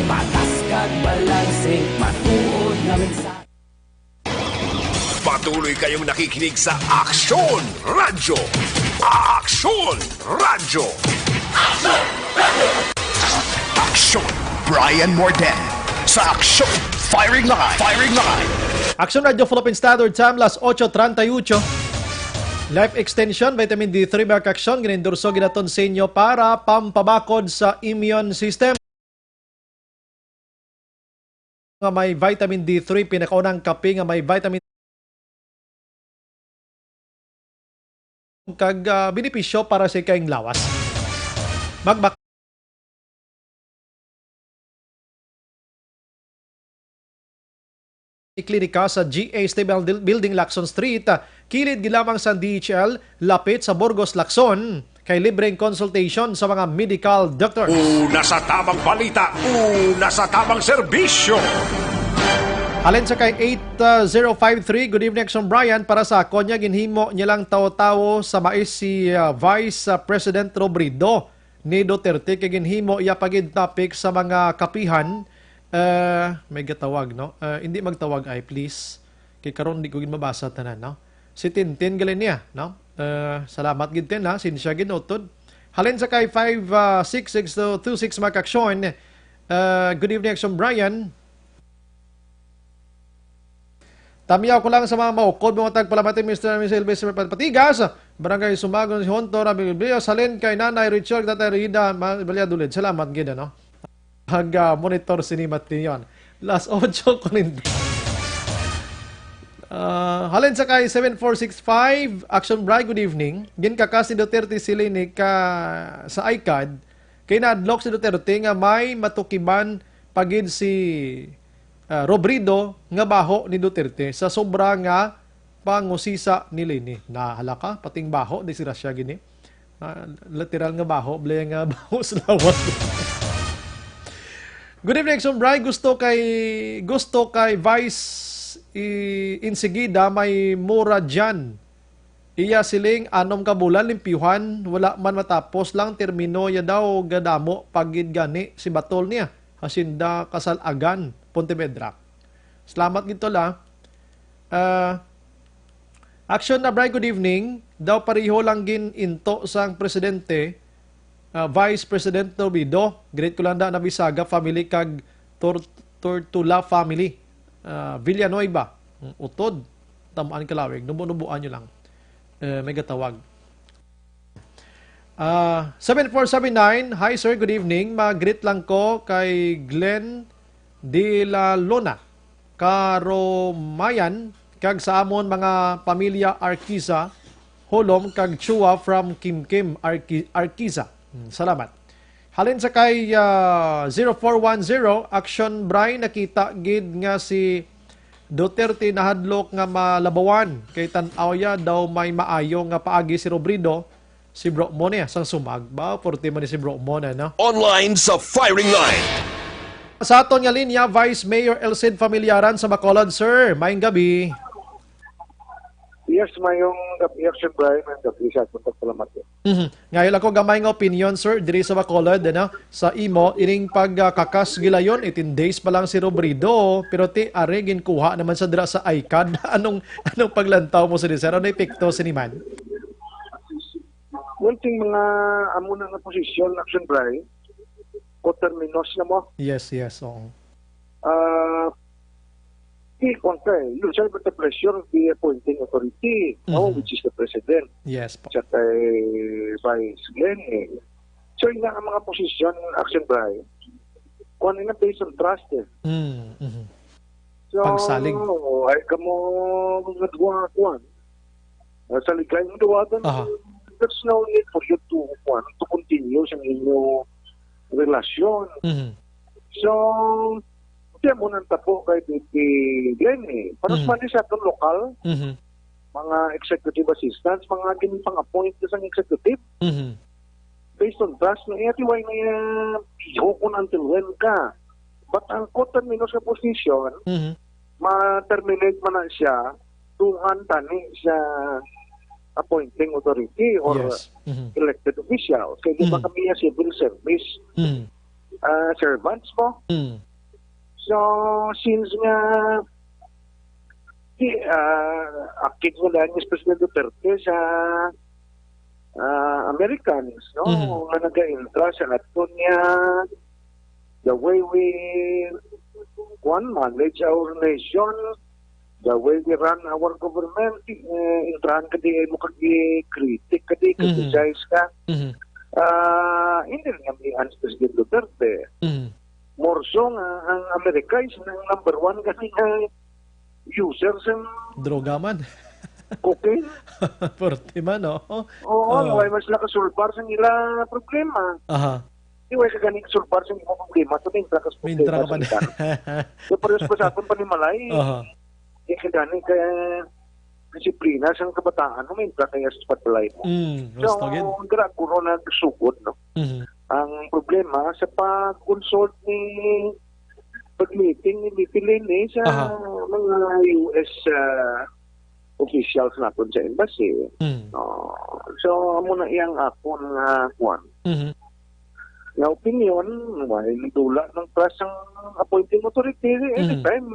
Patas kag balanse, matuod nga mensahe. Patuloy kayong nakikinig sa Aksyon Radyo. Aksyon Radyo. Aksyon Brian Morden sa Aksyon Firing Line. Firing Line. Aksyon Radyo Philippine Standard Time, las ocho treinta y ocho. Life Extension, Vitamin D three, mga kaaksyon, ginendorso ginaton sa inyo para pampabakod sa immune system. Nga may vitamin D three, pinakaunang kape nga may vitamin kag, ah, benepisyo para sa ikayong lawas. Magbak- Klinika sa G A Stable Dil-, Building, Lacson Street, kilid gid lamang sa D H L, lapit sa Burgos, Lacson. Kay libreng consultation sa mga medical doctors. Una sa tamang balita, una sa tamang serbisyo. Halin sa kay eight zero five three, "Good evening, Action Brian. Para sa akon, niya ginhimo niya lang tawo-tawo sa mais si, ah, Vice, ah, President Robredo ni Duterte, kay ginhimo iya pa gid topic sa mga kapihan." Eh, may gatawag, no? Eh, hindi magtawag ay, please. Kay karon di ko gid mabasa tanan, no? Si Tintin gali niya, no? Eh, salamat gid, Tin, ha? Sinsya gid, utod. Halin sa kay five six six two six, mga kaaksyon. Eh, "Good evening, Action Brian. Tamyaw ko lang sa mga maukod, mga tagpalamati, Mister and Miss Elvis Patigas, Barangay Sumagon, si Honto, Rabi Biblias, halin kay Nanay Richard, Tatay Rida, Ma-, Valladolid." Salamat gid, ano? Pag, ah, monitor sini, Matiyon. Las ocho kuwarenta. Ah, halin sa kay seven four six five, Action Brian, good evening. Ginkakas ni Duterte si Leni ka, sa ICAD, kay nahadlok si Duterte nga may matukiban pa gid si, ah, Robredo nga baho ni Duterte sa sobra nga pangusisa ni Leni. Nahala ka, pating baho, disgrasya gini. Ah, literal nga baho, bali nga baho sa lawas. "Good evening, Action Brian. Gusto kay, gusto kay Vice i-, Insigida may mura dyan. Iya siling anom ka bulan limpyuhan, wala man matapos lang termino ya daw, gadamo pa gid gani si batol niya." Hacienda Casalagan, Pontevedra. Salamat gid, tol, ah. Ah, Action na, Bri, good evening. Daw pareho lang gin into sang presidente, ah, Vice President Robredo. Greet ko lang da na Bisaga family kag Tor-, Tortula family. Ah, Villanueva. Mm, utod. Tamaan Kalawig. Nubo-nubuan nyo lang. Eh, may gatawag. Ah, seven four seven nine, "Hi sir, good evening. Mag-greet lang ko kay Glenn de la Luna, Karomayan, kag sa amon mga pamilya Arquiza, Holom, kag Chua from Kimkim, Arqui-, Arquiza." Hmm, salamat. Halin sa kay, ah, zero four one zero, Action Bri, nakita gid nga si Duterte nahadlok nga malabawan kay tan-aw ya daw may maayo nga paagi si Robredo, si Bro Mon, eh, sang sumag. Ba, forte man ni si Bro Mon, ano? Online sa firing line. Sa aton nga linya, Vice Mayor Elcid Familiaran sa Bacolod, sir. Maayong gabi. Yes, maayong gabi, Action Bri. Maayong gabi sa aton. Salamat po. Mhm. Ngayon ako gamay nga opinion, sir, diri sa Bacolod, ano? Sa imo, ining pagkakas gilayon, eighteen days pa lang si Robredo, pero ti, are, ginkuha naman sa dira sa ICAD. Anong, anong paglantaw mo sa sir? Ano epekto sini man? Well, ting mga amo na nga posisyon, Action Bri, coterminous na mo. Yes, yes, oo. Ah, di, kung kay, you shall with the pleasure of the appointing authority, no, Mhm. which is the president. Yes po. Siya kay Vice Glenn, eh. So, yun nga ang mga posisyon, Action Bri, kung ano na based on trust, eh. Mm, mhm. So, Pagsalig. Ay, kamo nga duwa, kuwan. Ah, sa ligay nga duwa, then Aha. there's no need for you to, kuwan, to continue sa inyo relasyon. Mhm. So, kaya mo nang tapo kay V P Glenn, eh. Para Mhm. sa man sa atong lokal, Mhm. mga executive assistants, mga ginpang-appoint ka sang executive Mhm. based on trust na iya, di way na iya biho kung until when ka. But ang court terminus sa position, Mhm. ma-terminate man na siya, tuhan tani sa appointing authority or Yes. Mhm. elected official. Kaya di ba Mhm. kami nga civil service Mhm. ah, servants mo? Mm. So, since nga, di, ah, akit mo dahil ni President Duterte sa ah, Americans, no? Mhm. Nga nag-intra sa aton niya, the way we, kuwan, manage our nation, the way we run our government, eh, intrahan ka di mo kag i-critic ka di, Mhm. criticize ka. Mhm. Ah, hindi rin naman ang President Duterte. Mhm. More so nga ang America is ang number one gani nga user sa Droga man. cocaine. Porte man, no? Oo, Oh. Why mas nakasulbar sa ila problema? Aha. Di way ka gani kasulbar sa imo problema, so mintra ka sa Mintra problema ka sa pa. Iban. So, parehas pa sa akon panimalay. Aha. Di ka gani ka disiplina sang kabataan mo, mintra kaya sa pagbalay mo. Mm, So, gusto gid. Ang gura-guro nagsugod, no? Mhm. Ang problema sa pag-consult ni pag-meeting ni V P Leni sa Aha. mga U S, ah, officials naton sa embassy. Mm. Oh, so, amo na iyang akon nga kuwan. Mhm. Nga opinion, why nagdula ng trust ang appointing authority? Mhm. Anytime,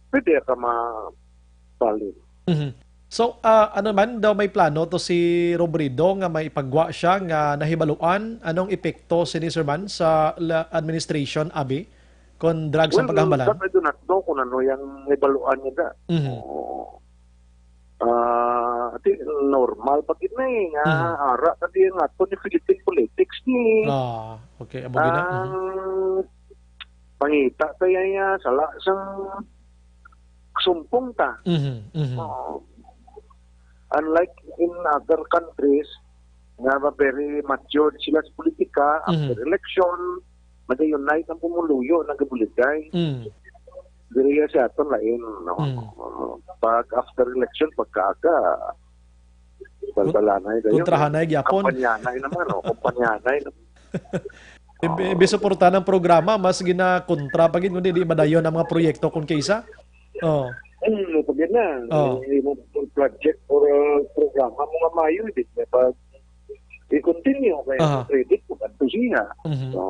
pwede ka mabalik. Mhm. So, ah, ano man daw may plano to si Robredo nga may ipagwa siya nga nahibaluan? Anong epekto sini, Sir Man, sa la-, administration, abi, kon drugs ang Well, paghambalan? That I do not know kung ano yung nahibaluan niya da. Mhm. Oo. Ah, di, normal pa gid na eh, nga Mhm. ara ka di nga to ni Philippine politics ni. Ah, okay. Amo gid na. Mhm. Ang pangita tayo niya, sala sang sumpong ta. Mhm, mhm. Oo. Unlike in other countries, nga ba very matured sila sa politika, after Mhm. election, mag-unite ang pumuluyo, nagabuligay. Mm. Diri sa aton lain, no? Mm. Pag after election, pagkaaga, balbalanay dayon. Kontrahanay gyapon. Kampanyanay naman, no? Kampanyanay naman. Ibi-, Oo. Ibisuporta ng programa, mas ginakontra pa gid, kundi di madayon ang mga proyekto kung kaysa. Oh. Hmm, pag yun na, Oh. Yung project or, uh, programa mo nga mayo, di ba? Pag i-continue, kaya Aha. Credit ko, adto siya. Mhm. So,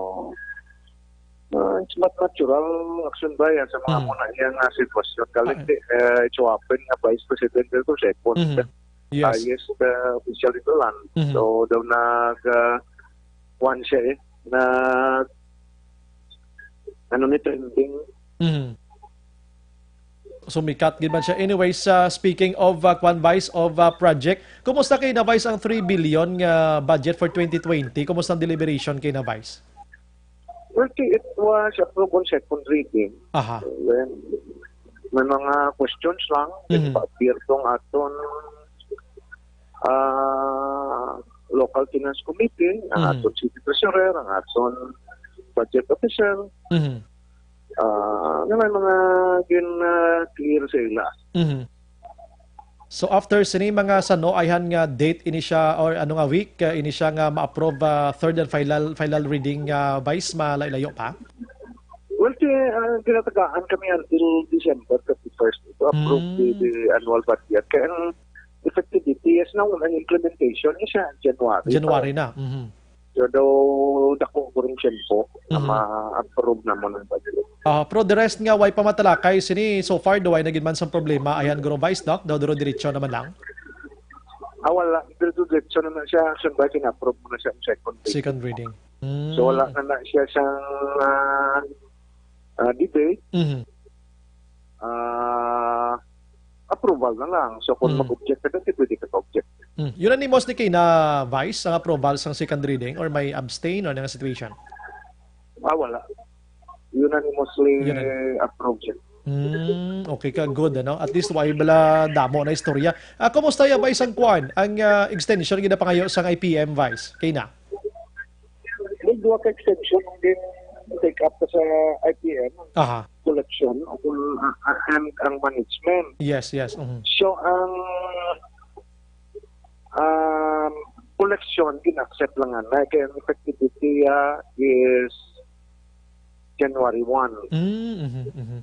uh, it's not natural action ba yan sa mga Mm. muna niya nga sitwasyon. Kalit, Ah. eh, it's happened nga Vice President or second. Mhm. Yes. Highest, uh, official in the land. Mhm. So, daw nag, uh, kuwan siya eh, nag, ano ni, trending. Mhm. Sumikat gid man siya. Anyways, uh, speaking of, uh, kwan, Vice, of, uh, project, kumusta kay na, Vice, ang three billion nga budget for twenty twenty? Kumusta ang deliberation kay na, Vice? Well, it was approved on second reading. Aha. Then, may mga questions lang. Mhm. Pa-appear tong aton, ah, local finance committee, ang Mhm. aton city treasurer, ang aton budget officer. Mhm. Ah, nga may mga gin, ah, clear sa ila. Mhm. So, after sini mga sano, ayhan nga date ini siya or ano nga week, ah, ini siya nga ma-approve, ah, third and final, final reading, ah, Vice, malayo-layo pa? Well, ti, ah, ginatagaan kami until December thirty-first to approve the, Hmm. the annual budget. Kaya ang effective date, yes, na ang implementation is siya January. January na. Mhm. So, daw dako ko rin siyempo na Mhm. ma-approve na mo ng budget. Ah, pero the rest nga, way pa matalakay sini, so far, daw ay nagin man sang problema, ayan, guro Vice, Doc, daw duro diretso naman lang. Ah, wala. Diretso, diretso naman siya. Action by, kina-approve mo na siya ang second reading. Second reading. So, wala Mm. na na siya siyang, ah, ah, debate. Mhm. Ah, approval na lang. So, kung Mm. mag-object ka dati, pwede ka ka-object. Mm. Unanimous ni kay na, Vice, ang approval sang second reading or may abstain or nga situation? Ah, wala. Unanimously Unan- approved siya. Mm, okay ka, good, ano? At least, way bala damo na istorya. Ah, kumusta ya, Vice, ang kwan? Ang, ah, extension ginapangayo sang I P M, Vice? Kay na? May duha ka extension ang din take up sa I P M. Aha. Section o kung, ah, ah, and ang management. Yes, yes. Mhm. So, ang, um, collection, gin-accept lang nga na. Kaya ang effective date niya is January one. Mm, mhm, mhm.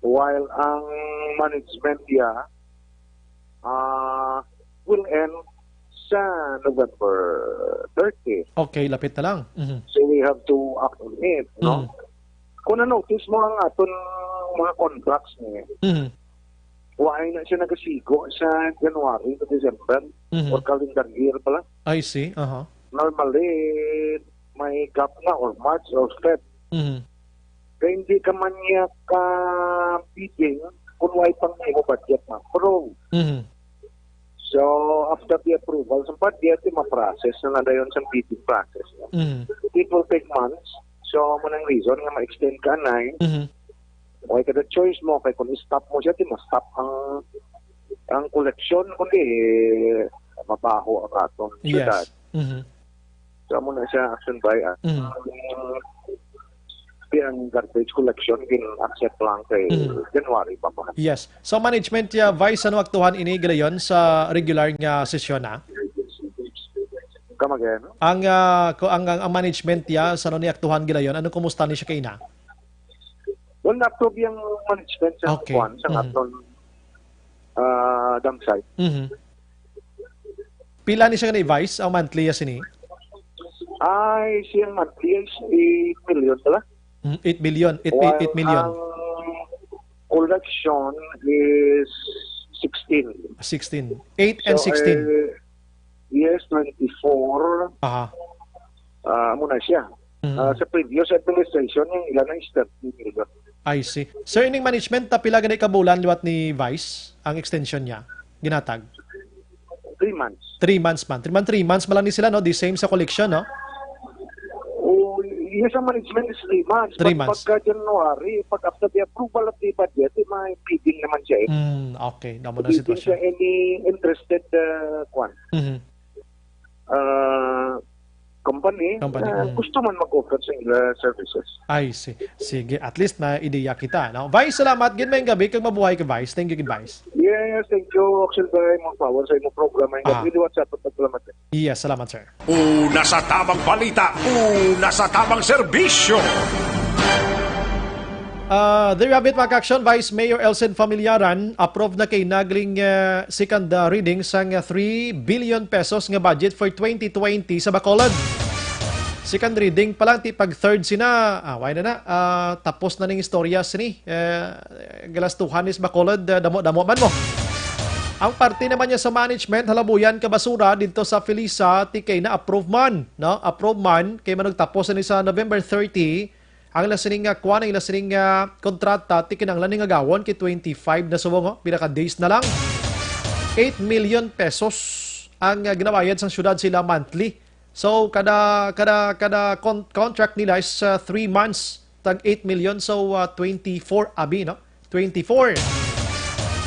While ang management niya, ah, will end sa November thirty. Okay, lapit na lang. Mhm. So we have to act on it, no? Mm. Kung na-notice mo ang aton mga contracts ni, Mhm. why na siya nagasigo sa January to December Mhm. or calendar year pala? I see. Aha. Normally, may gap na or March or Feb. Mhm. Kaya hindi ka man niya ka-bidding kung why pang imo budget na approve. Mhm. So, after the approval sa budget, di ma-process na na dayon sa bidding process. Mhm. It will take months. So, mo nang reason nga ma-extend ka anay. Mhm. Okay, kada choice mo, kay kung i-stop mo siya, di ma-stop ang, ang collection, kundi, eh, mabaho ang atong syudad. Yes. Mhm. So, amo na siya, action by, ah, Mm. ang, ang garbage collection, gin-accept lang kay Mm. January pa man. Yes. So, management, yeah, Vice, ano aktuhan ini gilayon sa regular nga sesyon, ha? Come again? Ang, ah, ko-, ang, ang, ang management, yeah, sa ano ni aktuhan gilayon, ano, kumusta ni siya kaina? Well, na-approve yung management sa Okay. kuwan, sa Mm. aton, ah, dump site. Mhm. Pila ni siya ni Vice, ang monthly ya sini? Ay, siyang monthly is eight million pala. Mm, eight million, eight mi-, While eight million. Ang collection is sixteen. Sixteen. Eight and So, sixteen. eh, yes, twenty-four. Aha. Ah, amo na siya. Mm. Ah, sa previous administration, yung ilan na is thirty million. I see. Sir, ining management, ta pila gani ka bulan liwat ni Vice ang extension niya? Ginatag? Three months. Three months man. Three man, three months man lang ni sila, no? The same sa collection, no? Oh, yes, ang management is three months. Three But months. Pagka January, pag after the approval of the budget, eh, may bidding naman siya, eh. Mm, okay. Damo na Bidding sitwasyon. Siya any interested, uh, kwan. Mhm. Uh, company Company, na mm. gusto man mag-offer sa ila services. I see. Sige, at least may ideya kita, no? Vice, salamat. Gid, may gabi kag mabuhay ka, Vice. Thank you, gid, Vice. Yes, thank you, Axel Bay. More power sa imong programa. Yung Ah. gabi, liwat sa apat, salamat. Yes, salamat, sir. Una sa tamang balita, una sa tamang serbisyo. Ah, there you have it, mga ka-action. Vice Mayor Elsen Familiaran, approve na kay nagling, ah, second, ah, reading sang, ah, three billion pesos nga budget for twenty twenty sa Bacolod. Second reading pa lang, ti pag third sina, ah, why na na, ah, tapos na ning istorya sini. Eh, galastuhan is Bacolod, ah, damo-damo man mo. Ang parte naman niya sa management, halabuyan ka basura dito sa Felisa, ti kay na-approve man, no? Approve man, kay manugtapos ni sa November thirty, ang ila sining nga kuwan, ang ila sining nga kontrata, ti kinahanglan ni nga gawon kay twenty-five na subong, oh. Pila ka days na lang. Eight million pesos ang, ah, ginabayad sang syudad sila monthly. So, kada, kada, kada con-, contract nila is, ah, three months, tag eight million, so, ah, twenty-four abi, no? Twenty-four.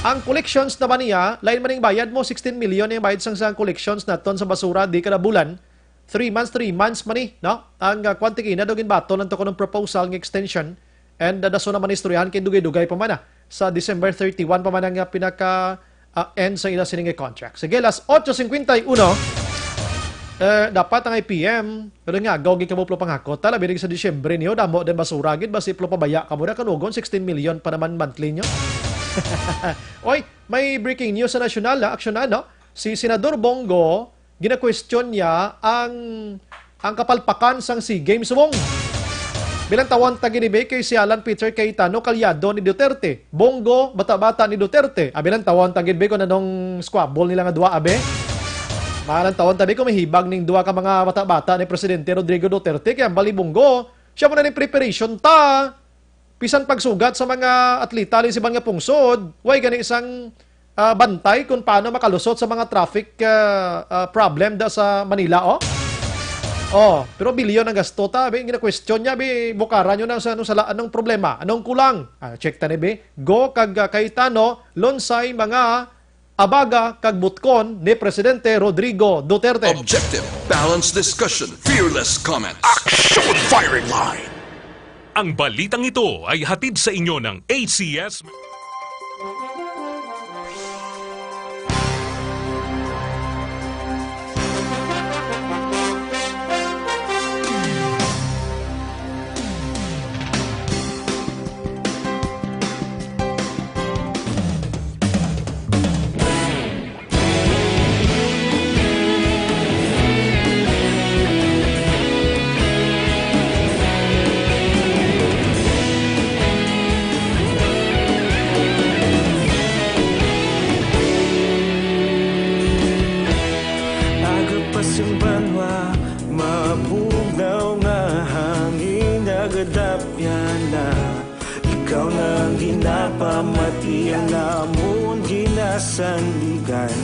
Ang collections naman niya, lain man ning bayad mo, sixteen million yung bayad sang, sang collections naton sa basura, di kada bulan. Three months, three months man ni, no? Ang, ah, kwan, ti kay na daw ginbaton ang to kuno proposal nga extension. And, ah, dason naman istoryahan kay dugay-dugay pa man, ah. Sa December thirty-one pa man ang, ah, pinaka, ah, end sa ila sini nga contract. Sige, las otso cincuenta y uno. Eh, dapat ang I P M, pero nga, agaw gid kamo plo panghakot. Tala, binig sa Disyembre niyo, damo din basura gid, basi plo pabaya kamo na kanugon, sixteen million pa naman monthly niyo. Oy, may breaking news sa nasyonal, ha? Aksyonan, no? Si Senador Bong Go, gina-question niya ang, ang kapalpakan sang SEA Games, Wong. Bilang tawon ta gid, be, kay si Alan Peter Cayetano, kalyado ni Duterte. Bong Go, bata-bata ni Duterte. Ah, bilang tawon ta gid, be, kung anong squabble nila nga duwa, abe. Malang tawon ta, be, kung may hibag ning duwa ka mga bata-bata ni Presidente Rodrigo Duterte, kay ang bali Bong Go, siya mo na ning preparation ta. Bisan pagsugat sa mga atleta halin sa iban nga pungsod, way gani isang, ah, bantay kung paano makalusot sa mga traffic, ah, ah, problem da sa Manila, oh. Oh, pero bilyon ang gasto ta, be, gina-question niya, be, bukaran nyo na sa, ano, sa la-, anong problema, anong kulang? Ah, check ta ni, be. Go kag, ah, Cayetano, lunsay mga abaga kag butkon ni Presidente Rodrigo Duterte. Objective, balanced discussion, fearless comment. Action Firing Line. Ang balitang ito ay hatid sa inyo ng A C S. Agapas ang banwa, mabugnaw nga hangin, nagadapyan na. Ikaw na ang ginapamati, ang amon ginasandigan.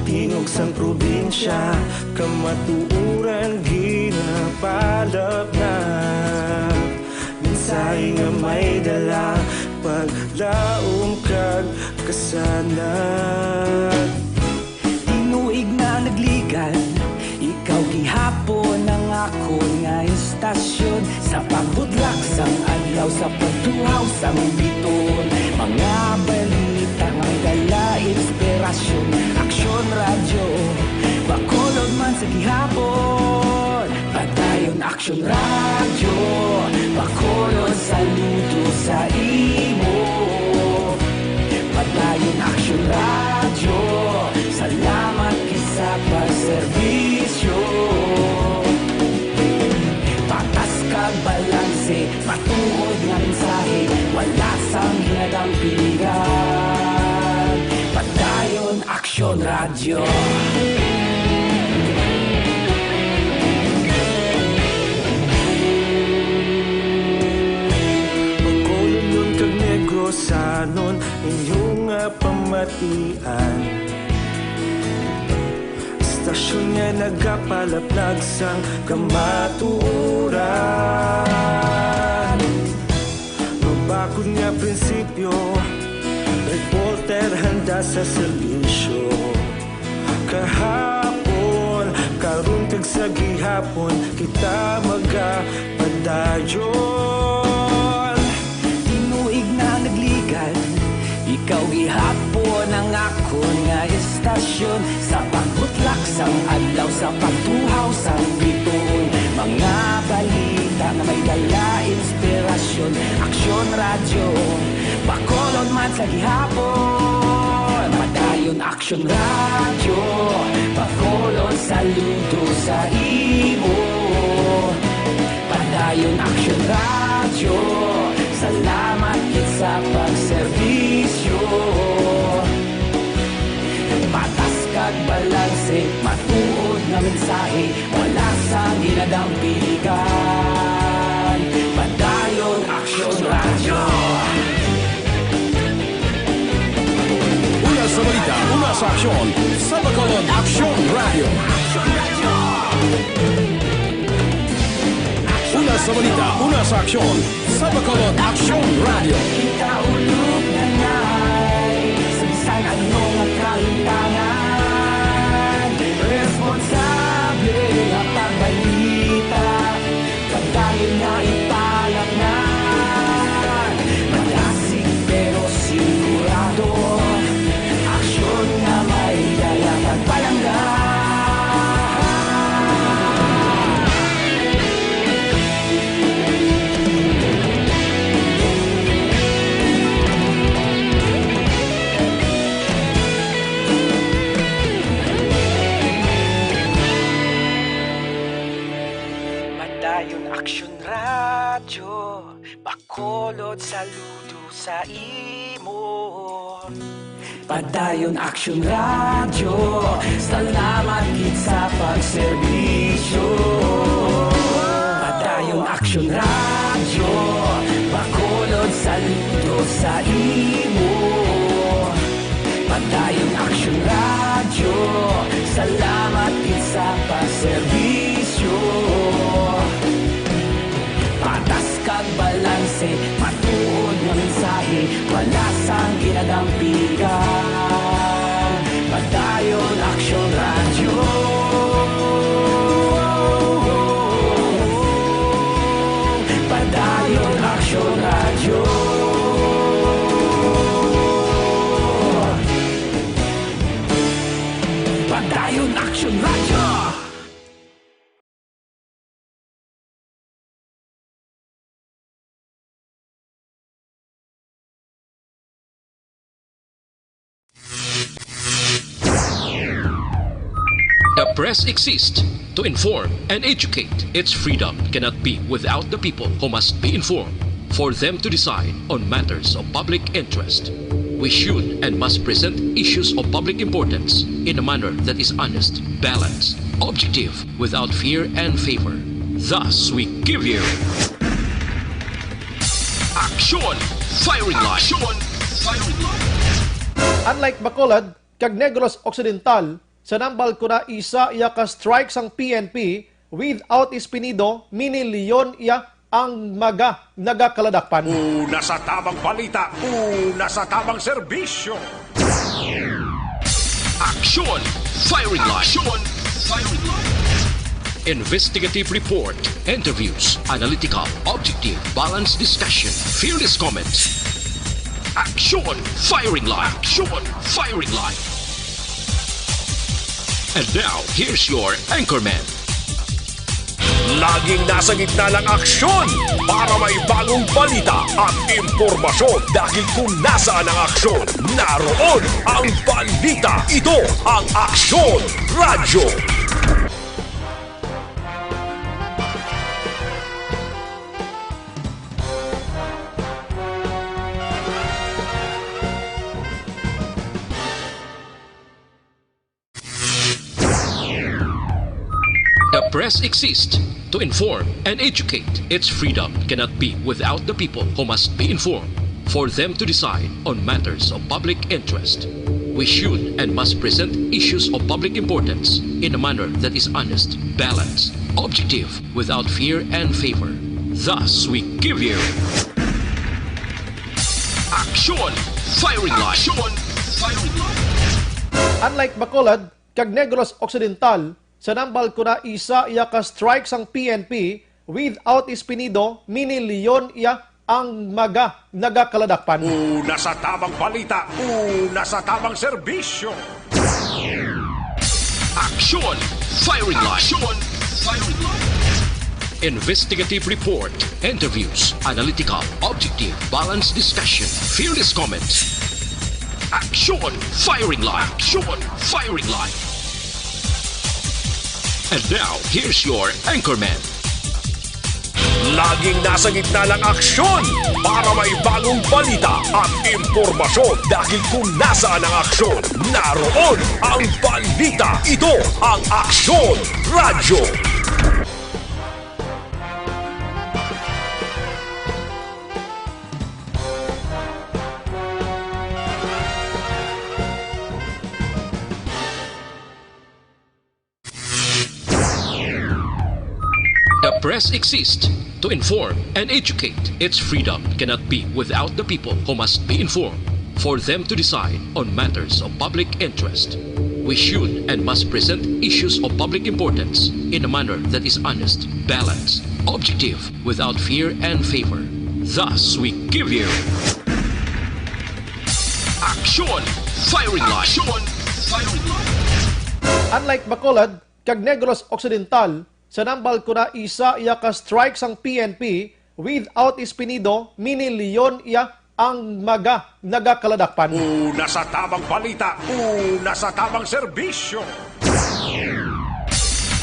Tinog sang probinsya, kamatuoran ginapalapnap. Mensahe nga may dala, paglaom kag kasanag. Tinuig na nagligad, ikaw gihapon ang akon nga istasyon. Sa pagbudlak sang adlaw, sa pagtuhaw sang bituon, mga balita nga may dala inspirasyon. Aksyon Radyo, Bacolod man sa gihapon. Padayon Aksyon Radyo, Bacolod, saludo sa imo. Padayon Aksyon Radyo, salamat gid sa pagserbisyo. Patas kag balanse, matuod nga mensahe, wala sang ginadampigan. Padayon Aksyon Radyo. Bacolodnon kag Negrosanon, inyo nga pamatian. Istasyon nga nagapalaplag sang kamatuoran. Mabakod nga prinsipyo, reporter handa sa serbisyo. Kahapon, karon kag sa gihapon, kita magapadayon. Tinuig na nagligad, ikaw gihapon ang akon nga istasyon. Sa pagbutlak sang adlaw, sa pagtuhaw sang bituon, mga balita nga may dala inspirasyon. Aksyon Radyo, Bacolod man sa gihapon. Padayon Aksyon Radyo, Bacolod, saludo sa imo. Padayon Aksyon Radyo, salamat gid sa pagserbisyo. Patas kag balanse, matuod nga mensahe, wala sang ginadampigan. Padayon Aksyon Radyo. Una sa balita, una sa aksyon, sa Bacolod Aksyon Radyo. Una sa balita, una sa aksyon, sa Bacolod Aksyon Radyo. Kita ulog na ngay, sa bisan ano nga kahitangan, responsable nga pagbalita. Padayon nga ipalapngan, madasig pero sigurado, aksyon nga may dala kag palangga. Padayon Aksyon Radyo, Bacolod, saludo sa imo. Padayon Aksyon Radyo, salamat gid sa pagserbisyo. Padayon Aksyon Radyo, Bacolod, saludo sa imo. Padayon Aksyon Radyo, salamat gid sa pagserbisyo. Patas kag balanse, matuod nga mensahe, wala sang ginadampigan. Padayon Aksyon Radyo. Press exists to inform and educate. Its freedom cannot be without the people, who must be informed for them to decide on matters of public interest. We should and must present issues of public importance in a manner that is honest, balanced, objective, without fear and favor. Thus, we give you Aksyon! Firing Line! Aksyon! Firing Line! Unlike Bacolod kag Negros Occidental, sa Nambal Kuna isa iya ka strike sang P N P, without Espinido, Mini Leon iya ang mga nagakaladakpan. Una sa tabang balita, una sa tabang serbisyo. Aksyon! Firing Line! Aksyon! Firing Line! Investigative report, interviews, analytical, objective, balanced discussion, fearless comments. Aksyon! Firing Line! Aksyon! Firing Line! And now, here's your anchorman. Laging nasa gitna ng aksyon para may bagong balita at impormasyon, dahil kung nasaan ang aksyon, naroon ang balita. Ito ang Aksyon Radyo. The press exists to inform and educate. Its freedom cannot be without the people, who must be informed for them to decide on matters of public interest. We should and must present issues of public importance in a manner that is honest, balanced, objective, without fear and favor. Thus, we give you Aksyon! Firing Line! Aksyon! Firing Line! Unlike Bacolod kag Negros Occidental, sa Nambal Kuna isa iya ka strike sang P N P, without Espinido, Mini Leon iya ang mga nagakaladakpan. Una sa tabang balita, una sa tabang serbisyo. Aksyon! Firing Line! Aksyon! Firing Line! Investigative report, interviews, analytical, objective, balanced discussion, fearless comments. Aksyon! Firing Line! Aksyon! Firing Line! And now, here's your anchorman. Laging nasa gitna ng aksyon para may bagong balita at impormasyon, dahil kung nasaan ang aksyon, naroon ang balita. Ito ang Aksyon Radyo. The press exists to inform and educate. Its freedom cannot be without the people, who must be informed for them to decide on matters of public interest. We should and must present issues of public importance in a manner that is honest, balanced, objective, without fear and favor. Thus, we give you Aksyon! Firing Line! Aksyon! Firing Line! Unlike Bacolod kag Negros Occidental, sa Nambal Kuna isa iya ka strike sang P N P, without Espinido, Mini Leon iya ang mga nagakaladakpan. Una sa tabang balita, una sa tabang serbisyo.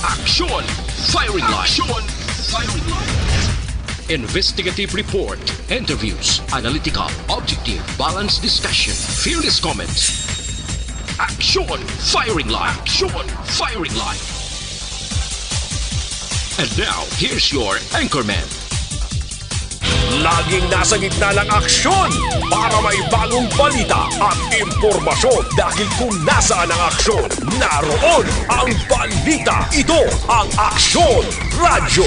Aksyon! Firing Line! Aksyon! Firing Line! Investigative report, interviews, analytical, objective, balanced discussion, fearless comments. Aksyon! Firing Line! Aksyon! Firing Line! And now, here's your anchorman. Laging nasa gitna ng aksyon para may bagong balita at impormasyon, dahil kung nasaan ang aksyon, naroon ang balita. Ito ang Aksyon Radyo.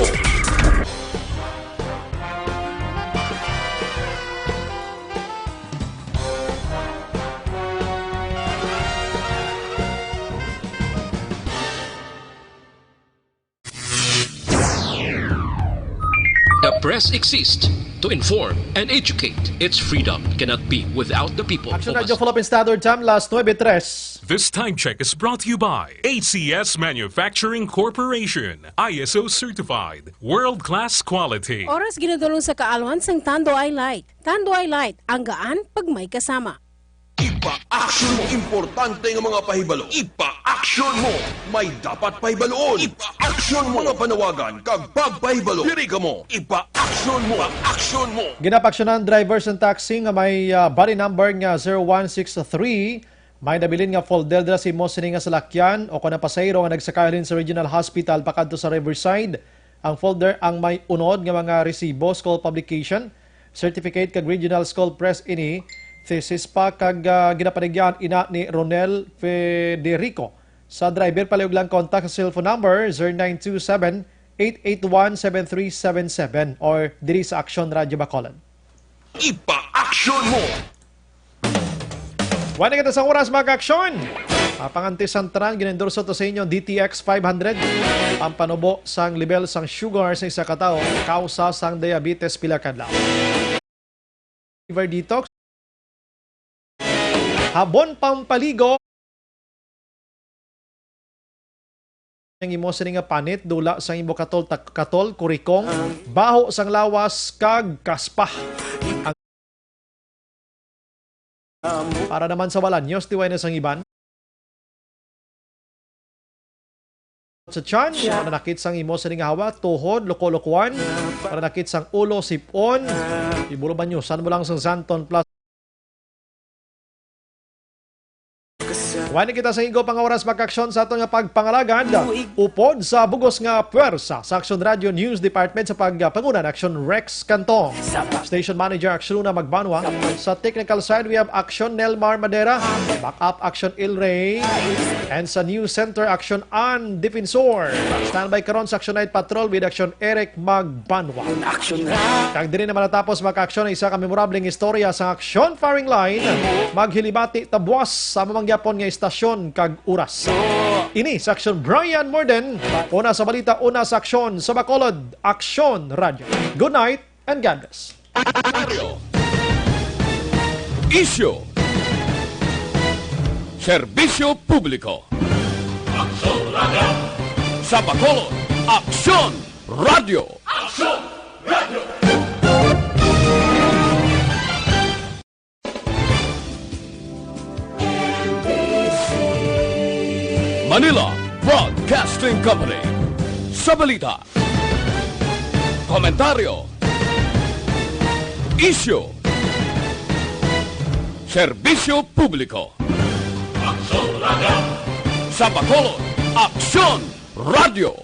The press exists to inform and educate. Its freedom cannot be without the people. Aksyon Radyo, follow-up in Standard Time, last nuebe tres. This time check is brought to you by A C S Manufacturing Corporation, I S O certified, world-class quality. Oras ginadulong sa kaalwan sang Tanduay Light. Tanduay Light, ang gaan pag may kasama. Ipa-action mo. Importante nga mga pahibalo. Ipa-action mo. May dapat pahibaluon. Ipa-action mo. Mga panawagan kag pagpahibalo. Diri kamo. Ipa-action mo. Ipa-action mo. Ginapaaksyonan ang driver sang taxi nga may, ah, body number nga zero one six three. May nabilin nga folder dira sa imo sini nga salakyan o kon ang pasahero nga nagsakay halin sa Regional Hospital pakadto sa Riverside. Ang folder ang may unod nga mga resibo, school publication, certificate kag regional school press ini, thesis pa kag, ah, ginapanigyan ina ni Ronel Federico. Sa driver, palihog lang kontak sa cellphone number zero nine two seven, eight eight one, seven three seven seven or diri sa Aksyon Radyo Bacolod. Ipa-action mo. Wala kita sa oras, mga ka-aksyon. Ang pangantisan tanan, gin-endorso to sa inyo, D T X five hundred. Ang panubo sang level sang sugar sa isa ka tawo, kausa sang diabetes pila kadlaw. Liver detox. Habon pampaligo. Ang imo sini nga panit, dula sang imo katol, tak-, katol, kurikong, baho sang lawas, kag kaspa. Ang, para naman sa wala, news, tiway na sang iban. Sa tiyan, mananakit sang imo sini nga hawa, tuhod, luko-lukuan, mananakit sang ulo, sipon, ibulo banyo, san mo lang sang Santon Plus. Wani kita sa igo pang oras, mga ka-aksyon, sa aton nga pagpangalagad. Upod sa bugos nga puwersa sa Aksyon Radio News Department sa pagpangunan Aksyon Rex Cantong. Station Manager Aksyon Luna Magbanwa. Sa technical side, we have Aksyon Nelmar Madera. Backup Aksyon Il Rey. And sa News Center, Aksyon Ann Defensor. Standby karon sa Aksyon Night Patrol with Aksyon Eric Magbanwa. Aksyon na. Kag diri naman natapos, mga ka-aksyon, ang isa ka memorableng istorya sa Aksyon Firing Line. Maghilibati ta buwas sa mamangyapon nga istasyon kag oras. Ini sa Aksyon Brian Morden. Una sa balita, una sa aksyon sa Bacolod, Aksyon Radyo. Good night and God bless. Isyu. Serbisyo publiko. Aksyon Radyo. Sa Bacolod, Aksyon Radyo. Aksyon Radyo. Manila Broadcasting Company. Sa balita, komentaryo, isyu, serbisyo publiko. Aksyon Radyo. Sa Bacolod, Aksyon Radyo.